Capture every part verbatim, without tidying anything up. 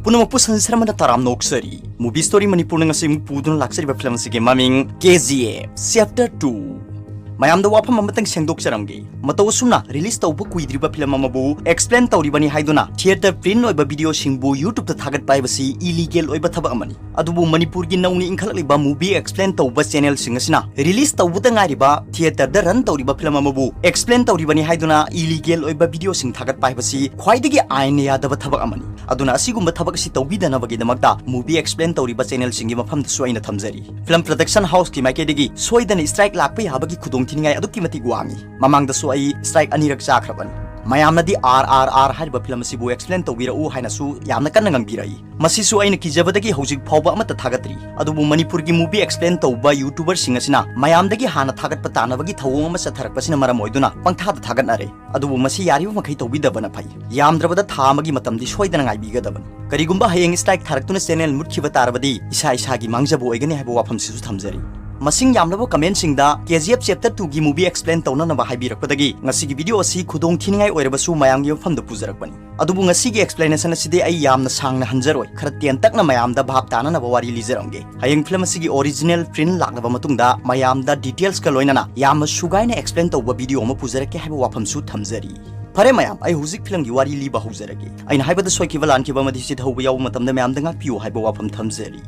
ꯄꯨꯝꯅꯃꯛꯄꯨ ꯁꯟꯁꯔꯃꯅ ꯇꯔꯥꯝꯅ ꯑꯣꯛꯆꯔꯤ꯫ Movie Story ꯃꯅꯤꯄꯨꯔꯅ ꯉꯁꯤ ꯑꯃꯨꯛ ꯄꯨꯗꯨꯅ ꯂꯥꯛꯆꯔꯤꯕ ꯐꯤꯂꯝ ꯑꯁꯤꯒꯤ ꯃꯃꯤꯡ K G F Chapter two꯫ ꯃꯌꯥꯝꯗ ꯋꯥꯐꯝ ꯑꯃꯇꯪ ꯁꯦꯡꯗꯣꯛꯆꯔꯝꯒꯦ꯫ ꯃꯇꯧ ꯑꯁꯨꯝꯅ release ꯇꯧꯕ ꯀꯨꯏꯗ꯭ꯔꯤꯕ ꯐꯤꯂꯝ ꯑꯃꯕꯨ explain ꯇꯧꯔꯤꯕꯅꯤ ꯍꯥꯏꯗꯨꯅ theatre print ꯑꯣꯏꯕ video ꯁꯤꯡꯕꯨ YouTube ꯇ ꯊꯥꯒꯠꯄ ꯍꯥꯏꯕꯁꯤ illegal ꯑꯣꯏꯕ ꯊꯕꯛ ꯑꯃꯅꯤ꯫ ꯑꯗꯨꯕꯨ ꯃꯅꯤꯄꯨꯔꯒꯤ ꯅꯧꯅ ꯏꯟꯈꯠꯂꯛꯂꯤꯕ movie explain ꯇꯧꯕ channel ꯁꯤꯡ ꯑꯁꯤꯅ release ꯇꯧꯕꯗ ꯉꯥꯏꯔꯤꯕ theatre ꯗ run ꯇꯧꯔꯤꯕ ꯐꯤꯂꯝ ꯑꯃꯕꯨ explain ꯇꯧꯔꯤꯕꯅꯤ ꯍꯥꯏꯗꯨꯅ illegal ꯑꯣꯏꯕ video ꯁꯤꯡ ꯊꯥꯒꯠꯄ ꯍꯥꯏꯕꯁꯤ ꯈ꯭ꯋꯥꯏꯗꯒꯤ ꯑꯥꯏꯟꯅ ꯌꯥꯗꯕ ꯊꯕꯛ ꯑꯃꯅꯤ꯫ ꯑꯗꯨꯅ ꯑꯁꯤꯒꯨꯝꯕ ꯊꯕꯛ ꯑꯁꯤ ꯇꯧꯕꯤꯗꯅꯕꯒꯤꯗꯃꯛꯇ movie explain ꯇꯧꯔꯤꯕ channel ꯁꯤꯡꯒꯤ ꯃꯐꯝꯗꯁꯨ ꯑꯩꯅ ꯊꯝꯖꯔꯤ꯫ Film Production House ꯀꯤ ꯃꯥꯏꯀꯩꯗꯒꯤ ꯁꯣꯏꯗꯅ strike ꯂꯥꯛꯄ ꯌꯥꯕꯒꯤ ꯈꯨꯗꯣꯡꯊꯤꯅꯤꯡꯉꯥꯏ ꯑꯗꯨꯛꯀꯤ ꯃꯇꯤꯛ ꯋꯥꯡꯉꯤ꯫ ꯃꯃꯥꯡꯗꯁꯨ ꯑꯩ strike ꯑꯅꯤꯔꯛ ꯆꯥꯈ꯭ꯔꯕꯅꯤ꯫ ꯃꯌꯥꯝꯅꯗꯤ R R R ꯍꯥꯏꯔꯤꯕ ꯐꯤꯂꯝ ꯑꯁꯤꯕꯨ explain ꯇꯧꯕꯤꯔꯛꯎ ꯍꯥꯏꯅꯁꯨ ꯌꯥꯝꯅ ꯀꯟꯅ ꯉꯥꯡꯕꯤꯔꯛꯏ꯫ ꯃꯁꯤꯁꯨ ꯑꯩꯅ ꯀꯤꯖꯕꯗꯒꯤ ꯍꯧꯖꯤꯛ ꯐꯥꯎꯕ ꯑꯃꯠꯇ ꯊꯥꯒꯠꯇ꯭ꯔꯤ꯫ ꯑꯗꯨꯕꯨ ꯃꯅꯤꯄꯨꯔꯒꯤ movie explain ꯇꯧꯕ YouTuber ꯁꯤꯡ ꯑꯁꯤꯅ ꯃꯌꯥꯝꯗꯒꯤ ꯍꯥꯟꯅ ꯊꯥꯒꯠꯄ ꯇꯥꯅꯕꯒꯤ ꯊꯧꯑꯣꯡ ꯑꯃ ꯆꯠꯊꯔꯛꯄꯁꯤꯅ ꯃꯔꯝ ꯑꯣꯏꯗꯨꯅ ꯄꯪꯊꯥꯗ ꯊꯥꯒꯠꯅꯔꯦ꯫ ꯑꯗꯨꯕꯨ ꯃꯁꯤ ꯌꯥꯔꯤꯕ ꯃꯈꯩ ꯇꯧꯕꯤꯗꯕꯅ ꯐꯩ꯫ ꯌꯥꯝꯗ꯭ꯔꯕꯗ ꯊꯥ ꯑꯃꯒꯤ ꯃꯇꯝꯗꯤ ꯁꯣꯏꯗꯅ ꯉꯥꯏꯕꯤꯒꯗꯕꯅꯤ꯫ ꯀꯔꯤꯒꯨꯝꯕ ꯍꯌꯦꯡ strike ꯊꯥꯔꯛꯇꯨꯅ channel ꯃꯨꯠꯈꯤꯕ ꯇꯥꯔꯕꯗꯤ ꯏꯁꯥ ꯏꯁꯥꯒꯤ ꯃꯥꯡꯖꯕ ꯑꯣꯏꯒꯅꯤ ꯍꯥꯏꯕ ꯋꯥꯐꯝꯁꯤꯁꯨ ꯊꯝꯖꯔꯤ꯫ ꯃꯁꯤꯡ ꯌꯥꯝꯂꯕ comment ꯁꯤꯡꯗ K G F Chapter two ꯒꯤ movie explain ꯇꯧꯅꯅꯕ ꯍꯥꯏꯕꯤꯔꯛꯄꯗꯒꯤ ꯉꯁꯤꯒꯤ video ꯑꯁꯤ ꯈꯨꯗꯣꯡ ꯊꯤꯅꯤꯡꯉꯥꯏ ꯑꯣꯏꯔꯕꯁꯨ ꯃꯌꯥꯝꯒꯤ ꯃꯐꯝꯗ ꯄꯨꯖꯔꯛꯄꯅꯤ꯫ ꯑꯗꯨꯕꯨ ꯉꯁꯤꯒꯤ explanation ꯑꯁꯤꯗꯤ ꯑꯩ ꯌꯥꯝꯅ ꯁꯥꯡꯅ ꯍꯟꯖꯔꯣꯏ, ꯈꯔ ꯇꯦꯟꯇꯛꯅ ꯃꯌꯥꯝꯗ ꯚꯥꯞ ꯇꯥꯅꯅꯕ ꯋꯥꯔꯤ ꯂꯤꯖꯔꯝꯒꯦ꯫ ꯍꯌꯦꯡ film ꯑꯁꯤꯒꯤ original print ꯂꯥꯛꯂꯕ ꯃꯇꯨꯡꯗ ꯃꯌꯥꯝꯗ details ꯀ ꯂꯣꯏꯅꯅ ꯌꯥꯝꯅ ꯁꯨꯒꯥꯏꯅ explain ꯇꯧꯕ video ꯑꯃ ꯄꯨꯖꯔꯛꯀꯦ ꯍꯥꯏꯕ ꯋꯥꯐꯝꯁꯨ ꯊꯝꯖꯔꯤ꯫ ꯐꯔꯦ ꯃꯌꯥꯝ, ꯑꯩ ꯍꯧꯖꯤꯛ film ꯒꯤ ꯋꯥꯔꯤ ꯂꯤꯕ ꯍꯧꯖꯔꯒꯦ꯫ ꯑꯩꯅ ꯍꯥꯏꯕꯗ ꯁꯣꯏꯈꯤꯕ ꯂꯥꯟꯈꯤꯕ ꯑꯃꯗꯤ ꯁꯤꯗ ꯍꯧꯕ ꯌꯥꯎꯕ ꯃꯇꯝꯗ ꯃꯌꯥꯝꯗ ꯉꯥꯛꯄꯤꯌꯨ ꯍꯥꯏꯕ ꯋꯥꯐꯝ ꯊꯝꯖꯔꯤ꯫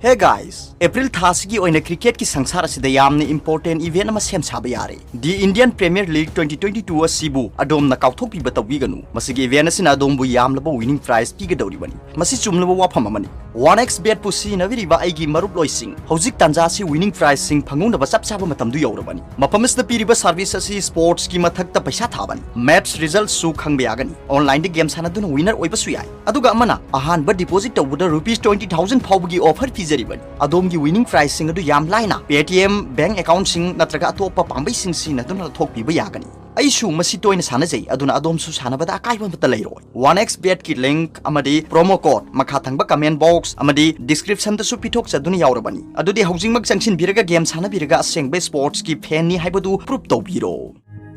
Hey guys, April ꯊꯥ ꯑꯁꯤꯒꯤ ꯑꯣꯏꯅ cricket ꯀꯤ ꯁꯪꯁꯥꯔ ꯑꯁꯤꯗ ꯌꯥꯝꯅ important event ꯑꯃ ꯁꯦꯝ ꯁꯥꯕ ꯌꯥꯔꯦ꯫ The Indian Premier League twenty twenty-two ꯑꯁꯤꯕꯨ ꯑꯗꯣꯝꯅ ꯀꯥꯎꯊꯣꯛꯄꯤꯕ ꯇꯧꯕꯤꯒꯅꯨ꯫ ꯃꯁꯤꯒꯤ event ꯑꯁꯤꯅ ꯑꯗꯣꯝꯕꯨ ꯌꯥꯝꯂꯕ winning prize ꯄꯤꯒꯗꯧꯔꯤꯕꯅꯤ꯫ ꯃꯁꯤ ꯆꯨꯝꯂꯕ ꯋꯥꯐꯝ ꯑꯃꯅꯤ꯫ One X Bet ꯄꯨ ꯁꯤꯖꯤꯟꯅꯕꯤꯔꯤꯕ ꯑꯩꯒꯤ ꯃꯔꯨꯞꯂꯣꯏꯁꯤꯡ, ꯍꯧꯖꯤꯛ ꯇꯥꯟꯖꯥ ꯑꯁꯤ winning prize ꯁꯤꯡ ꯐꯪꯍꯧꯅꯕ ꯆꯞ ꯆꯥꯕ ꯃꯇꯝꯗꯨ ꯌꯧꯔꯕꯅꯤ꯫ ꯃꯐꯝ ꯑꯁꯤꯗ ꯄꯤꯔꯤꯕ service ꯑꯁꯤ sports ꯀꯤ ꯃꯊꯛꯇ ꯄꯩꯁꯥ ꯊꯥꯕꯅꯤ꯫ Match result ꯁꯨ ꯈꯪꯕ ꯌꯥꯒꯅꯤ꯫ Online ꯗ game ꯁꯥꯟꯅꯗꯨꯅ winner ꯑꯣꯏꯕꯁꯨ ꯌꯥꯏ꯫ ꯑꯗꯨꯒ ꯑꯃꯅ ꯑꯍꯥꯟꯕ deposit ꯇꯧꯕꯗ rupees twenty thousand ꯐꯥꯎꯕꯒꯤ offer ꯄꯤꯖꯔꯤꯕꯅꯤ꯫ ꯑꯗꯣꯝꯒꯤ winning prize ꯁꯤꯡ ꯑꯗꯨ ꯌꯥꯝ ꯂꯥꯏꯅ Paytm bank account ꯁꯤꯡ ꯅꯠꯇ꯭ꯔꯒ ꯑꯇꯣꯞꯄ ꯄꯥꯝꯕꯩꯁꯤꯡ ꯁꯤꯖꯤꯟꯅꯗꯨꯅ ꯂꯧꯊꯣꯛꯄꯤꯕ ꯌꯥꯒꯅꯤ꯫ ꯑꯩꯁꯨ ꯃꯁꯤ ꯇꯣꯏꯅ ꯁꯥꯟꯅꯖꯩ, ꯑꯗꯨꯅ ꯑꯗꯣꯝꯁꯨ ꯁꯥꯟꯅꯕꯗ ꯑꯀꯥꯏꯕ ꯑꯃꯠꯇ ꯂꯩꯔꯣꯏ꯫ One X Bet ꯀꯤ link ꯑꯃꯗꯤ promo code ꯃꯈꯥ ꯊꯪꯕ comment box ꯑꯃꯗꯤ description ꯗꯁꯨ ꯄꯤꯊꯣꯛꯆꯗꯨꯅ ꯌꯥꯎꯔꯕꯅꯤ꯫ ꯑꯗꯨꯗꯤ ꯍꯧꯖꯤꯛꯃꯛ ꯆꯪꯁꯤꯟꯕꯤꯔꯒ game ꯁꯥꯟꯅꯕꯤꯔꯒ ꯑꯁꯦꯡꯕ sports ꯀꯤ fan ꯅꯤ ꯍꯥꯏꯕꯗꯨ prove ꯇꯧꯕꯤꯔꯣ꯫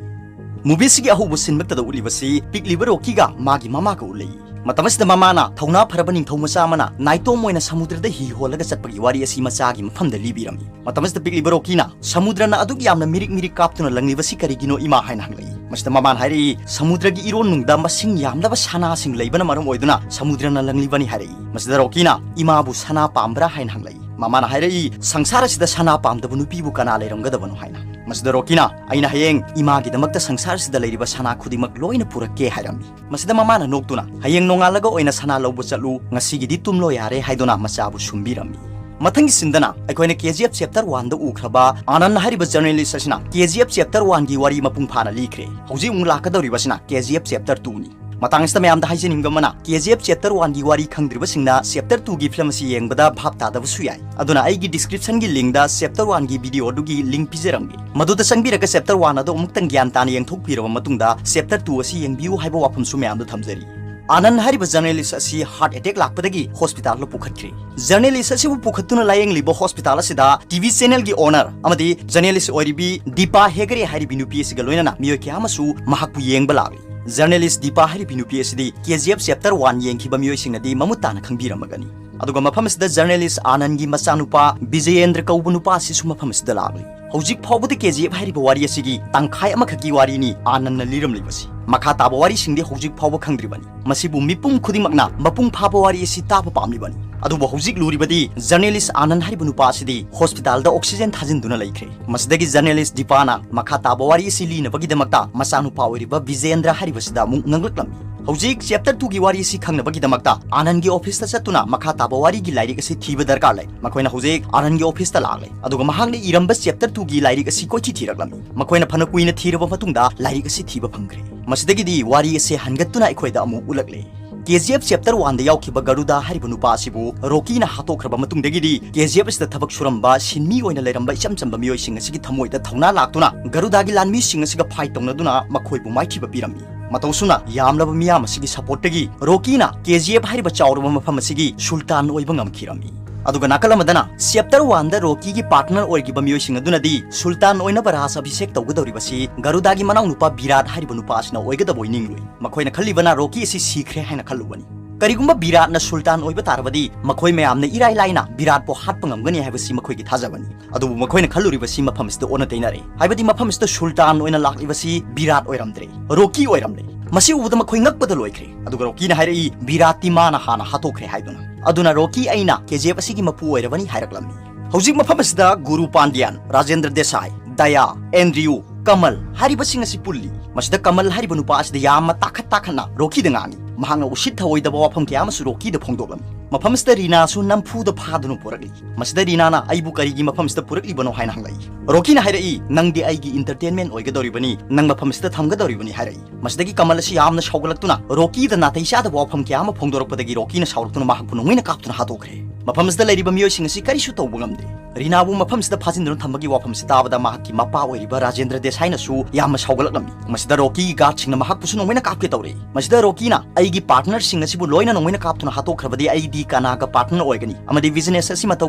Movie ꯁꯤꯒꯤ ꯑꯍꯧꯕ scene ꯃꯛꯇꯗ ꯎꯠꯂꯤꯕꯁꯤ ꯄꯤꯛꯂꯤꯕ ꯔꯣꯀꯤꯒ ꯃꯥꯒꯤ ꯃꯃꯥꯒ ꯎꯠꯂꯤ꯫ ꯃꯇꯝ ꯑꯁꯤꯗ ꯃꯃꯥꯅ ꯊꯧꯅꯥ ꯐꯔꯕ ꯅꯤꯡꯊꯧ ꯃꯆꯥ ꯑꯃꯅ ꯅꯥꯏꯇꯣꯝ ꯑꯣꯏꯅ ꯁꯃꯨꯗ꯭ꯔꯗ ꯍꯤ ꯍꯣꯜꯂꯒ ꯆꯠꯄꯒꯤ ꯋꯥꯔꯤ ꯑꯁꯤ ꯃꯆꯥꯒꯤ ꯃꯐꯝꯗ ꯂꯤꯕꯤꯔꯝꯃꯤ꯫ ꯃꯇꯝ ꯑꯁꯤꯗ ꯄꯤꯛꯂꯤꯕ ꯔꯣꯀꯤꯅ ꯁꯃꯨꯗ꯭ꯔꯅ ꯑꯗꯨꯛ ꯌꯥꯝꯅ ꯃꯤꯔꯤꯛ ꯃꯤꯔꯤꯛ ꯀꯥꯞꯇꯨꯅ ꯂꯪꯂꯤꯕꯁꯤ ꯀꯔꯤꯒꯤꯅꯣ ꯏꯃꯥ ꯍꯥꯏꯅ ꯍꯪꯂꯛꯏ꯫ ꯃꯁꯤꯗ ꯃꯃꯥꯅ ꯍꯥꯏꯔꯛꯏ, ꯁꯃꯨꯗ꯭ꯔꯒꯤ ꯏꯔꯣꯟꯅꯨꯡꯗ ꯃꯁꯤꯡ ꯌꯥꯝꯂꯕ ꯁꯅꯥꯁꯤꯡ ꯂꯩꯕꯅ ꯃꯔꯝ ꯑꯣꯏꯗꯨꯅ ꯁꯃꯨꯗ꯭ꯔꯅ ꯂꯪꯂꯤꯕꯅꯤ ꯍꯥꯏꯔꯛꯏ꯫ ꯃꯁꯤꯗ ꯔꯣꯀꯤꯅ ꯏꯃꯥꯕꯨ ꯁꯅꯥ ꯄꯥꯝꯕ꯭ꯔꯥ ꯍꯥꯏꯅ ꯍꯪꯂꯛꯏ꯫ ꯃꯃꯥꯅ ꯍꯥꯏꯔꯛꯏ, ꯁꯪꯁꯥꯔ ꯑꯁꯤꯗ ꯁꯅꯥ ꯄꯥꯝꯗꯕ ꯅꯨꯄꯤꯕꯨ ꯀꯅꯥ ꯂꯩꯔꯝꯒꯗꯕꯅꯣ ꯍꯥꯏꯅ꯫ ꯃꯁꯤꯗ ꯔꯣꯀꯤꯅ, ꯑꯩꯅ ꯍꯌꯦꯡ ꯏꯃꯥꯒꯤꯗꯃꯛꯇ ꯁꯪꯁꯥꯔ ꯑꯁꯤꯗ ꯂꯩꯔꯤꯕ ꯁꯅꯥ ꯈꯨꯗꯤꯡꯃꯛ ꯂꯣꯏꯅ ꯄꯨꯔꯛꯀꯦ ꯍꯥꯏꯔꯝꯃꯤ꯫ ꯃꯁꯤꯗ ꯃꯃꯥꯅ ꯅꯣꯛꯇꯨꯅ, ꯍꯌꯦꯡ ꯅꯣꯡꯉꯥꯜꯂꯒ ꯑꯣꯏꯅ ꯁꯅꯥ ꯂꯧꯕ ꯆꯠꯂꯨ, ꯉꯁꯤꯒꯤꯗꯤ ꯇꯨꯝꯂꯣ ꯌꯥꯔꯦ ꯍꯥꯏꯗꯨꯅ ꯃꯆꯥꯕꯨ ꯁꯨꯝꯕꯤꯔꯝꯃꯤ꯫ ꯃꯊꯪꯒꯤ ꯁꯤꯟꯗꯅ ꯑꯩꯈꯣꯏꯅ ꯀꯦ ꯖꯤ ꯑꯦꯐ ꯆꯦꯞꯇꯔ ꯋꯥꯟꯗ ꯎꯈ꯭ꯔꯕ ꯑꯥꯅꯟ ꯍꯥꯏꯔꯤꯕ ꯖꯔꯅꯦꯂꯤꯁ ꯑꯁꯤꯅ ꯀꯦ ꯖꯤ ꯑꯦꯐ ꯆꯦꯞꯇꯔ ꯋꯥꯟꯒꯤ ꯋꯥꯔꯤ ꯃꯄꯨꯡ ꯐꯥꯅ ꯂꯤꯈ꯭ꯔꯦ꯫ ꯍꯧꯖꯤꯛ ꯑꯃꯨꯛ ꯂꯥꯛꯀꯗꯧꯔꯤꯕꯁꯤꯅ ꯀꯦ ꯖꯤ ꯑꯦꯐ ꯆꯦꯞꯇꯔ ꯇꯨꯅꯤ꯫ ꯃꯇꯥꯡ ꯑꯁꯤꯗ ꯃꯌꯥꯝꯗ ꯍꯥꯏꯖꯅꯤꯡꯕ ꯑꯃꯅ, ꯀꯦ ꯖꯤ ꯑꯦꯐ ꯆꯦꯞꯇꯔ ꯋꯥꯟꯒꯤ ꯋꯥꯔꯤ ꯈꯪꯗ꯭ꯔꯤꯕꯁꯤꯡꯅ ꯆꯦꯞꯇꯔ ꯇꯨꯒꯤ ꯐꯤꯂꯝ ꯑꯁꯤ ꯌꯦꯡꯕꯗ ꯚꯥꯞ ꯇꯥꯗꯕꯁꯨ ꯌꯥꯏ꯫ ꯑꯗꯨꯅ ꯑꯩꯒꯤ ꯗꯤꯁꯀ꯭ꯔꯤꯞꯁꯟꯒꯤ ꯂꯤꯡꯗ ꯆꯦꯞꯇꯔ ꯋꯥꯟꯒꯤ ꯚꯤꯗꯤꯑꯣ ꯑꯗꯨꯒꯤ ꯂꯤꯡ ꯄꯤꯖꯔꯝꯒꯦ꯫ ꯃꯗꯨꯗ ꯆꯪꯕꯤꯔꯒ ꯆꯦꯞꯇꯔ ꯋꯥꯟ ꯑꯗꯨ ꯑꯃꯨꯛꯇꯪ ꯒ꯭ꯌꯥꯟ ꯇꯥꯅ ꯌꯦꯡꯊꯣꯛꯄꯤꯔꯕ ꯃꯇꯨꯡꯗ ꯆꯦꯞꯇꯔ ꯇꯨ ꯑꯁꯤ ꯌꯦꯡꯕꯤꯌꯨ ꯍꯥꯏꯕ ꯋꯥꯐꯝꯁꯨ ꯃꯌꯥꯝꯗ ꯊꯝꯖꯔꯤ꯫ ꯑꯥꯅꯟ ꯍꯥꯏꯔꯤꯕ ꯖꯔꯅꯦꯂꯤꯁ ꯑꯁꯤ ꯍꯥꯔꯠ ꯑꯦꯇꯦꯛ ꯂꯥꯛꯄꯗꯒꯤ ꯍꯣꯁꯄꯤꯇꯥꯜꯗ ꯄꯨꯈꯠꯈ꯭ꯔꯦ꯫ ꯖꯔꯅꯦꯂꯤꯁ ꯑꯁꯤꯕꯨ ꯄꯨꯈꯠꯇꯨꯅ ꯂꯥꯌꯦꯡꯂꯤꯕ ꯍꯣꯁꯄꯤꯇꯥꯜ ꯑꯁꯤꯗ ꯇꯤ ꯚꯤ ꯆꯦꯅꯦꯜꯒꯤ ꯑꯣꯅꯔ ꯑꯃꯗꯤ ꯖꯔꯅꯦꯂꯤꯁ ꯑꯣꯏꯔꯤꯕꯤ ꯗꯤꯄꯥ ꯍꯦꯒꯔꯦ ꯍꯥꯏꯔꯤꯕꯤ ꯅꯨꯄꯤ ꯑꯁꯤꯒ ꯂꯣꯏꯅꯅ ꯃꯤꯑꯣꯏ ꯀꯌꯥ ꯑꯃꯁꯨ ꯃꯍꯥꯛꯄꯨ ꯌꯦꯡꯕ ꯂꯥꯛꯂꯤ꯫ ꯖꯔꯅꯦꯂꯤꯁ ꯗꯤꯄꯥ ꯍꯥꯏꯔꯤꯕꯤ ꯅꯨꯄꯤ ꯑꯁꯤꯗꯤ ꯀꯦ ꯖꯤ ꯑꯦꯐ ꯆꯦꯞꯇꯔ ꯋꯥꯟ ꯌꯦꯡꯈꯤꯕ ꯃꯤꯑꯣꯏꯁꯤꯡꯅꯗꯤ ꯃꯃꯨꯠ ꯇꯥꯅ ꯈꯪꯕꯤꯔꯝꯃꯒꯅꯤ꯫ ꯑꯗꯨꯒ ꯃꯐꯝ ꯑꯁꯤꯗ ꯖꯔꯅꯦꯂꯤꯁ ꯑꯥꯅꯟꯒꯤ ꯃꯆꯥꯅꯨꯄꯥ ꯕꯤꯖꯌꯦꯟꯗ꯭ꯔ ꯀꯧꯕ ꯅꯨꯄꯥ ꯑꯁꯤꯁꯨ ꯃꯐꯝ ꯑꯁꯤꯗ ꯂꯥꯛꯂꯤ꯫ ꯍꯧꯖꯤꯛ ꯐꯥꯎꯕꯗ ꯀꯦ ꯖꯤ ꯑꯦꯐ ꯍꯥꯏꯔꯤꯕ ꯋꯥꯔꯤ ꯑꯁꯤꯒꯤ ꯇꯪꯈꯥꯏ ꯑꯃꯈꯛꯀꯤ ꯋꯥꯔꯤꯅꯤ ꯑꯥꯅꯟꯅ ꯂꯤꯔꯝꯂꯤꯕꯁꯤ꯫ ꯃꯈꯥ ꯇꯥꯕ ꯋꯥꯔꯤꯁꯤꯡꯗꯤ ꯍꯧꯖꯤꯛ ꯐꯥꯎꯕ ꯈꯪꯗ꯭ꯔꯤꯕꯅꯤ꯫ ꯃꯁꯤꯕꯨ ꯃꯤꯄꯨꯝ ꯈꯨꯗꯤꯡꯃꯛꯅ ꯃꯄꯨꯡ ꯐꯥꯕ ꯋꯥꯔꯤ ꯑꯁꯤ ꯇꯥꯕ ꯄꯥꯝꯂꯤꯕꯅꯤ꯫ ꯑꯗꯨꯕꯨ ꯍꯧꯖꯤꯛ ꯂꯨꯔꯤꯕꯗꯤ ꯖꯔꯅꯦꯂꯤꯁ ꯑꯥꯅꯟ ꯍꯥꯏꯔꯤꯕ ꯅꯨꯄꯥ ꯑꯁꯤꯗꯤ ꯍꯣꯁꯄꯤꯇꯥꯜꯗ ꯑꯣꯛꯁꯤꯖꯦꯟ ꯊꯥꯖꯤꯟꯗꯨꯅ ꯂꯩꯈ꯭ꯔꯦ꯫ ꯃꯁꯤꯗꯒꯤ ꯖꯔꯅꯦꯂꯤꯁ ꯗꯤꯄꯥꯅ ꯃꯈꯥ ꯇꯥꯕ ꯋꯥꯔꯤ ꯑꯁꯤ ꯂꯤꯅꯕꯒꯤꯗꯃꯛꯇ ꯃꯆꯥꯅꯨꯄꯥ ꯑꯣꯏꯔꯤꯕ ꯕꯤꯖꯦꯟꯗ꯭ꯔ ꯍꯥꯏꯔꯤꯕꯁꯤꯗ ꯑꯃꯨꯛ ꯉꯥꯡꯂꯛꯂꯝꯃꯤ꯫ ꯍꯧꯖꯤꯛ ꯆꯦꯞꯇꯔ ꯇꯨꯒꯤ ꯋꯥꯔꯤ ꯑꯁꯤ ꯈꯪꯅꯕꯒꯤꯗꯃꯛꯇ ꯑꯥꯅꯟꯒꯤ ꯑꯣꯐꯤꯁꯇ ꯆꯠꯇꯨꯅ ꯃꯈꯥ ꯇꯥꯕ ꯋꯥꯔꯤꯒꯤ ꯂꯥꯏꯔꯤꯛ ꯑꯁꯤ ꯊꯤꯕ ꯗꯔꯀꯥꯔ ꯂꯩ꯫ ꯃꯈꯣꯏꯅ ꯍꯧꯖꯤꯛ ꯑꯥꯅꯟꯒꯤ ꯑꯣꯐꯤꯁꯇ ꯂꯥꯛꯂꯦ, ꯑꯗꯨꯒ ꯃꯍꯥꯛꯅ ꯏꯔꯝꯕ ꯆꯦꯞꯇꯔ ꯇꯨꯒꯤ ꯂꯥꯏꯔꯤꯛ ꯑꯁꯤ ꯀꯣꯏꯊꯤ ꯊꯤꯔꯛꯂꯝꯃꯤ꯫ ꯃꯈꯣꯏꯅ ꯐꯅ ꯀꯨꯏꯅ ꯊꯤꯔꯕ ꯃꯇꯨꯡꯗ ꯂꯥꯏꯔꯤꯛ ꯑꯁꯤ ꯊꯤꯕ ꯐꯪꯈ꯭ꯔꯦ꯫ ꯃꯁꯤꯗꯒꯤꯗꯤ ꯋꯥꯔꯤ ꯑꯁꯤ ꯍꯟꯒꯠꯇꯨꯅ ꯑꯩꯈꯣꯏꯗ ꯑꯃꯨꯛ ꯎꯠꯂꯛꯂꯦ꯫ ꯀꯦ ꯖꯤ ꯑꯦꯐ ꯆꯦꯞꯇꯔ ꯋꯥꯟꯗ ꯌꯥꯎꯈꯤꯕ ꯒꯔꯨꯗꯥ ꯍꯥꯏꯔꯤꯕ ꯅꯨꯄꯥ ꯑꯁꯤꯕꯨ ꯔꯣꯀꯤꯅ ꯍꯥꯠꯇꯣꯛꯈ꯭ꯔꯕ ꯃꯇꯨꯡꯗꯒꯤꯗꯤ ꯀꯦ ꯖꯤ ꯑꯦꯐ ꯑꯁꯤꯗ ꯊꯕꯛ ꯁꯨꯔꯝꯕ ꯁꯤꯟꯃꯤ ꯑꯣꯏꯅ ꯂꯩꯔꯝꯕ ꯏꯆꯝ ꯆꯝꯕ ꯃꯤꯑꯣꯏꯁꯤꯡ ꯑꯁꯤꯒꯤ ꯊꯃꯣꯏꯗ ꯊꯧꯅꯥ ꯂꯥꯛꯇꯨꯅ ꯒꯔꯨꯗꯥꯒꯤ ꯂꯥꯟꯃꯤꯁꯤꯡ ꯑꯁꯤꯒ ꯐꯥꯏꯠ ꯇꯧꯅꯗꯨꯅ ꯃꯈꯣꯏꯕꯨ ꯃꯥꯏꯊꯤꯕ ꯄꯤꯔꯝꯃꯤ꯫ ꯃꯇꯧꯁꯨꯝꯅ ꯌꯥꯝꯂꯕ ꯃꯤꯌꯥꯝ ꯑꯁꯤꯒꯤ ꯁꯄꯣꯔꯠꯇꯒꯤ ꯔꯣꯀꯤꯅ ꯀꯦ ꯖꯤ ꯑꯦꯐ ꯍꯥꯏꯔꯤꯕ ꯆꯥꯎꯔꯕ ꯃꯐꯝ ꯑꯁꯤꯒꯤ ꯁꯨꯜꯇꯥꯟ ꯑꯣꯏꯕ ꯉꯝꯈꯤꯔꯝꯃꯤ꯫ ꯑꯗꯨꯒ ꯅꯥꯀꯜ ꯑꯃꯗꯅ ꯆꯦꯞꯇꯔ ꯋꯥꯟꯗ ꯔꯣꯀꯤꯒꯤ ꯄꯥꯔꯠꯅꯔ ꯑꯣꯏꯔꯤꯕ ꯃꯤꯑꯣꯏꯁꯤꯡ ꯑꯗꯨꯅꯗꯤ ꯁꯨꯜꯇꯥꯟ ꯑꯣꯏꯅꯕ ꯔꯥꯖ ꯑꯚꯤꯁꯦꯛ ꯇꯧꯒꯗꯧꯔꯤꯕꯁꯤ ꯒꯔꯨꯗꯥꯒꯤ ꯃꯅꯥꯎꯅꯨꯄꯥ ꯕꯤꯔꯥꯠ ꯍꯥꯏꯔꯤꯕ ꯅꯨꯄꯥ ꯑꯁꯤꯅ ꯑꯣꯏꯒꯗꯕ ꯑꯣꯏ ꯅꯤꯡꯂꯨꯏ꯫ ꯃꯈꯣꯏꯅ ꯈꯜꯂꯤꯕꯅ ꯔꯣꯀꯤ ꯑꯁꯤ ꯁꯤꯈ꯭ꯔꯦ ꯍꯥꯏꯅ ꯈꯜꯂꯨꯕꯅꯤ꯫ ꯀꯔꯤꯒꯨꯝꯕ ꯕꯤꯔꯥꯠꯅ ꯁꯨꯜꯇꯥꯟ ꯑꯣꯏꯕ ꯇꯥꯔꯕꯗꯤ ꯃꯈꯣꯏ ꯃꯌꯥꯝꯅ ꯏꯔꯥꯏ ꯂꯥꯏꯅ ꯕꯤꯔꯥꯠꯄꯨ ꯍꯥꯠꯄ ꯉꯝꯒꯅꯤ ꯍꯥꯏꯕꯁꯤ ꯃꯈꯣꯏꯒꯤ ꯊꯥꯖꯕꯅꯤ꯫ ꯑꯗꯨꯕꯨ ꯃꯈꯣꯏꯅ ꯈꯜꯂꯨꯔꯤꯕꯁꯤ ꯃꯐꯝ ꯑꯁꯤꯗ ꯑꯣꯟꯅ ꯇꯩꯅꯔꯦ꯫ ꯍꯥꯏꯕꯗꯤ ꯃꯐꯝ ꯑꯁꯤꯗ ꯁꯨꯜꯇꯥꯟ ꯑꯣꯏꯅ ꯂꯥꯛꯂꯤꯕꯁꯤ ꯕꯤꯔꯥꯠ ꯑꯣꯏꯔꯝꯗ꯭ꯔꯦ, ꯔꯣꯀꯤ ꯑꯣꯏꯔꯝꯂꯦ꯫ ꯃꯁꯤ ꯎꯕꯗ ꯃꯈꯣꯏ ꯉꯛꯄꯗ ꯂꯣꯏꯈ꯭ꯔꯦ꯫ ꯑꯗꯨꯒ ꯔꯣꯀꯤꯅ ꯍꯥꯏꯔꯛꯏ, "ꯕꯤꯔꯥꯠꯇꯤ ꯃꯥꯅ ꯍꯥꯟꯅ ꯍꯥꯠꯇꯣꯛꯈ꯭ꯔꯦ" ꯍꯥꯏꯗꯨꯅ꯫ ꯑꯗꯨꯅ ꯔꯣꯀꯤ, ꯑꯩꯅ ꯀꯦ ꯖꯤ ꯑꯦꯐ ꯑꯁꯤꯒꯤ ꯃꯄꯨ ꯑꯣꯏꯔꯕꯅꯤ ꯍꯥꯏꯔꯛꯂꯝꯃꯤ꯫ ꯍꯧꯖꯤꯛ ꯃꯐꯝ ꯑꯁꯤꯗ ꯒꯨꯔꯨ ꯄꯥꯟꯗ꯭ꯌꯥꯟ, ꯔꯥꯖꯦꯟꯗ꯭ꯔ ꯗꯦꯁꯥꯏ, ꯗꯌꯥ, ꯑꯦꯟꯗ꯭ꯔꯤꯌꯨ, ꯀꯃꯜ ꯍꯥꯏꯔꯤꯕꯁꯤꯡ ꯑꯁꯤ ꯄꯨꯜꯂꯤ꯫ ꯃꯁꯤꯗ ꯀꯃꯜ ꯍꯥꯏꯔꯤꯕ ꯅꯨꯄꯥ ꯑꯁꯤꯗ ꯌꯥꯝꯅ ꯇꯥꯈꯠ ꯇꯥꯈꯠꯅ ꯔꯣꯀꯤꯗ ꯉꯥꯡꯉꯤ꯫ ꯃꯍꯥꯛꯅ ꯎꯁꯤꯠ ꯊꯑꯣꯏꯗꯕ ꯋꯥꯐꯝ ꯀꯌꯥ ꯑꯃꯁꯨ ꯔꯣꯀꯤꯗ ꯐꯣꯡꯗꯣꯛꯂꯝꯃꯤ꯫ ꯃꯐꯝ ꯑꯁꯤꯗ ꯔꯤꯅꯥꯁꯨ ꯅꯝꯐꯨꯗ ꯐꯥꯗꯨꯅ ꯄꯨꯔꯛꯂꯤ꯫ ꯃꯁꯤꯗ ꯔꯤꯅꯥꯅ, "ꯑꯩꯕꯨ ꯀꯔꯤꯒꯤ ꯃꯐꯝ ꯑꯁꯤꯗ ꯄꯨꯔꯛꯂꯤꯕꯅꯣ?" ꯍꯥꯏꯅ ꯍꯪꯂꯛꯏ꯫ ꯔꯣꯀꯤꯅ ꯍꯥꯏꯔꯛꯏ, "ꯅꯪꯗꯤ ꯑꯩꯒꯤ ꯏꯟꯇꯔꯇꯦꯟꯃꯦꯟ ꯑꯣꯏꯒꯗꯧꯔꯤꯕꯅꯤ, ꯅꯪ ꯃꯐꯝ ꯑꯁꯤꯗ ꯊꯝꯒꯗꯧꯔꯤꯕꯅꯤ" ꯍꯥꯏꯔꯛꯏ꯫ ꯃꯁꯤꯗꯒꯤ ꯀꯃꯜ ꯑꯁꯤ ꯌꯥꯝꯅ ꯁꯥꯎꯒꯠꯂꯛꯇꯨꯅ ꯔꯣꯀꯤꯗ ꯅꯥꯇꯩ ꯆꯥꯗꯕ ꯋꯥꯐꯝ ꯀꯌꯥ ꯑꯃ ꯐꯣꯡꯗꯣꯔꯛꯄꯗꯒꯤ ꯔꯣꯀꯤꯅ ꯁꯥꯎꯔꯛꯇꯨꯅ ꯃꯍꯥꯛꯄꯨ ꯅꯣꯡꯃꯩꯅ ꯀꯥꯞꯇꯨꯅ ꯍꯥꯠꯇꯣꯛꯈ꯭ꯔꯦ꯫ ꯃꯐꯝ ꯑꯁꯤꯗ ꯂꯩꯔꯤꯕ ꯃꯤꯑꯣꯏꯁꯤꯡ ꯑꯁꯤ ꯀꯔꯤꯁꯨ ꯇꯧꯕ ꯉꯝꯗꯦ꯫ ꯔꯤꯅꯥꯕꯨ ꯃꯐꯝꯁꯤꯗ ꯐꯥꯖꯤꯟꯗꯨꯅ ꯊꯝꯕꯒꯤ ꯋꯥꯐꯝꯁꯤ ꯇꯥꯕꯗ ꯃꯍꯥꯛꯀꯤ ꯃꯄꯥ ꯑꯣꯏꯔꯤꯕ ꯔꯥꯖꯦꯟꯗ꯭ꯔ ꯗꯦꯁꯥꯏꯅꯁꯨ ꯌꯥꯝꯅ ꯁꯥꯎꯒꯠꯂꯛꯂꯝꯃꯤ꯫ ꯃꯁꯤꯗ ꯔꯣꯀꯤꯒꯤ ꯒꯥꯔꯗꯁꯤꯡꯅ ꯃꯍꯥꯛꯄꯨꯁꯨ ꯅꯣꯡꯃꯩꯅ ꯀꯥꯞꯀꯦ ꯇꯧꯔꯛꯏ꯫ ꯃꯁꯤꯗ ꯔꯣꯀꯤꯅ, "ꯑꯩꯒꯤ ꯄꯥꯔꯠꯅꯔꯁꯤꯡ ꯑꯁꯤꯕꯨ ꯂꯣꯏꯅ ꯅꯣꯡꯃꯩꯅ ꯀꯥꯞꯇꯨꯅ ꯍꯥꯠꯇꯣꯛꯈ꯭ꯔꯕꯗꯤ ꯑꯩꯗꯤ ꯀꯅꯥꯒ ꯄꯥꯔꯠꯅꯔ ꯑꯣꯏꯒꯅꯤ ꯑꯃꯗꯤ ꯕꯤꯖꯤꯅꯦꯁ ꯑꯁꯤ ꯃꯇꯧ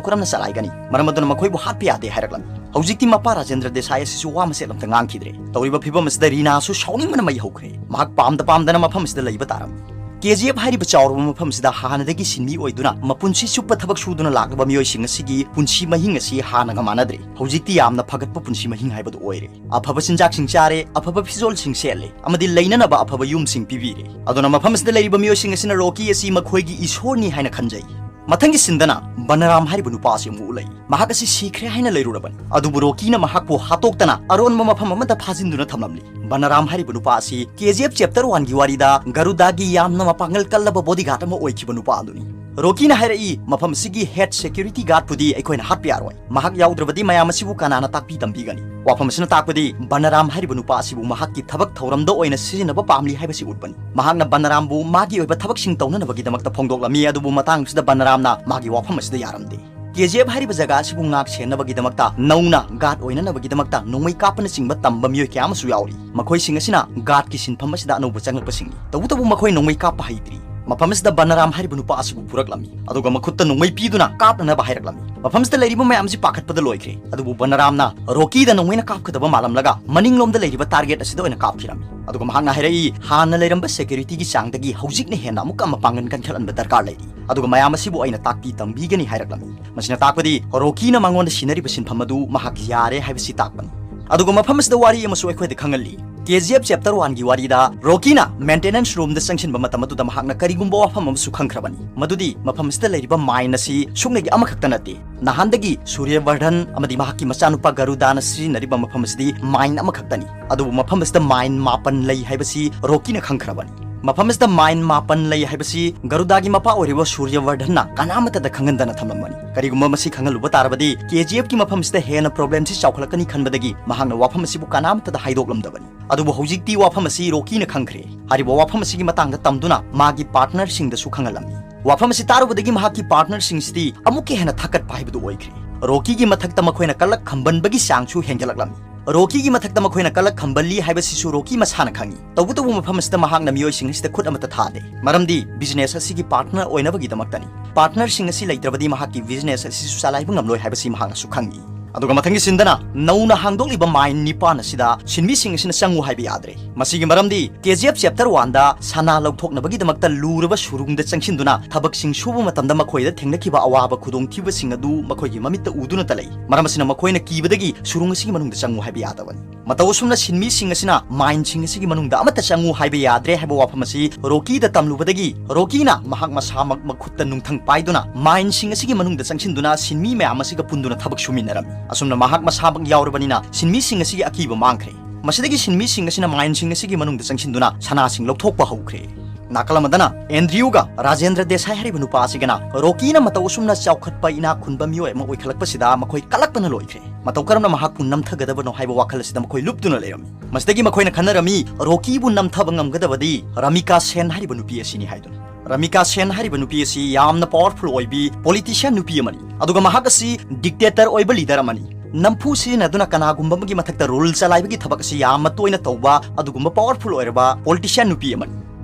ꯀꯔꯝꯅ ꯆꯂꯥꯏꯒꯅꯤ? ꯃꯔꯝ ꯑꯗꯨꯅ ꯃꯈꯣꯏꯕꯨ ꯍꯥꯠꯄ ꯌꯥꯗꯦ" ꯍꯥꯏꯔꯛꯂꯝꯃꯤ꯫ ꯍꯧꯖꯤꯛꯇꯤ ꯃꯄꯥ ꯔꯥꯖꯦꯟꯗ꯭ꯔ ꯗꯦꯁꯥꯏ ꯑꯁꯤꯁꯨ ꯋꯥ ꯃꯆꯦꯠ ꯑꯝꯇ ꯉꯥꯡꯈꯤꯗ꯭ꯔꯦ꯫ ꯇꯧꯔꯤꯕ ꯐꯤꯚꯝ ꯑꯁꯤꯗ ꯔꯤꯅꯥꯁꯨ ꯁꯥꯎꯅꯤꯡꯕꯅ ꯃꯩ ꯍꯧꯈ꯭ꯔꯦ꯫ ꯃꯍꯥꯛ ꯄꯥꯝꯗ ꯄꯥꯝꯗꯅ ꯃꯐꯝ ꯑꯁꯤꯗ ꯂꯩꯕ ꯇꯥꯔꯝꯃꯤ꯫ ꯀꯦ ꯖꯤ ꯑꯦꯐ ꯍꯥꯏꯔꯤꯕ ꯆꯥꯎꯔꯕ ꯃꯐꯝ ꯑꯁꯤꯗ ꯍꯥꯟꯅꯗꯒꯤ ꯁꯤꯟꯃꯤ ꯑꯣꯏꯗꯨꯅ ꯃꯄꯨꯟꯁꯤ ꯆꯨꯞꯄ ꯊꯕꯛ ꯁꯨꯗꯨꯅ ꯂꯥꯛꯂꯕ ꯃꯤꯑꯣꯏꯁꯤꯡ ꯑꯁꯤꯒꯤ ꯄꯨꯟꯁꯤ ꯃꯍꯤꯡ ꯑꯁꯤ ꯍꯥꯟꯅꯒ ꯃꯥꯟꯅꯗ꯭ꯔꯦ꯫ ꯍꯧꯖꯤꯛꯇꯤ ꯌꯥꯝꯅ ꯐꯒꯠꯄ ꯄꯨꯟꯁꯤ ꯃꯍꯤꯡ ꯍꯥꯏꯕꯗꯨ ꯑꯣꯏꯔꯦ꯫ ꯑꯐꯕ ꯆꯤꯟꯖꯥꯛꯁꯤꯡ ꯆꯥꯔꯦ, ꯑꯐꯕ ꯐꯤꯖꯣꯜꯁꯤꯡ ꯁꯦꯠꯂꯦ, ꯑꯃꯗꯤ ꯂꯩꯅꯅꯕ ꯑꯐꯕ ꯌꯨꯝꯁꯤꯡ ꯄꯤꯕꯤꯔꯦ꯫ ꯑꯗꯨꯅ ꯃꯐꯝ ꯑꯁꯤꯗ ꯂꯩꯔꯤꯕ ꯃꯤꯑꯣꯏꯁꯤꯡ ꯑꯁꯤꯅ ꯔꯣꯀꯤ ꯑꯁꯤ ꯃꯈꯣꯏꯒꯤ ꯏꯁꯣꯔꯅꯤ ꯍꯥꯏꯅ ꯈꯟꯖꯩ꯫ ꯃꯊꯪꯒꯤ ꯁꯤꯟꯗꯅ ꯕꯅꯔꯥꯝ ꯍꯥꯏꯔꯤꯕ ꯅꯨꯄꯥ ꯑꯁꯤ ꯑꯃꯨꯛ ꯎꯠꯂꯛꯏ꯫ ꯃꯍꯥꯛ ꯑꯁꯤ ꯁꯤꯈ꯭ꯔꯦ ꯍꯥꯏꯅ ꯂꯩꯔꯨꯔꯕꯅꯤ, ꯑꯗꯨꯕꯨ ꯔꯣꯀꯤꯅ ꯃꯍꯥꯛꯄꯨ ꯍꯥꯠꯇꯣꯛꯇꯅ ꯑꯔꯣꯟꯕ ꯃꯐꯝ ꯑꯃꯗ ꯐꯥꯖꯤꯟꯗꯨꯅ ꯊꯝꯂꯝꯂꯤ꯫ ꯕꯅꯔꯥꯝ ꯍꯥꯏꯔꯤꯕ ꯅꯨꯄꯥ ꯑꯁꯤ ꯀꯦ ꯖꯤ ꯑꯦꯐ ꯆꯦꯞꯇꯔ ꯋꯥꯟꯒꯤ ꯋꯥꯔꯤꯗ ꯒꯔꯨꯗꯥꯒꯤ ꯌꯥꯝꯅ ꯃꯄꯥꯡꯒꯜ ꯀꯜꯂꯕ ꯕꯣꯗꯤꯒꯥꯔꯗ ꯑꯃ ꯑꯣꯏꯈꯤꯕ ꯅꯨꯄꯥ ꯑꯗꯨꯅꯤ꯫ ꯔꯣꯀꯤꯅ ꯍꯥꯏꯔꯛꯏ, ꯃꯐꯝ ꯑꯁꯤꯒꯤ ꯍꯦꯗ ꯁꯦꯀ꯭ꯌꯨꯔꯤꯇꯤ ꯒꯥꯔꯗꯄꯨꯗꯤ ꯑꯩꯈꯣꯏꯅ ꯍꯥꯠꯄ ꯌꯥꯔꯣꯏ꯫ ꯃꯍꯥꯛ ꯌꯥꯎꯗ꯭ꯔꯕꯗꯤ ꯃꯌꯥꯝ ꯑꯁꯤꯕꯨ ꯀꯅꯥꯅ ꯇꯥꯛꯄꯤ ꯇꯝꯕꯤꯒꯅꯤ? ꯋꯥꯐꯝ ꯑꯁꯤꯅ ꯇꯥꯛꯄꯗꯤ ꯕꯅꯔꯥꯝ ꯍꯥꯏꯔꯤꯕ ꯅꯨꯄꯥ ꯑꯁꯤꯕꯨ ꯃꯍꯥꯛꯀꯤ ꯊꯕꯛ ꯊꯧꯔꯝꯗ ꯑꯣꯏꯅ ꯁꯤꯖꯤꯟꯅꯕ ꯄꯥꯝꯂꯤ ꯍꯥꯏꯕꯁꯤ ꯎꯠꯄꯅꯤ꯫ ꯃꯍꯥꯛꯅ ꯕꯅꯔꯥꯝꯕꯨ ꯃꯥꯒꯤ ꯑꯣꯏꯕ ꯊꯕꯛꯁꯤꯡ ꯇꯧꯅꯅꯕꯒꯤꯗꯃꯛꯇ ꯐꯣꯡꯗꯣꯛꯂꯝꯃꯤ, ꯑꯗꯨꯕꯨ ꯃꯇꯥꯡꯁꯤꯗ ꯕꯅꯔꯥꯝꯅ ꯃꯥꯒꯤ ꯋꯥꯐꯝ ꯑꯁꯤꯗ ꯌꯥꯔꯝꯗꯦ꯫ ꯀꯦ ꯖꯤ ꯑꯦꯐ ꯍꯥꯏꯔꯤꯕ ꯖꯒꯥ ꯑꯁꯤꯕꯨ ꯉꯥꯛ ꯁꯦꯟꯅꯕꯒꯤꯗꯃꯛꯇ ꯅꯧꯅ ꯒꯥꯔꯗ ꯑꯣꯏꯅꯅꯕꯒꯤꯗꯃꯛꯇ ꯅꯣꯡꯃꯩ ꯀꯥꯞꯄꯅꯆꯤꯡꯕ ꯇꯝꯕ ꯃꯤꯑꯣꯏ ꯀꯌꯥ ꯑꯃꯁꯨ ꯌꯥꯎꯔꯤ꯫ ꯃꯈꯣꯏꯁꯤꯡ ꯑꯁꯤꯅ ꯒꯥꯔꯗꯀꯤ ꯁꯤꯟꯐꯝ ꯑꯁꯤꯗ ꯑꯅꯧꯕ ꯆꯪꯂꯛꯄꯁꯤꯡꯅꯤ꯫ ꯇꯧꯕꯇꯕꯨ ꯃꯈꯣꯏ ꯅꯣꯡꯃꯩ ꯀꯥꯞꯄ ꯍꯩꯇ꯭ꯔꯤ꯫ ꯃꯐꯝ ꯑꯁꯤꯗ ꯕꯅꯔꯥꯝ ꯍꯥꯏꯔꯤꯕ ꯅꯨꯄꯥ ꯑꯁꯤꯕꯨ ꯄꯨꯔꯛꯂꯝꯃꯤ, ꯑꯗꯨꯒ ꯃꯈꯨꯠꯇ ꯅꯣꯡꯃꯩ ꯄꯤꯗꯨꯅ ꯀꯥꯞꯅꯅꯕ ꯍꯥꯏꯔꯛꯂꯝꯃꯤ꯫ ꯃꯐꯝ ꯑꯁꯤꯗ ꯂꯩꯔꯤꯕ ꯃꯌꯥꯝꯁꯤ ꯄꯥꯈꯠꯄꯗ ꯂꯣꯏꯈ꯭ꯔꯦ꯫ ꯑꯗꯨꯕꯨ ꯕꯅꯔꯥꯝꯅ ꯔꯣꯀꯤꯗ ꯅꯣꯡꯃꯩꯅ ꯀꯥꯞꯀꯗꯕ ꯃꯥꯜꯂꯝꯂꯒ ꯃꯅꯤꯡꯂꯣꯝꯗ ꯂꯩꯔꯤꯕ target ꯑꯁꯤꯗ ꯑꯣꯏꯅ ꯀꯥꯞꯈꯤꯔꯝꯃꯤ꯫ ꯑꯗꯨꯒ ꯃꯍꯥꯛꯅ ꯍꯥꯏꯔꯛꯏ, "ꯍꯥꯟꯅ ꯂꯩꯔꯝꯕ securityꯒꯤ ꯆꯥꯡꯗꯒꯤ ꯍꯧꯖꯤꯛꯅ ꯍꯦꯟꯅ ꯑꯃꯨꯛꯀ ꯃꯄꯥꯡꯒꯜ ꯀꯟꯈꯠꯍꯟꯕ ꯗꯔꯀꯥꯔ ꯂꯩꯔꯤ꯫ ꯑꯗꯨꯒ ꯃꯌꯥꯝ ꯑꯁꯤꯕꯨ ꯑꯩꯅ ꯇꯥꯛꯄꯤ ꯇꯝꯕꯤꯒꯅꯤ" ꯍꯥꯏꯔꯛꯂꯝꯃꯤ꯫ ꯃꯁꯤꯅ ꯇꯥꯛꯄꯗꯤ ꯔꯣꯀꯤꯅ ꯃꯉꯣꯟꯗ ꯁꯤꯟꯅꯔꯤꯕ ꯁꯤꯟꯐꯝ ꯑꯗꯨ ꯃꯍꯥꯛ ꯌꯥꯔꯦ ꯍꯥꯏꯕꯁꯤ ꯇꯥꯛꯄꯅꯤ꯫ ꯑꯗꯨꯒ ꯃꯐꯝ ꯑꯁꯤꯗ ꯋꯥꯔꯤ ꯑꯃꯁꯨ ꯑꯩꯈꯣꯏꯗ ꯈꯪꯍꯜꯂꯤ꯫ KGF chapter oneꯒꯤ ꯋꯥꯔꯤꯗ ꯔꯣꯀꯤꯅ maintenance roomꯗ ꯆꯪꯁꯤꯟꯕ ꯃꯇꯝ ꯑꯗꯨꯗ ꯃꯍꯥꯛꯅ ꯀꯔꯤꯒꯨꯝꯕ ꯋꯥꯐꯝ ꯑꯃꯁꯨ ꯈꯪꯈ꯭ꯔꯕꯅꯤ, ꯃꯗꯨꯗꯤ ꯃꯐꯝ ꯑꯁꯤꯗ ꯂꯩꯔꯤꯕ mine ꯑꯁꯤ ꯁꯨꯞꯅꯒꯤ ꯑꯃꯈꯛꯇ ꯅꯠꯇꯦ꯫ ꯅꯍꯥꯟꯗꯒꯤ ꯁꯨꯔ꯭ꯌꯕꯔꯙꯟ ꯑꯃꯗꯤ ꯃꯍꯥꯛꯀꯤ ꯃꯆꯥꯅꯨꯄꯥ ꯒꯔꯨꯗꯥꯅ ꯁꯤꯖꯤꯟꯅꯔꯤꯕ ꯃꯐꯝ ꯑꯁꯤꯗꯤ mine ꯑꯃꯈꯛꯇꯅꯤ꯫ ꯑꯗꯨꯕꯨ ꯃꯐꯝ ꯑꯁꯤꯗ mine ꯃꯥꯄꯟ ꯂꯩ ꯍꯥꯏꯕꯁꯤ ꯔꯣꯀꯤꯅ ꯈꯪꯈ꯭ꯔꯕꯅꯤ꯫ ꯃꯐꯝ ꯑꯁꯤꯗ mine ꯃꯥꯄꯟ ꯂꯩ ꯍꯥꯏꯕꯁꯤ ꯒꯔꯨꯗꯥꯒꯤ ꯃꯄꯥ ꯑꯣꯏꯔꯤꯕ ꯁꯨꯔ꯭ꯌꯕꯔꯙꯟꯅ ꯀꯅꯥꯃꯠꯇꯗ ꯈꯪꯍꯟꯗꯅ ꯊꯝꯂꯝꯕꯅꯤ꯫ ꯀꯔꯤꯒꯨꯝꯕ ꯃꯁꯤ ꯈꯪꯍꯜꯂꯨꯕ ꯇꯥꯔꯕꯗꯤ KGFꯀꯤ ꯃꯐꯝ ꯑꯁꯤꯗ ꯍꯦꯟꯅ problemꯁꯤ ꯆꯥꯎꯈꯠꯂꯛꯀꯅꯤ ꯈꯟꯕꯗꯒꯤ ꯃꯍꯥꯛꯅ ꯋꯥꯐꯝ ꯑꯁꯤꯕꯨ ꯀꯅꯥꯃꯠꯇꯗ ꯍꯥꯏꯗꯣꯛꯂꯝꯗꯕꯅꯤ꯫ ꯑꯗꯨꯕꯨ ꯍꯧꯖꯤꯛꯇꯤ ꯋꯥꯐꯝ ꯑꯁꯤ ꯔꯣꯀꯤꯅ ꯈꯪꯈ꯭ꯔꯦ꯫ ꯍꯥꯏꯔꯤꯕ ꯋꯥꯐꯝ ꯑꯁꯤꯒꯤ ꯃꯇꯥꯡꯗ ꯇꯝꯗꯨꯅ ꯃꯥꯒꯤ partnerꯁꯤꯡꯗꯁꯨ ꯈꯪꯍꯜꯂꯝꯃꯤ꯫ ꯋꯥꯐꯝ ꯑꯁꯤ ꯇꯥꯔꯨꯕꯗꯒꯤ ꯃꯍꯥꯛꯀꯤ partnerꯁꯤꯡꯁꯤꯗꯤ ꯑꯃꯨꯛꯀ ꯍꯦꯟꯅ ꯊꯛꯀꯠꯄ ꯍꯥꯏꯕꯗꯨ ꯑꯣꯏꯈ꯭ꯔꯦ꯫ ꯔꯣꯀꯤꯒꯤ ꯃꯊꯛꯇ ꯃꯈꯣꯏꯅ ꯀꯜꯂꯛ ꯈꯝꯕꯟꯕꯒꯤ ꯆꯥꯡꯁꯨ ꯍꯦꯟꯒꯠꯂꯛꯂꯝꯃꯤ꯫ ꯔꯣꯀꯤꯒꯤ ꯃꯊꯛꯇ ꯃꯈꯣꯏꯅ ꯀꯜꯂꯛ ꯈꯝꯕꯜꯂꯤ ꯍꯥꯏꯕꯁꯤꯁꯨ ꯔꯣꯀꯤ ꯃꯁꯥꯅ ꯈꯪꯏ꯫ ꯇꯧꯕꯇꯕꯨ ꯃꯐꯝ ꯑꯁꯤꯗ ꯃꯍꯥꯛꯅ ꯃꯤꯑꯣꯏꯁꯤꯡ ꯑꯁꯤꯗ ꯈꯨꯠ ꯑꯃꯠꯇ ꯊꯥꯗꯦ, ꯃꯔꯝꯗꯤ business ꯑꯁꯤꯒꯤ partner ꯑꯣꯏꯅꯕꯒꯤꯗꯃꯛꯇꯅꯤ꯫ Partnerꯁꯤꯡ ꯑꯁꯤ ꯂꯩꯇ꯭ꯔꯕꯗꯤ ꯃꯍꯥꯛꯀꯤ business ꯑꯁꯤꯁꯨ ꯆꯂꯥꯏꯕ ꯉꯝꯂꯣꯏ ꯍꯥꯏꯕꯁꯤ ꯃꯍꯥꯛꯅꯁꯨ ꯈꯪꯏ꯫ ꯑꯗꯨꯒ ꯃꯊꯪꯒꯤ sceneꯗꯅ ꯅꯧꯅ ꯍꯥꯡꯗꯣꯛꯂꯤꯕ mine ꯅꯤꯄꯥꯟ ꯑꯁꯤꯗ ꯁꯤꯟꯃꯤꯁꯤꯡ ꯑꯁꯤꯅ ꯆꯪꯉꯨ ꯍꯥꯏꯕ ꯌꯥꯗ꯭ꯔꯦ꯫ ꯃꯁꯤꯒꯤ ꯃꯔꯝꯗꯤ KGF chapter oneꯗ ꯁꯅꯥ ꯂꯧꯊꯣꯛꯅꯕꯒꯤꯗꯃꯛꯇ ꯂꯨꯔꯕ ꯁꯨꯔꯨꯡꯗ ꯆꯪꯁꯤꯟꯗꯨꯅ ꯊꯕꯛꯁꯤꯡ ꯁꯨꯕ ꯃꯇꯝꯗ ꯃꯈꯣꯏꯗ ꯊꯦꯡꯅꯈꯤꯕ ꯑꯋꯥꯕ ꯈꯨꯗꯣꯡꯊꯤꯕꯁꯤꯡ ꯑꯗꯨ ꯃꯈꯣꯏꯒꯤ ꯃꯃꯤꯠꯇ ꯎꯗꯨꯅꯇ ꯂꯩ꯫ ꯃꯔꯝ ꯑꯁꯤꯅ ꯃꯈꯣꯏꯅ ꯀꯤꯕꯗꯒꯤ ꯁꯨꯔꯨꯡ ꯑꯁꯤꯒꯤ ꯃꯅꯨꯡꯗ ꯆꯪꯉꯨ ꯍꯥꯏꯕ ꯌꯥꯗꯕꯅꯤ꯫ ꯃꯇꯧ ꯑꯁꯨꯝꯅ ꯁꯤꯟꯃꯤꯁꯤꯡ ꯑꯁꯤꯅ mineꯁꯤꯡ ꯑꯁꯤꯒꯤ ꯃꯅꯨꯡꯗ ꯑꯃꯠꯇ ꯆꯪꯉꯨ ꯍꯥꯏꯕ ꯌꯥꯗ꯭ꯔꯦ ꯍꯥꯏꯕ ꯋꯥꯐꯝ ꯑꯁꯤ ꯔꯣꯀꯤꯗ ꯇꯝꯂꯨꯕꯗꯒꯤ ꯔꯣꯀꯤꯅ ꯃꯍꯥꯛ ꯃꯁꯥꯃꯛ ꯃꯈꯨꯠꯇ ꯅꯨꯡꯊꯪ ꯄꯥꯏꯗꯨꯅ mineꯁꯤꯡ ꯑꯁꯤꯒꯤ ꯃꯅꯨꯡꯗ ꯆꯪꯁꯤꯟꯗꯨꯅ ꯁꯤꯟꯃꯤ ꯃꯌꯥꯝ ꯑꯁꯤꯒ ꯄꯨꯟꯗꯨꯅ ꯊꯕꯛ ꯁꯨꯃꯤꯟꯅꯔꯝꯃꯤ꯫ ꯑꯁꯨꯝꯅ ꯃꯍꯥꯛ ꯃꯁꯥꯃꯛ ꯌꯥꯎꯔꯕꯅꯤꯅ ꯁꯤꯟꯃꯤꯁꯤꯡ ꯑꯁꯤꯒꯤ ꯑꯀꯤꯕ ꯃꯥꯡꯈ꯭ꯔꯦ꯫ ꯃꯁꯤꯗꯒꯤ ꯁꯤꯟꯃꯤꯁꯤꯡ ꯑꯁꯤꯅ mineꯁꯤꯡ ꯑꯁꯤꯒꯤ ꯃꯅꯨꯡꯗ ꯆꯪꯁꯤꯟꯗꯨꯅ ꯁꯅꯥꯁꯤꯡ ꯂꯧꯊꯣꯛꯄ ꯍꯧꯈ꯭ꯔꯦ꯫ ꯅꯥꯀꯜ ꯑꯃꯗꯅ ꯑꯦꯟꯗ꯭ꯔꯤꯌꯨꯒ ꯔꯥꯖꯦꯟꯗ꯭ꯔ ꯗꯦꯁꯥꯏ ꯍꯥꯏꯔꯤꯕ ꯅꯨꯄꯥ ꯑꯁꯤꯒꯅ ꯔꯣꯀꯤꯅ ꯃꯇꯧ ꯑꯁꯨꯝꯅ ꯆꯥꯎꯈꯠꯄ ꯏꯅꯥꯛ ꯈꯨꯟꯕ ꯃꯤꯑꯣꯏ ꯑꯃ ꯑꯣꯏꯈꯠꯂꯛꯄꯁꯤꯗ ꯃꯈꯣꯏ ꯀꯂꯛꯄꯅ ꯂꯣꯏꯈ꯭ꯔꯦ꯫ ꯃꯇꯧ ꯀꯔꯝꯅ ꯃꯍꯥꯛꯄꯨ ꯅꯝꯊꯒꯗꯕꯅꯣ ꯍꯥꯏꯕ ꯋꯥꯈꯜ ꯑꯁꯤꯗ ꯃꯈꯣꯏ ꯂꯨꯞꯇꯨꯅ ꯂꯩꯔꯝꯃꯤ꯫ ꯃꯁꯤꯗꯒꯤ ꯃꯈꯣꯏꯅ ꯈꯟꯅꯔꯝꯃꯤ, ꯔꯣꯀꯤꯕꯨ ꯅꯝꯊꯕ ꯉꯝꯒꯗꯕꯗꯤ ꯔꯥꯃꯤꯀꯥ ꯁꯦꯟ ꯍꯥꯏꯔꯤꯕ ꯅꯨꯄꯤ ꯑꯁꯤꯅꯤ ꯍꯥꯏꯗꯨꯅ꯫ ꯔꯥꯃꯤꯀꯥ ꯁꯦꯟ ꯍꯥꯏꯔꯤꯕ ꯅꯨꯄꯤ ꯑꯁꯤ ꯌꯥꯝꯅ powerful ꯑꯣꯏꯕꯤ politician ꯅꯨꯄꯤ ꯑꯃꯅꯤ꯫ ꯑꯗꯨꯒ ꯃꯍꯥꯛ ꯑꯁꯤ dictator ꯑꯣꯏꯕ leader ꯑꯃꯅꯤ꯫ ꯅꯝꯐꯨ ꯁꯤꯖꯤꯟꯅꯗꯨꯅ ꯀꯅꯥꯒꯨꯝꯕ ꯑꯃꯒꯤ ꯃꯊꯛꯇ rule ꯆꯂꯥꯏꯕꯒꯤ ꯊꯕꯛ ꯑꯁꯤ ꯌꯥꯝꯅ ꯇꯣꯏꯅ ꯇꯧꯕ ꯑꯗꯨꯒꯨꯝꯕ powerful ꯑꯣꯏꯔꯕ politician ꯅꯨꯄꯤ ꯑꯃꯅꯤ꯫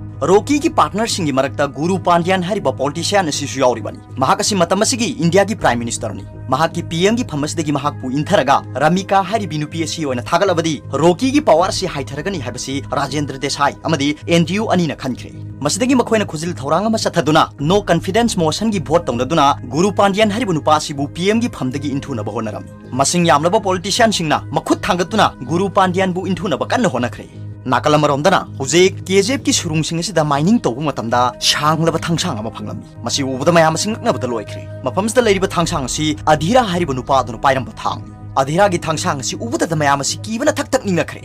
ꯔꯣꯀꯤꯒꯤ ꯄꯥꯔꯠꯅꯔꯁꯤꯡꯒꯤ ꯃꯔꯛꯇ ꯒꯨꯔꯨ ꯄꯥꯟꯗ꯭ꯌꯥꯟ ꯍꯥꯏꯔꯤꯕ ꯄꯣꯂꯤꯇꯤꯁꯤꯌꯥꯟ ꯑꯁꯤꯁꯨ ꯌꯥꯎꯔꯤꯕꯅꯤ꯫ ꯃꯍꯥꯛ ꯑꯁꯤ ꯃꯇꯝ ꯑꯁꯤꯒꯤ ꯏꯟꯗꯤꯌꯥꯒꯤ ꯄ꯭ꯔꯥꯏꯝ ꯃꯤꯅꯤꯁꯇꯔꯅꯤ꯫ ꯃꯍꯥꯛꯀꯤ ꯄꯤ ꯑꯦꯝꯒꯤ ꯐꯝ ꯑꯁꯤꯗꯒꯤ ꯃꯍꯥꯛꯄꯨ ꯏꯟꯊꯔꯒ ꯔꯥꯃꯤꯀꯥ ꯍꯥꯏꯔꯤꯕꯤ ꯅꯨꯄꯤ ꯑꯁꯤ ꯑꯣꯏꯅ ꯊꯥꯒꯠꯂꯕꯗꯤ ꯔꯣꯀꯤꯒꯤ ꯄꯋꯥꯔ ꯑꯁꯤ ꯍꯥꯏꯊꯔꯒꯅꯤ ꯍꯥꯏꯕꯁꯤ ꯔꯥꯖꯦꯟꯗ꯭ꯔ ꯗꯦꯁꯥꯏ ꯑꯃꯗꯤ ꯑꯦꯟ ꯗꯤ ꯌꯨ ꯑꯅꯤꯅ ꯈꯟꯈ꯭ꯔꯦ꯫ ꯃꯁꯤꯗꯒꯤ ꯃꯈꯣꯏꯅ ꯈꯨꯖꯤꯜ ꯊꯧꯔꯥꯡ ꯑꯃ ꯆꯠꯊꯗꯨꯅ ꯅꯣ ꯀꯟꯐꯤꯗꯦꯟꯁ ꯃꯣꯁꯟꯒꯤ ꯚꯣꯠ ꯇꯧꯅꯗꯨꯅ ꯒꯨꯔꯨ ꯄꯥꯟꯗ꯭ꯌꯥꯟ ꯍꯥꯏꯔꯤꯕ ꯅꯨꯄꯥ ꯑꯁꯤꯕꯨ ꯄꯤ ꯑꯦꯝꯒꯤ ꯐꯝꯗꯒꯤ ꯏꯟꯊꯨꯅꯕ ꯍꯣꯠꯅꯔꯝꯃꯤ꯫ ꯃꯁꯤꯡ ꯌꯥꯝꯂꯕ ꯄꯣꯂꯤꯇꯤꯁꯤꯌꯥꯟꯁꯤꯡꯅ ꯃꯈꯨꯠ ꯊꯥꯡꯒꯠꯇꯨꯅ ꯒꯨꯔꯨ ꯄꯥꯟꯗ꯭ꯌꯥꯟꯕꯨ ꯏꯟꯊꯨꯅꯕ ꯀꯟꯅ ꯍꯣꯠꯅꯈ꯭ꯔꯦ꯫ ꯅꯥꯀꯜ ꯑꯃꯔꯣꯝꯗꯅ ꯍꯧꯖꯤꯛ ꯀꯦ ꯖꯤ ꯑꯦꯐꯀꯤ ꯁꯨꯔꯨꯡꯁꯤꯡ ꯑꯁꯤꯗ ꯃꯥꯏꯅꯤꯡ ꯇꯧꯕ ꯃꯇꯝꯗ ꯁꯥꯡꯂꯕ ꯊꯥꯡꯁꯥꯡ ꯑꯃ ꯐꯪꯂꯝꯃꯤ꯫ ꯃꯁꯤ ꯎꯕꯗ ꯃꯌꯥꯝ ꯑꯁꯤ ꯉꯛꯅꯕꯗ ꯂꯣꯏꯈ꯭ꯔꯦ꯫ ꯃꯐꯝꯁꯤꯗ ꯂꯩꯔꯤꯕ ꯊꯥꯡꯁꯥꯡ ꯑꯁꯤ ꯑꯙꯤꯔꯥ ꯍꯥꯏꯔꯤꯕ ꯅꯨꯄꯥ ꯑꯗꯨꯅ ꯄꯥꯏꯔꯝꯕ ꯊꯥꯡꯅꯤ꯫ ꯑꯙꯤꯔꯥꯒꯤ ꯊꯥꯡꯁꯥꯡ ꯑꯁꯤ ꯎꯕꯗꯗ ꯃꯌꯥꯝ ꯑꯁꯤ ꯀꯤꯕꯅ ꯊꯛ ꯊꯛ ꯅꯤꯛꯅꯈ꯭ꯔꯦ꯫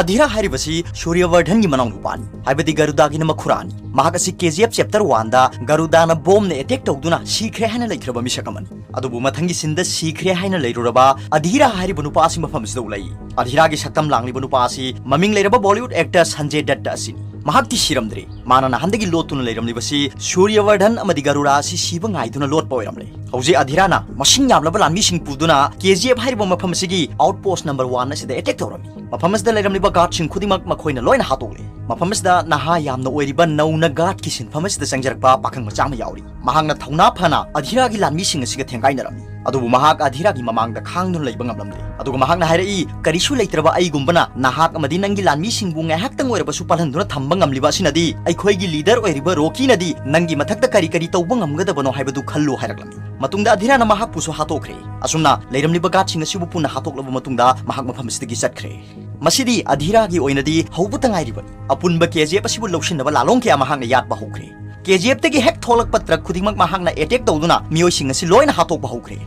ꯑꯙꯤꯔꯥ ꯍꯥꯏꯔꯤꯕꯁꯤ ꯁꯨꯔ꯭ꯌꯕꯔꯙꯟꯒꯤ ꯃꯅꯥꯎꯅꯨꯄꯥꯅꯤ, ꯍꯥꯏꯕꯗꯤ ꯒꯔꯨꯗꯥꯒꯤꯅ ꯃꯈꯨꯔꯥꯅꯤ꯫ ꯃꯍꯥꯛ ꯑꯁꯤ ꯀꯦ ꯖꯤ ꯑꯦꯐ ꯆꯦꯞꯇꯔ ꯋꯥꯟꯗ ꯒꯔꯨꯗꯥꯅ ꯕꯣꯝꯅ ꯑꯦꯇꯦꯛ ꯇꯧꯗꯨꯅ ꯁꯤꯈ꯭ꯔꯦ ꯍꯥꯏꯅ ꯂꯩꯈ꯭ꯔꯕ ꯃꯤꯁꯛ ꯑꯃꯅꯤ꯫ ꯑꯗꯨꯕꯨ ꯃꯊꯪꯒꯤ ꯁꯤꯟꯗ ꯁꯤꯈ꯭ꯔꯦ ꯍꯥꯏꯅ ꯂꯩꯔꯨꯔꯕ ꯑꯙꯤꯔꯥ ꯍꯥꯏꯔꯤꯕ ꯅꯨꯄꯥ ꯑꯁꯤ ꯃꯐꯝꯁꯤꯗ ꯎꯠꯂꯛꯏ꯫ ꯑꯙꯤꯔꯥꯒꯤ ꯁꯛꯇꯝ ꯂꯥꯡꯂꯤꯕ ꯅꯨꯄꯥ ꯑꯁꯤ ꯃꯃꯤꯡ ꯂꯩꯔꯕ ꯕꯣꯂꯤꯋꯨꯗ ꯑꯦꯛꯇꯔ ꯁꯟꯖꯦ ꯗꯠꯇ ꯑꯁꯤꯅꯤ꯫ ꯃꯍꯥꯛꯇꯤ ꯁꯤꯔꯝꯗ꯭ꯔꯤ꯫ ꯃꯥꯅ ꯅꯍꯥꯟꯗꯒꯤ ꯂꯣꯠꯇꯨꯅ ꯂꯩꯔꯝꯂꯤꯕꯁꯤ ꯁꯨꯔ꯭ꯌꯕꯔꯙꯟ ꯑꯃꯗꯤ ꯒꯔꯨꯔꯥ ꯑꯁꯤ ꯁꯤꯕ ꯉꯥꯏꯗꯨꯅ ꯂꯣꯠꯄ ꯑꯣꯏꯔꯝꯂꯦ꯫ ꯍꯧꯖꯤꯛ ꯑꯙꯤꯔꯥꯅ ꯃꯁꯤꯡ ꯌꯥꯝꯂꯕ ꯂꯥꯟꯃꯤꯁꯤꯡ ꯄꯨꯗꯨꯅ ꯀꯦ ꯖꯤ ꯑꯦꯐ ꯍꯥꯏꯔꯤꯕ ꯃꯐꯝ ꯑꯁꯤꯒꯤ ꯑꯥꯎꯠ ꯄꯣꯁ ꯅꯝꯕꯔ ꯋꯥꯟ ꯑꯁꯤꯗ ꯑꯦꯇꯦꯛ ꯇꯧꯔꯝꯃꯤ꯫ ꯃꯐꯝ ꯑꯁꯤꯗ ꯂꯩꯔꯝꯂꯤꯕ ꯒꯥꯔꯗꯁꯤꯡ ꯈꯨꯗꯤꯡꯃꯛ ꯃꯈꯣꯏꯅ ꯂꯣꯏꯅ ꯍꯥꯠꯇꯣꯛꯂꯦ꯫ ꯃꯐꯝ ꯑꯁꯤꯗ ꯅꯍꯥ ꯌꯥꯝꯅ ꯑꯣꯏꯔꯤꯕ ꯅꯧꯅ ꯒꯥꯔꯗꯀꯤ ꯁꯤꯟꯐꯝ ꯑꯁꯤꯗ ꯆꯪꯖꯔꯛꯄ ꯄꯥꯈꯪ ꯃꯆꯥ ꯑꯃ ꯌꯥꯎꯔꯤ꯫ ꯃꯍꯥꯛꯅ ꯊꯧꯅꯥ ꯐꯅ ꯑꯙꯤꯔꯥꯒꯤ ꯂꯥꯟꯃꯤꯁꯤꯡ ꯑꯁꯤꯒ ꯊꯦꯡꯒꯥꯏꯅꯔꯝꯃꯤ꯫ ꯑꯗꯨꯕꯨ ꯃꯍꯥꯛ ꯑꯙꯤꯔꯥꯒꯤ ꯃꯃꯥꯡꯗ ꯈꯥꯡꯗꯨꯅ ꯂꯩꯕ ꯉꯝꯂꯝꯗꯦ꯫ ꯑꯗꯨꯒ ꯃꯍꯥꯛꯅ ꯍꯥꯏꯔꯛꯏ, "ꯀꯔꯤꯁꯨ ꯂꯩꯇ꯭ꯔꯕ ꯑꯩꯒꯨꯝꯕꯅ ꯅꯍꯥꯛ ꯑꯃꯗꯤ ꯅꯪꯒꯤ ꯂꯥꯟꯃꯤꯁꯤꯡꯕꯨ ꯉꯥꯏꯍꯥꯛꯇꯪ ꯑꯣꯏꯔꯕꯁꯨ ꯄꯜꯍꯟꯗꯨꯅ ꯊꯝꯕ ꯉꯝꯂꯤꯕ ꯑꯁꯤꯅꯗꯤ ꯑꯩꯈꯣꯏꯒꯤ ꯂꯤꯗꯔ ꯑꯣꯏꯔꯤꯕ ꯔꯣꯀꯤꯅꯗꯤ ꯅꯪꯒꯤ ꯃꯊꯛꯇ ꯀꯔꯤ ꯀꯔꯤ ꯇꯧꯕ ꯉꯝꯒꯗꯕꯅꯣ ꯍꯥꯏꯕꯗꯨ ꯈꯜꯂꯨ" ꯍꯥꯏꯔꯛꯂꯝꯃꯤ꯫ ꯃꯇꯨꯡꯗ ꯑꯙꯤꯔꯥꯅ ꯃꯍꯥꯛꯄꯨꯁꯨ ꯍꯥꯠꯇꯣꯛꯈ꯭ꯔꯦ꯫ ꯑꯁꯨꯝꯅ ꯂꯩꯔꯝꯂꯤꯕ ꯒꯥꯔꯗꯁꯤꯡ ꯑꯁꯤꯕꯨ ꯄꯨꯟꯅ ꯍꯥꯠꯇꯣꯛꯂꯕ ꯃꯇꯨꯡꯗ ꯃꯍꯥꯛ ꯃꯐꯝ ꯑꯁꯤꯗꯒꯤ ꯆꯠꯈ꯭ꯔꯦ꯫ ꯃꯁꯤꯗꯤ ꯑꯙꯤꯔꯥꯒꯤ ꯑꯣꯏꯅꯗꯤ ꯍꯧꯕꯇ ꯉꯥꯏꯔꯤꯕꯅꯤ꯫ ꯑꯄꯨꯟꯕ ꯀꯦ ꯖꯤ ꯑꯦꯐ ꯑꯁꯤꯕꯨ ꯂꯧꯁꯤꯟꯅꯕ ꯂꯥꯂꯣꯡ ꯀꯌꯥ ꯃꯍꯥꯛꯅ ꯌꯥꯠꯄ ꯍꯧꯈ꯭ꯔꯦ꯫ ꯀꯦ ꯖꯤ ꯑꯦꯐꯇꯒꯤ ꯍꯦꯛ ꯊꯣꯛꯂꯛꯄ ꯇ꯭ꯔꯛ ꯈꯨꯗꯤꯡꯃꯛ ꯃꯍꯥꯛꯅ ꯑꯦꯇꯦꯛ ꯇꯧꯗꯨꯅ ꯃꯤꯑꯣꯏꯁꯤꯡ ꯑꯁꯤ ꯂꯣꯏꯅ ꯍꯥꯠꯇꯣꯛꯄ ꯍꯧꯈ꯭ꯔꯦ꯫